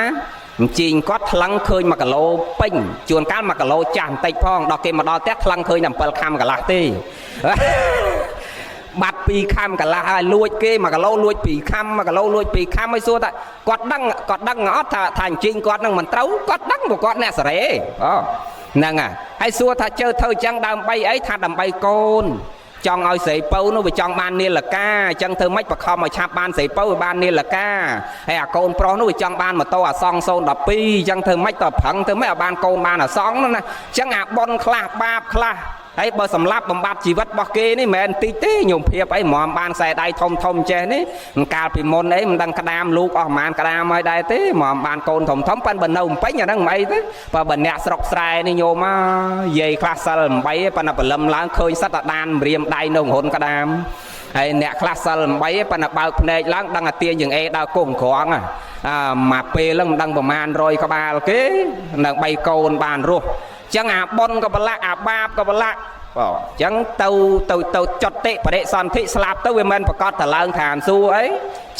អញ្ជីងគាត់ថ្លឹងឃើញ1គីឡូពេញជួនកាល1គីឡូចាស់បន្តិចផងដល់គេមកដល់ផ្ទះថ្លឹងឃើញតែ7ខាំកន្លះទេបាត់2ខាំកន្លះហើយលួចគេ1គីឡូលួច2ខាំ1គីឡូលួច2ខាំឲ្យសួរថាគាត់ដឹងអត់ថាអញ្ជីងគាត់នឹងមិនត្រូវគាត់ដឹងព្រោះគាត់អ្នកសេរីអូហ្នឹងហើយសួរថាជើធ្វើអញ្ចឹងដើម្បីអីថាដើម្បីកូនចង់ឲ្យស្រីពៅនោះវាចង់បាននាឡិកាអញ្ចឹងធ្វើម៉េចបខំឲ្យឆាប់បានស្រីពៅឲ្យបាននាឡិកាហើយអាកូនប្រុសនោះវាចង់បានម៉ូតូអាសង់012អញ្ចឹងធ្វើម៉េចតប្រឹងធ្វើម៉េចឲ្យបានកូនបានអាសង់នោះណាអញ្ចឹងអាបុណ្យខ្លះបាបខ្លះហើយបើសម្លាប់បំបត្តិជីវិតរបស់គេនេះមិនមែនតិចទេញោមភាពអីហ្មងបានខ្សែដៃធំធំចេះនេះកាលពីមុនអីមិនដឹងក្តាមលូកអស់ប្រហែលក្តាមហើយដែរទេហ្មងបានកូនធំធំប៉ិនបើនៅពេញអាហ្នឹងមិនអីទេបើអ្នកស្រុកស្រែនេះញោមយាយខ្លះសិល8ប៉ុន្តែព្រលឹមឡើងឃើញសិតតែដានរៀមដៃនៅហ៊ុនក្តាមហើយអ្នកខ្លះសិល8ប៉ុន្តែបើកភ្នែកឡើងដឹងអាទាញជាងអេដើរគុំក្រងអាមកពេលហ្នឹងមិនដឹងប្រមាណ100ក្បាលគេនឹង3កូនបានរស់ចឹងអាបុណ្យក៏ប្រឡាក់អាបាបក៏ប្រឡាក់បងអញ្ចឹងទៅទៅទៅចតិបរិសន្ធិស្លាប់ទៅវាមិនប្រកាសទៅឡើងឋានសួគ៌អី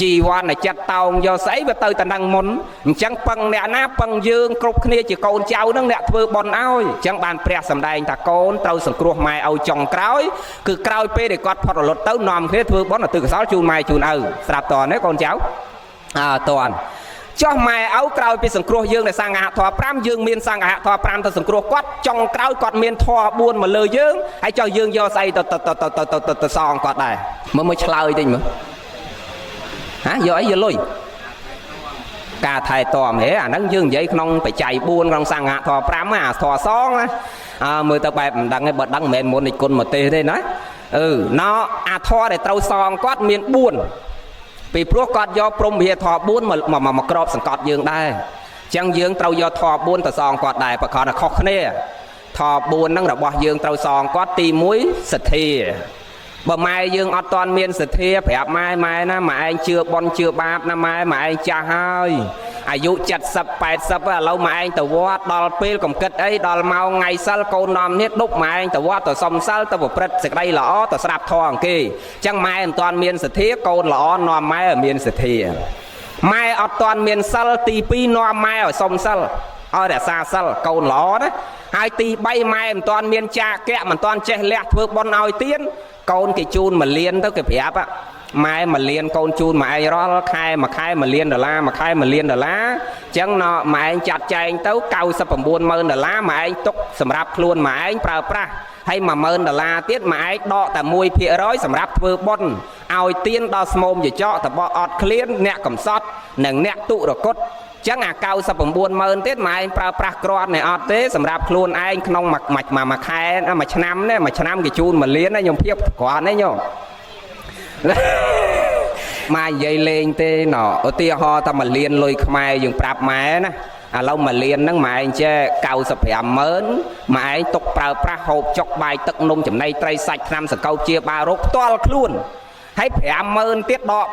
ជីវ័នចិត្តតោងយកស្អីវាទៅតែនឹងមុនអញ្ចឹងពឹងអ្នកណាពឹងយើងគ្រប់គ្នាជាកូនចៅនឹងអ្នកធ្វើបុណ្យឲ្យអញ្ចឹងបានព្រះសម្ដែងថាកូនត្រូវសង្គ្រោះម៉ែឪចុងក្រោយគឺក្រោយពេលដែលគាត់ផុតរលត់ទៅនាំគ្នាធ្វើបុណ្យឧទ្ទិសកុសលជូនម៉ែជូនឪស្រាប់តនេះកូនចៅអើតន់ចុះម៉ែឪក្រោយពីសង្គ្រោះយើងដោយសង្ឃធម៌5យើងមានសង្ឃធម៌5ទៅសង្គ្រោះគាត់ចុងក្រោយគាត់មានធម៌4មកលើយើងហើយចុះយើងយកស្អីទៅទៅទៅទៅទៅសងគាត់ដែរមើលមើលឆ្លើយតិចមើល ហ៎យកអីយកលុយការថែទាំហេអាហ្នឹងយើងនិយាយក្នុងបច្ច័យ4ក្នុងសង្ឃធម៌5អាធម៌សងណាអើមើលទៅបែបមិនដឹងទេបើដឹងមិនមែនមុននិគុណមកទេទេណាអឺណោអាធម៌ដែលត្រូវសងគាត់មាន4ពីព្រោះគាត់យកព្រំវិហារធម៌4មកមកក្របសង្កត់យើងដែរអញ្ចឹងយើងត្រូវយកធម៌4ទៅសងគាត់ដែរប្រកបតែខុសគ្នាធម៌4ហ្នឹងរបស់យើងត្រូវសងគាត់ទី1សទ្ធាបើម៉ែយើងអត់ទាន់មានសទ្ធាប្រាប់ម៉ែម៉ែណាម៉ែឯងជឿប៉ុនជឿបាបណាម៉ែម៉ែឯងចាស់ហើយអាយុ70 80ឥឡូវម៉ែឯងទៅវត្តដល់ពេលកំគិតអីដល់ម៉ោងថ្ងៃសិលកូននាំនេះដប់ម៉ែឯងទៅវត្តទៅសុំសិលទៅប្រព្រឹត្តសេចក្តីល្អទៅស្ដាប់ធម៌អង្គគេអញ្ចឹងម៉ែមិនទាន់មានសទ្ធាកូនល្អនាំម៉ែឲ្យមានសទ្ធាម៉ែអត់ទាន់មានសិលទី2នាំម៉ែឲ្យសុំសិលឲ្យរក្សាសិលកូនល្អណាហើយទី3ម៉ែមិនទាន់មានចាគៈមិនទាន់ចេះលះធ្វើបុណ្យឲ្យទៀនកូនគេជូនមួយលានទៅគេប្រាប់ម៉ែមួយលានកូនជូនម៉ែឯងរាល់ខែមួយខែមួយលានដុល្លារមួយខែមួយលានដុល្លារអញ្ចឹងណម៉ែឯងចាត់ចែងទៅ990,000ដុល្លារម៉ែឯងទុកសម្រាប់ខ្លួនម៉ែឯងប្រើប្រាស់ហើយ10000ដុល្លារទៀតម៉ែឯងដកតែ1%សម្រាប់ធ្វើបុណ្យឲ្យទៀនដល់ស្មោមចចកតបអត់ឃ្លានអ្នកកំសត់និងអ្នកទុរគតចឹងអា990,000ទៀតម៉ែឯងប្រើប្រាស់គ្រាន់នេះអត់ទេសម្រាប់ខ្លួនឯងក្នុងមួយមួយខែមួយឆ្នាំនេះមួយឆ្នាំគេជូនមួយលានខ្ញុំភាពគ្រាន់ទេញោមម៉ែនិយាយលេងទេណឧទាហរណ៍ថាមួយលានលុយខ្មែរយើងប្រាប់ម៉ែណាឥឡូវមួយលានហ្នឹងម៉ែឯងចេះ950,000ម៉ែឯងទុកប្រើប្រាស់ហូបចុកបាយទឹកនំចំណីត្រីសាច់ថ្នាំសង្កូវជាបារោគផ្ទាល់ខ្លួនហើយ50000ទៀតដក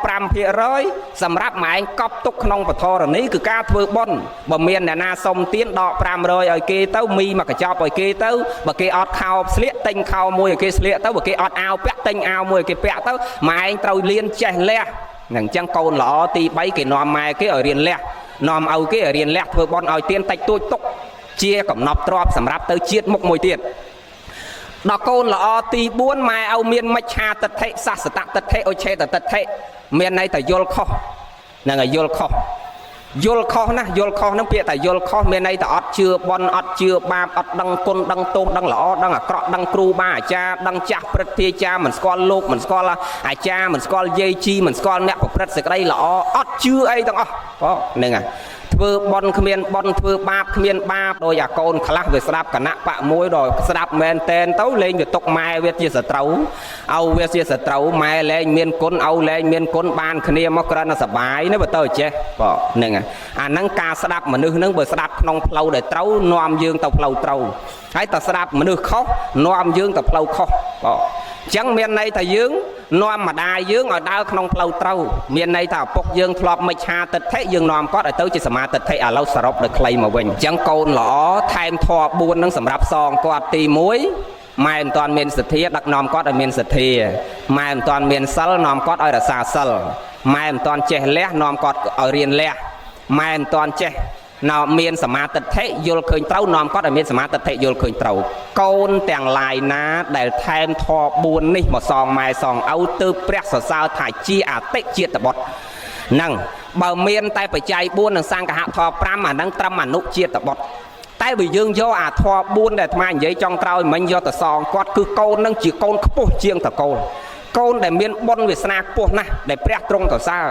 5%សម្រាប់ម៉ែឯងកប់ទុកក្នុងបធរណីគឺការធ្វើបុណ្យបើមានអ្នកណាសុំទានដក500ឲ្យគេទៅមីមកកញ្ចប់ឲ្យគេទៅបើគេអត់ខោស្លៀកទិញខោមួយឲ្យគេស្លៀកទៅបើគេអត់អាវពាក់ទិញអាវមួយឲ្យគេពាក់ទៅម៉ែឯងត្រូវលៀនចេះលះនឹងអញ្ចឹងកូនល្អទី3គេនាំម៉ែគេឲ្យរៀនលះនាំឲ្យគេឲ្យរៀនលះធ្វើបុណ្យឲ្យទានតិចតួចទុកជាកំណប់ទ្របសម្រាប់ទៅជាតិមុខមួយទៀតដល់កូនល្អទី4ម៉ែឲ្យមានមច្ឆាទិដ្ឋិសសតទិដ្ឋិឧឆេតទិដ្ឋិមានន័យថាយល់ខុសហ្នឹងហើយយល់ខុសយល់ខុសណាយល់ខុសហ្នឹងពាក្យថាយល់ខុសមានន័យថាអត់ជឿបុណ្យអត់ជឿបាបអត់ដឹងគុណដឹងទោសដឹងល្អដឹងអាក្រក់ដឹងគ្រូបាអាចារ្យដឹងចាស់ព្រឹទ្ធាចារ្យមិនស្គាល់លោកមិនស្គាល់អាចារ្យមិនស្គាល់យាយជីមិនស្គាល់អ្នកប្រព្រឹត្តសេចក្តីល្អអត់ជឿអីទាំងអស់បងហ្នឹងហើយធ្វើបុណ្យគ្មានបុណ្យធ្វើបាបគ្មានបាបដោយអាកូនខ្លះវាស្ដាប់គណៈបកមួយដល់ស្ដាប់មែនតែនទៅលេងវាទុកម៉ែវាជាសត្រូវឲ្យវាជាសត្រូវម៉ែលែងមានគុណឲ្យលែងមានគុណបានគ្នាមកក្រិនសបាយណាបើទៅចេះបងហ្នឹងហើយអាហ្នឹងការស្ដាប់មនុស្សហ្នឹងបើស្ដាប់ក្នុងផ្លូវដែលត្រូវនាំយើងទៅផ្លូវត្រូវហើយតែស្ដាប់មនុស្សខុសនាំយើងទៅផ្លូវខុសបងអញ្ចឹងមានន័យថាយើងនាំម្ដាយយើងឲ្យដើរក្នុងផ្លូវត្រូវមានន័យថាឪពុកយើងធ្លាប់មិច្ឆាទិដ្ឋិយើងនាំគាត់ឲ្យទៅជាសមាទិដ្ឋិឥឡូវសរុបដោយខ្លីមកវិញអញ្ចឹងកូនល្អថែមធម៌4ហ្នឹងសម្រាប់សងគាត់ទី1ម៉ែមិនទាន់មានសទ្ធាដឹកនាំគាត់ឲ្យមានសទ្ធាម៉ែមិនទាន់មានសិលនាំគាត់ឲ្យរក្សាសិលម៉ែមិនទាន់ចេះលះនាំគាត់ឲ្យរៀនលះម៉ែមិនទាន់ចេះណោមានសមាទិដ្ឋិយល់ឃើញត្រូវនាំគាត់ឲ្យមានសមាទិដ្ឋិយល់ឃើញត្រូវកូនទាំងឡាយណាដែលថែមធម៌4នេះមកសងម៉ែសងឪទើបព្រះសរសើរថាជាអតិជាតិបុត្រហ្នឹងបើមានតែបច្ច័យ4និងសង្ឃហធម៌5អាហ្នឹងត្រឹមអនុជាតិបុត្រតែបើយើងយកអាធម៌4ដែលអាត្មានិយាយចុងក្រោយមិញយកទៅសងគាត់គឺកូននឹងជាកូនខ្ពស់ជាងតកូលកូនដែលមានបុណ្យវាសនាខ្ពស់ណាស់ដែលព្រះទ្រង់សរសើរ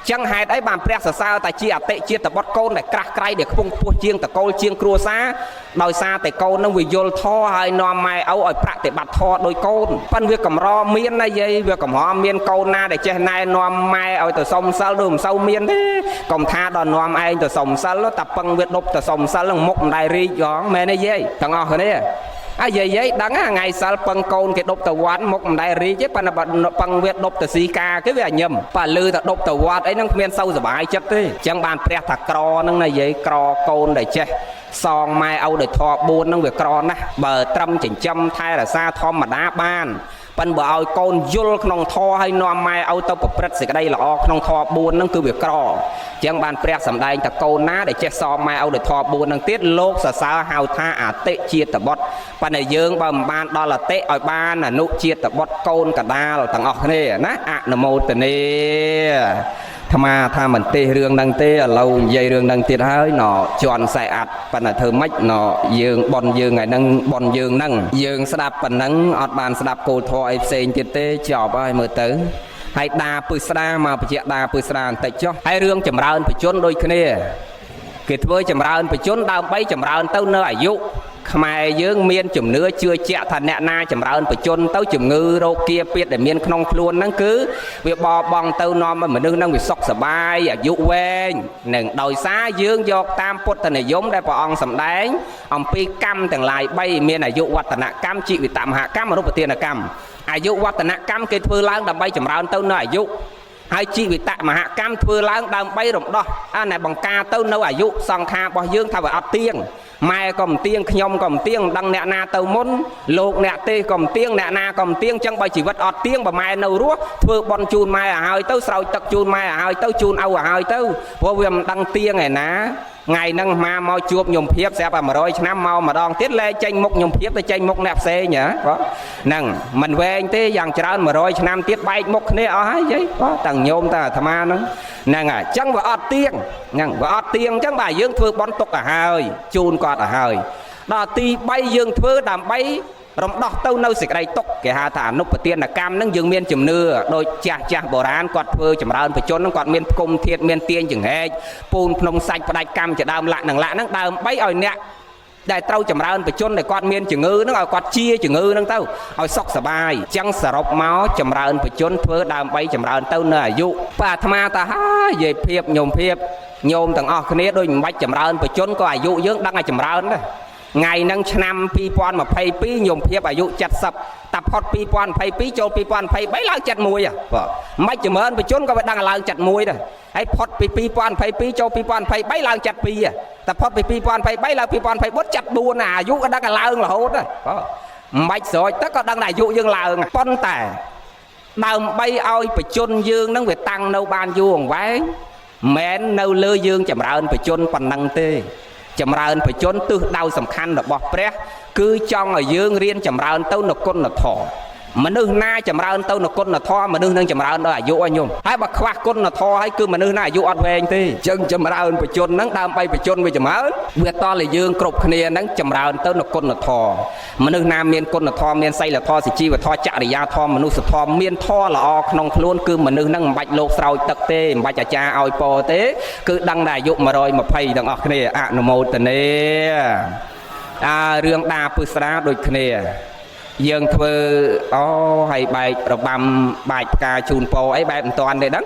ចឹងហេតុអីបានព្រះសរសើរតែជាអតិជាតិបុត្រកូនដែលក្រាស់ក្រៃដែលខ្ពង់ខ្ពស់ជាងតកូលជាងគ្រួសារដោយសារតែកូននឹងវាយល់ធម៌ហើយនាំម៉ែឪឲ្យប្រតិបត្តិធម៌ដោយកូនប៉ិនវាកម្រមានណាយាយវាកម្រមានកូនណាដែលចេះណែនាំម៉ែឲ្យទៅសុំសិលដូចមិនសូវមានទេកុំថាដល់នាំឯងទៅសុំសិលតែពឹងវាដប់ទៅសុំសិលនឹងមុខមិនដែលរីកហ្ងមែនទេយាយទាំងអស់គ្នាអាយាយដឹងថ្ងៃសិលពឹងកូនគេដប់ទៅវត្តមុខមិនដែលរីកទេប៉ុន្តែពឹងវាដប់ទៅស៊ីការគេវាញឹមប៉ាលឺតែដប់ទៅវត្តអីហ្នឹងគ្មានសូវសុបាយចិត្តទេអញ្ចឹងបានព្រះថាក្រហ្នឹងណាយាយក្រកូនដែលចេះសងម៉ែឪដោយធម៌4ហ្នឹងវាក្រណាស់បើត្រឹមចិញ្ចឹមថែរក្សាធម្មតាបានប៉ិនបើឲ្យកូនយល់ក្នុងធម៌ហើយនាំម៉ែឪទៅប្រព្រឹត្តសេចក្តីល្អក្នុងធម៌4ហ្នឹងគឺវាក្រអញ្ចឹងបានព្រះសម្ដែងតកូនណាដែលចេះសងម៉ែឪដោយធម៌4ហ្នឹងទៀតលោកសរសើរហៅថាអតិជាតិបុត្រប៉ុន្តែយើងបើមិនបានដល់អតិឲ្យបានអនុជាតិបុត្រកូនកដាលទាំងអស់គ្នាណាអនុមោទនាអាត្មាថាមិនទេសរឿងហ្នឹងទេឥឡូវនិយាយរឿងហ្នឹងទៀតហើយណជន់ខ្សែអាត់ប៉ុន្តែធ្វើម៉េចណយើងប៉ុនយើងថ្ងៃហ្នឹងប៉ុនយើងហ្នឹងយើងស្ដាប់ប៉ុណ្ណឹងអត់បានស្ដាប់គោលធម៌អីផ្សេងទៀតទេចប់ហើយមើលទៅ ហើយដាពឹស្ដាមកបញ្ជាក់ដាពឹស្ដាបន្តិចចុះហើយរឿងចម្រើនបជនដូចគ្នាគេធ្វើចម្រើនបជនដើម្បីចម្រើនទៅនៅអាយុខ្មែរយើងមានជំនឿជឿជាក់ថាអ្នកណាចម្រើនបជនទៅជំងឺរោគាពាធដែលមានក្នុងខ្លួនហ្នឹងគឺវាបបង់ទៅនាំឲ្យមនុស្សហ្នឹងវាសុខសប្បាយអាយុវែងនឹងដោយសារយើងយកតាមពុទ្ធនិយមដែលព្រះអង្គសម្ដែងអំពីកម្មទាំងឡាយ3មានអាយុវឌ្ឍនកម្មជីវិតមហកម្មអនុបទានកម្មអាយុវឌ្ឍនកម្មគេធ្វើឡើងដើម្បីចម្រើនទៅនៅអាយុហើយជីវិតមហកម្មធ្វើឡើងដើម្បីរំដោះអាណែបង្ការទៅនៅអាយុសង្ខាររបស់យើងថាវាអត់ទៀងម៉ែក៏មិនទៀងខ្ញុំក៏មិនទៀងមិនដឹងអ្នកណាទៅមុនលោកអ្នកទេក៏មិនទៀងអ្នកណាក៏មិនទៀងចឹងបើជីវិតអត់ទៀងបើម៉ែនៅរស់ធ្វើបន់ជូនម៉ែឲ្យហើយទៅស្រោចទឹកជូនម៉ែឲ្យហើយទៅជូនឪឲ្យហើយទៅព្រោះវាមិនដឹងទៀងឯណាថ្ងៃហ្នឹងអាមកជួបញោមភាពស្រាប់តែ100ឆ្នាំមកម្ដងទៀតលែងចេញមុខញោមភាពទៅចេញមុខអ្នកផ្សេងហ៎បងហ្នឹងមិនវែងទេយ៉ាងច្រើន100ឆ្នាំទៀតបែកមុខគ្នាអស់ហើយយាយបងតាំងញោមតាអាត្មាហ្នឹងហ្នឹងហើយអញ្ចឹងវាអត់ទៀងហ្នឹងវាអត់ទៀងអញ្ចឹងបាទយើងធ្វើបន់ទុកឲ្យហើយជូនគាត់ឲ្យហើយដល់ទី3យើងធ្វើដើម្បីរំដោះទៅនៅសេចក្តីទុក្ខគេហៅថាអនុបទានកម្មហ្នឹងយើងមានជំនឿដូចចាស់ចាស់បុរាណគាត់ធ្វើចម្រើនបជនហ្នឹងគាត់មានផ្គុំធាតមានទាញចង្ហែកពូនភ្នំសាច់ផ្ដាច់កម្មជាដើមលាក់នឹងលាក់ហ្នឹងដើម្បីឲ្យអ្នកដែលត្រូវចម្រើនបជនដែលគាត់មានជំងឺហ្នឹងឲ្យគាត់ជាជំងឺហ្នឹងទៅឲ្យសុខសប្បាយអញ្ចឹងសរុបមកចម្រើនបជនធ្វើដើម្បីចម្រើនទៅនៅអាយុបាទអាត្មាតាហើយយាយភាពញោមភាពញោមទាំងអស់គ្នាដូចមិនបាច់ចម្រើនបជនក៏អាយុយើងដឹងឲ្យចម្រើនដែរថ្ងៃហ្នឹងឆ្នាំ2022ញោមភាពអាយុ70តាផុត2022ចូល2023ឡើង71បាទមិនចម្រើនបជនក៏វាដឹងឡើង71ដែរហើយផុតពី2022ចូល2023ឡើង72តាផុតពី2023ឡើង2024 74អាយុក៏ដឹងឡើងរហូតដែរបាទមិនបាច់ស្រោចទៅក៏ដឹងថាអាយុយើងឡើងប៉ុន្តែដើម្បីឲ្យបជនយើងនឹងវាតាំងនៅបានយូរអង្វែងមិននៅលើយើងចម្រើនបជនប៉ុណ្ណឹងទេចម្រើនបជនទិសដៅសំខាន់របស់ព្រះគឺចង់ឲ្យយើងរៀនចម្រើនទៅនៅគុណធម៌មនុស្សណាចម្រើនទៅនៅគុណធម៌មនុស្សនឹងចម្រើនដល់អាយុឲ្យញោមហើយបើខ្វះគុណធម៌ហើយគឺមនុស្សណាអាយុអត់វែងទេអញ្ចឹងចម្រើនបជនហ្នឹងដើម្បីបជនវាចម្រើនវាតតែយើងគ្រប់គ្នាហ្នឹងចម្រើនទៅនៅគុណធម៌មនុស្សណាមានគុណធម៌មានសីលធម៌សុជីវធម៌ចរិយាធម៌មនុស្សធម៌មានធម៌ល្អក្នុងខ្លួនគឺមនុស្សហ្នឹងមិនបាច់លោកស្រោចទឹកទេមិនបាច់អាចារ្យឲ្យពរទេគឺដឹងតែអាយុ120ទាំងអស់គ្នាអនុមោទនាអារឿងដាពឹស្ដាដូចគ្នាយើងធ្វើអូហើយបែករបាំបាចផ្កាជូនពោអីបែបមិនតាន់ទេដឹង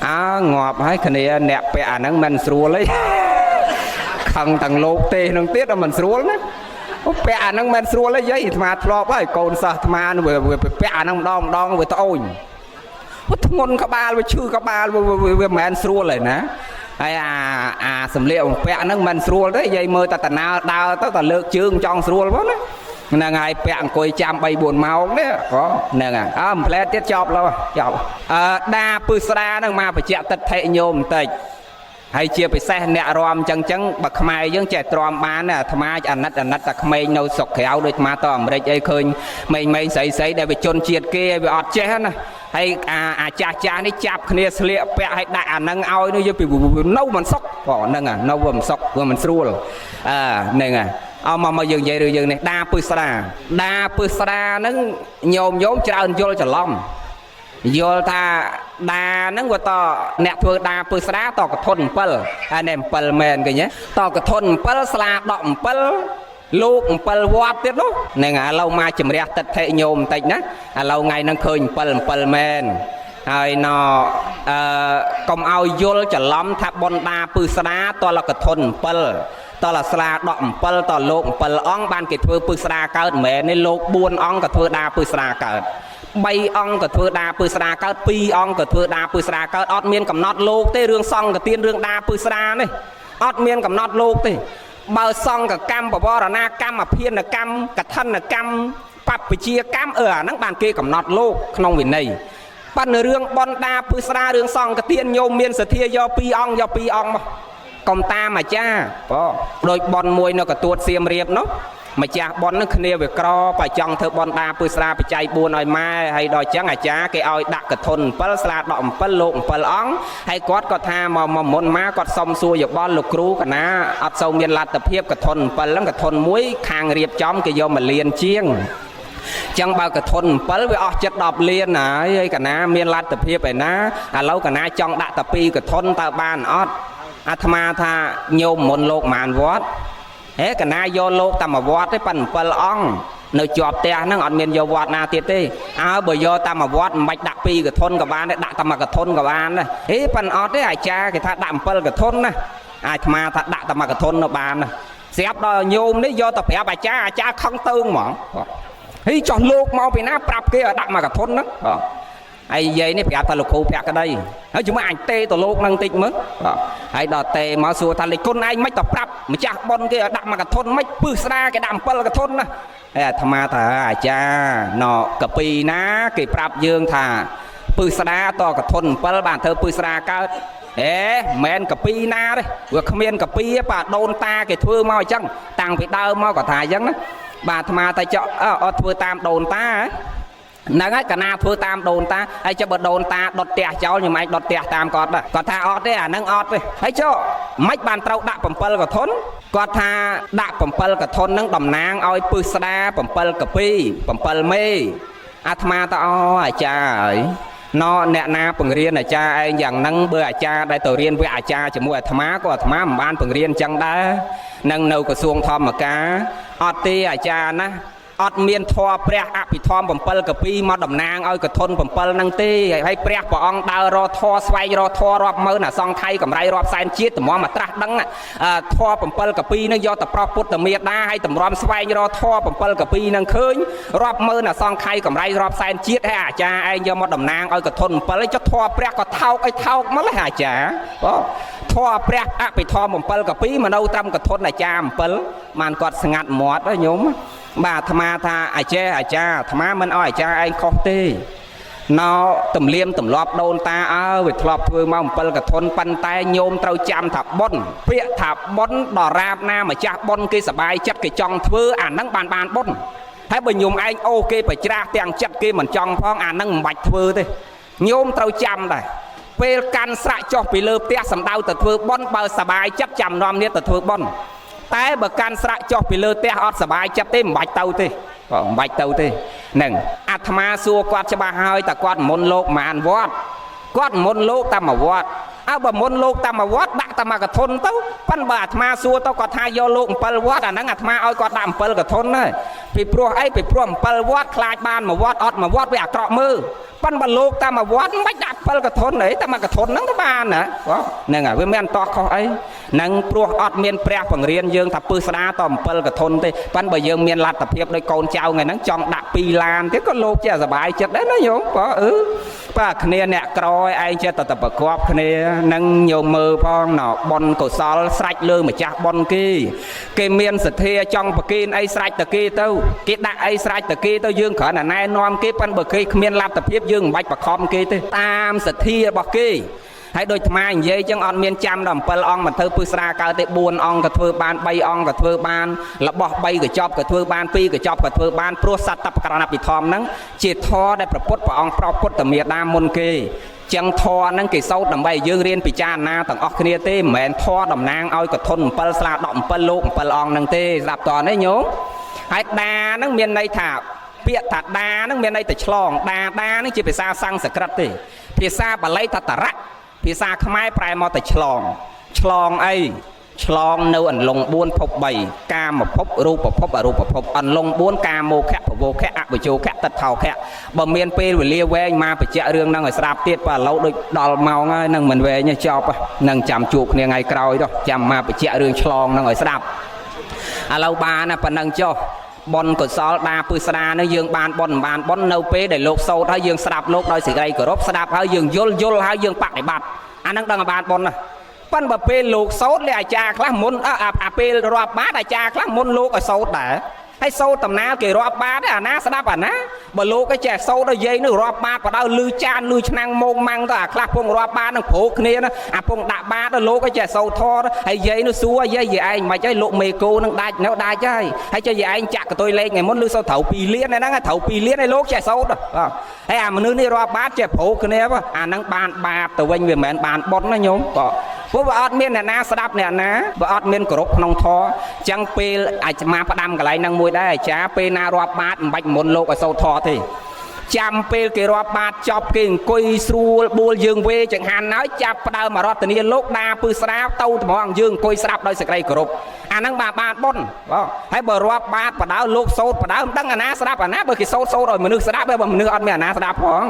អើងាប់ហើយគ្នាអ្នកពាក់អាហ្នឹងមិនស្រួលទេខឹងទាំងលោកទេនឹងទៀតមិនស្រួលណាពាក់អាហ្នឹងមិនស្រួលទេយាយអាត្មាធ្លាប់ហើយកូនសិស្សអាត្មាវាពាក់អាហ្នឹងម្ដងម្ដងវាត្អូញវាធ្ងន់ក្បាលវាឈឺក្បាលវាមិនមែនស្រួលទេណាហើយអាសម្លៀកបំពាក់ហ្នឹងមិនស្រួលទេយាយមើលតែតណើដើរទៅតែលើកជើងចង់ស្រួលផងណាហ្នឹងហើយពាក់អង្គុយចាំ3 4ម៉ោងនេះហ្នឹងហើយអើមិនផ្លែទៀតចប់ឡើយចប់អឺដាពឹស្ដាហ្នឹងមកបញ្ជាក់ទិដ្ឋិញោមបន្តិចហើយជាពិសេសអ្នករំចឹងចឹងបើខ្មែរយើងចេះទ្រាំបានអាត្មាអាណិតអាណិតតែក្មេងនៅស្រុកក្រៅដូចអាត្មាទៅអាមេរិកអីឃើញក្មេងៗស្រីស្រីដែលវាជនជាតិគេវាអត់ចេះណាហើយអាចាស់ចាស់នេះចាប់គ្នាស្លៀកពាក់ឲ្យដាក់អាហ្នឹងឲ្យនោះយើងពីនៅមិនសុខបងហ្នឹងនៅវាមិនសុខវាមិនស្រួលអើហ្នឹងហើយអោមកយើងនិយាយរឿងយើងនេះដាពឹស្ដាដាពឹស្ដាហ្នឹងញោមញោមច្រើនយល់ច្រឡំយល់ថាដាហ្នឹងវាតអ្នកធ្វើដាពឹស្ដាតកធន7អានេះ7មែនឃើញទេតកធន7ស្លាដក7លោក7វត្តទៀតនោះហ្នឹងឥឡូវមកជំរះទិដ្ឋិញោមបន្តិចណាឥឡូវថ្ងៃហ្នឹងឃើញ7 7មែនហើយណអឺកុំឲ្យយល់ច្រឡំថាបុណ្យដាពឹស្ដាតលកធន7តលស្លាដក7តលោក7អង្គបានគេធ្វើពឹស្ដាកើតមិនមែនទេលោក4អង្គក៏ធ្វើដាពឹស្ដាកើត3អង្គក៏ធ្វើដាពឹស្ដាកើត2អង្គក៏ធ្វើដាពឹស្ដាកើតអត់មានកំណត់លោកទេរឿងសង្ឃទានរឿងដាពឹស្ដានេះអត់មានកំណត់លោកទេបើសង្ឃកម្មបវរណាកម្មអភិនកម្មកឋិនកម្មបព្វជាកម្មអឺអាហ្នឹងបានគេកំណត់លោកក្នុងវិន័យប៉ុន្តែរឿងបនដាពឹស្ដារឿងសង្ឃទានញោមមានសទ្ធាយក2អង្គយក2អង្គមកកុំតាមអាចារ្យបងដូចបនមួយនៅកទួតសៀមរាបនោះម្ចាស់បននឹងគ្នាវាក្របើចង់ធ្វើបនដាពឹស្ដាបច្ច័យ4ឲ្យម៉ែហើយដល់ចឹងអាចារ្យគេឲ្យដាក់កធន7ស្លាដក7លោក7អង្គហើយគាត់ក៏ថាមកមុនមកគាត់សុំសួរយោបល់លោកគ្រូកណាអត់សូវមានលទ្ធភាពកធន7ហ្នឹងកធនមួយខាងរៀបចំគេយកមកលៀនជាង ចឹងបើកធន7វាអស់ចិត្ត10លានហើយហើយកណាមានលទ្ធភាពឯណាឥឡូវកណាចង់ដាក់តែ2កធនតើបានអត់អាត្មាថាញោមមុនលោកប៉ុន្មានវត្តហេកណាយកលោកតែមួយវត្តទេប៉ិន7អង្គនៅជាប់ផ្ទះហ្នឹងអត់មានយកវត្តណាទៀតទេអើបើយកតាមមួយវត្តមិនបាច់ដាក់2កធនក៏បានដែរដាក់តែមួយកធនក៏បានដែរហេប៉ិនអត់ទេអាចារ្យគេថាដាក់7កធនណាអាត្មាថាដាក់តែមួយកធននៅបានណាស្រាប់ដល់ញោមនេះយកទៅប្រាប់អាចារ្យអាចារ្យខឹងតើងហ្មងហីចោះលោកមកពីណាប្រាប់គេឲ្យដាក់មួយកធនហ្នឹងបាទហើយយាយនេះប្រាប់ថាលោកគ្រូភក្តីហើយជាមួយអញទេទៅលោកនឹងតិចមើលបាទហើយដល់ទេមកសួរថាលេខគុណឯងមិនទៅប្រាប់ម្ចាស់ប៉ុនគេឲ្យដាក់មួយកធនមិនពឹសស្ដាគេដាក់7កធនណាហើយអាត្មាថាអាចារ្យណកពីណាគេប្រាប់យើងថាពឹសស្ដាតកធន7បានធ្វើពឹសស្ដាកើតអេមិនកពីណាទេវាគ្មានកពីបាទដូនតាគេធ្វើមកអញ្ចឹងតាំងពីដើមមកក៏ថាអញ្ចឹងណាបាទអាត្មាតែចောអត់ធ្វើតាមដូនតាហ្នឹងហើយកណាធ្វើតាមដូនតាហើយចុះបើដូនតាដុតផ្ទះចោលខ្ញុំឯងដុតផ្ទះតាមគាត់ដែរគាត់ថាអត់ទេអាហ្នឹងអត់ទេហើយចុះមិនបានត្រូវដាក់7កធនគាត់ថាដាក់7កធនហ្នឹងតំណាងឲ្យពឹសស្ដា7កពី7មេអាត្មាថាអូអាចារ្យហើយណអ្នកណាបង្រៀនអាចារ្យឯងយ៉ាងហ្នឹងបើអាចារ្យដែលទៅរៀនវគ្គអាចារ្យជាមួយអាត្មាក៏អាត្មាមិនបានបង្រៀនចឹងដែរនឹងនៅក្រសួងធម្មការអត់ទេអាចារ្យណាអត់មានធម៌ព្រះអភិធម្ម7កពីមកតំណាងឲ្យកធន7ហ្នឹងទេហើយព្រះព្រះអង្គដើររកធម៌ស្វែងរកធម៌រាប់ម៉ឺនអសង្ខ័យកម្រៃរាប់សែនជាតិតម្រាំមកត្រាស់ដឹងធម៌7កពីហ្នឹងយកទៅប្រោះពុទ្ធមេដាហើយតម្រាំស្វែងរកធម៌7កពីហ្នឹងឃើញរាប់ម៉ឺនអសង្ខ័យកម្រៃរាប់សែនជាតិហើយអាចារ្យឯងយកមកតំណាងឲ្យកធន7ហើយចុះធម៌ព្រះក៏ថោកឲ្យថោកមកហើយអាចារ្យបងធម៌ព្រះអភិធម្ម7កពីមកនៅត្រឹមកធនអាចារ្យ7បានគាត់ស្ងាត់មាត់ហ៎ញោមបាទអាត្មាថាអាចារ្យអាចារ្យអាត្មាមិនអោយអាចារ្យឯងខុសទេណោទំលៀមទម្លាប់ដូនតាអើវាធ្លាប់ធ្វើមក7កធនប៉ុន្តែញោមត្រូវចាំថាបុណ្យពាក្យថាបុណ្យដល់រាបណាម្ចាស់បុណ្យគេសบายចិត្តគេចង់ធ្វើអាហ្នឹងបានបុណ្យហើយបើញោមឯងអូគេប្រច្រាស់ទាំងចិត្តគេមិនចង់ផងអាហ្នឹងមិនបាច់ធ្វើទេញោមត្រូវចាំដែរពេលកាន់ស្រាក់ចុះពីលើផ្ទះសំដៅទៅធ្វើបុណ្យបើសบายចិត្តចាំនាំនេះទៅធ្វើបុណ្យតែបើកាន់ស្រាក់ចុះពីលើផ្ទះអត់សบายចិត្តទេមិនបាច់ទៅទេមិនបាច់ទៅទេហ្នឹងអាត្មាសួរគាត់ច្បាស់ហើយតែគាត់មុនលោកប៉ុន្មានវត្តគាត់មុនលោកតែមួយវត្តអើបើមុនលោកតែមួយវត្តដាក់តែមួយកធនទៅប៉ិនបើអាត្មាសួរទៅគាត់ថាយកលោក7វត្តអាហ្នឹងអាត្មាឲ្យគាត់ដាក់7កធនហើយពីព្រោះអីពីព្រោះ7វត្តខ្លាចបានមួយវត្តអត់មួយវត្តវាអាក្រក់មើលប៉ិនបើលោកតែមួយវត្តមិនដាក់7កធនអីតែមួយកធនហ្នឹងក៏បានណាហ្នឹងហើយវាមិនតោះខុសអីហ្នឹងព្រោះអត់មានព្រះបង្រៀនយើងថាពឹសស្ដាត7កធនទេប៉ិនបើយើងមានលទ្ធភាពដោយកូនចៅថ្ងៃហ្នឹងចង់ដាក់2ឡានទៀតក៏លោកជាសบายចិត្តដែរណាញោមបើអឺបាទគ្នាអ្នកក្រឯងចេះតែប្រកបគ្នានឹងញោមមើលផងណបុណ្យកុសលស្រេចលើម្ចាស់បុណ្យគេគេមានសទ្ធាចង់ប្រគេនអីស្រេចទៅគេទៅគេដាក់អីស្រេចទៅគេទៅយើងគ្រាន់តែណែនាំគេប៉ិនបើគេគ្មានលទ្ធភាពយើងមិនបាច់បខំគេទេតាមសទ្ធារបស់គេហើយដូចអាត្មានិយាយចឹងអត់មានចាំដល់7អង្គមិនធ្វើពឹសស្រាកើតទេ4អង្គក៏ធ្វើបាន3អង្គក៏ធ្វើបានរបស់3កញ្ចប់ក៏ធ្វើបាន2កញ្ចប់ក៏ធ្វើបានព្រោះសត្វតបករណពិធម្មហ្នឹងជាធម៌ដែលព្រះពុទ្ធព្រះអង្គប្រោសពុទ្ធមេដាមុនគេចឹងធម៌ហ្នឹងគេសោតដើម្បីយើងរៀនពិចារណាទាំងអស់គ្នាទេមិនមែនធម៌តំណាងឲ្យកធន7ស្លា17លោក7អង្គហ្នឹងទេស្ដាប់តនេះញោមហើយដាហ្នឹងមានន័យថាពាក្យថាដាហ្នឹងមានន័យតែឆ្លងដាដាហ្នឹងជាភាសាសំស្ក្រឹតទេភាសាបាលីថាតរៈភាសាខ្មែរប្រែមកតែឆ្លងឆ្លងអីឆ្លងនៅអន្លង់4ភព3កាមភពរូបភពអរូបភពអន្លង់4កាមោខៈភវោខៈអវជោខៈតថោខៈបើមានពេលវេលាវែងមកបញ្ជាក់រឿងហ្នឹងឲ្យស្ដាប់ទៀតបើឥឡូវដូចដល់ម៉ោងហើយនឹងមិនវែងទេចប់នឹងចាំជួបគ្នាថ្ងៃក្រោយទៅចាំមកបញ្ជាក់រឿងឆ្លងហ្នឹងឲ្យស្ដាប់ឥឡូវបានណាប៉ុណ្ណឹងចុះបុណ្យកុសលដាពឹសស្ដានេះយើងបានបុណ្យមិនបានបុណ្យនៅពេលដែលលោកសូត្រហើយយើងស្ដាប់លោកដោយសេចក្តីគោរពស្ដាប់ហើយយើងយល់យល់ហើយយើងបដិបត្តិអាហ្នឹងដឹងឲ្យបានបុណ្យណាប៉ិនបើពេលលោកសូត្រលេអាចារ្យខ្លះមុនអាពេលរាប់បាតអាចារ្យខ្លះមុនលោកឲ្យសូត្រដែរហើយសូត្រតំណាលគេរាប់បាតអាណាស្ដាប់អាណាបើលោកឯងចេះសូត្រដល់យាយនោះរាប់បាតបដៅលឺចានលឺឆ្នាំងម៉ងម៉ាំងទៅអាខ្លះពងរាប់បាតនឹងព្រោកគ្នាណាអាពងដាក់បាតដល់លោកឯងចេះសូត្រធរហើយយាយនោះសួរយាយយាយឯងមិនអីលោកមេគោនឹងដាច់នៅដាច់ហើយហើយចេះយាយឯងចាក់កតុយលេខថ្ងៃមុនលឺសូត្រត្រូវ2លានហ្នឹងត្រូវ2លានហើយលោកចេះសូត្រហើយអាមនុស្សនេះរាប់បាតចេះព្រោកគ្នាអាហ្នឹងបានបាបទៅវិញវាមិនមែនបានបុណ្យណាញោមក៏ ព្រោះវាអត់មានអ្នកណាស្ដាប់អ្នកណាវាអត់មានគោរពក្នុងធម៌ចឹងពេលអាត្មាផ្ដាំកន្លែងហ្នឹងមួយដែរអាចារ្យពេលណារាប់បាតមិនបាច់មុនលោកឲ្យសូត្រធម៌ទេចាំពេលគេរាប់បាតចប់គេអង្គុយស្រួលបួលយើងវេចង្ហាន់ហើយចាប់ផ្ដើមរតនាលោកដាពឹស្រាទៅត្មងយើងអង្គុយស្ដាប់ដោយសេចក្តីគោរពអាហ្នឹងបាទបានបុណ្យបងហើយបើរាប់បាតបដៅលោកសូត្របដៅមិនដឹងអាណាស្ដាប់អាណាបើគេសូត្រសូត្រឲ្យមនុស្សស្ដាប់បើមនុស្សអត់មានអាណាស្ដាប់ផង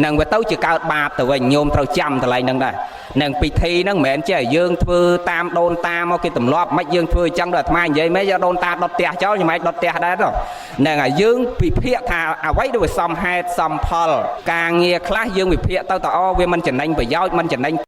នឹងវាទៅជាកើតបាបទៅវិញញោមត្រូវចាំកន្លែងហ្នឹងដែរនឹងពិធីហ្នឹងមិនមែនជាយើងធ្វើតាមដូនតាមកគេទម្លាប់មិនយើងធ្វើអញ្ចឹងដល់អាត្មានិយាយមិនយកដូនតាដុតផ្ទះចោលញ៉ែដុតផ្ទះដែរទៅហ្នឹងហើយយើងពិភាក្សាថាអ្វីដែលវាសមហេតុសមផលការងារខ្លះយើងវិភាគទៅតអូវាមិនចំណេញប្រយោជន៍មិនចំណេញ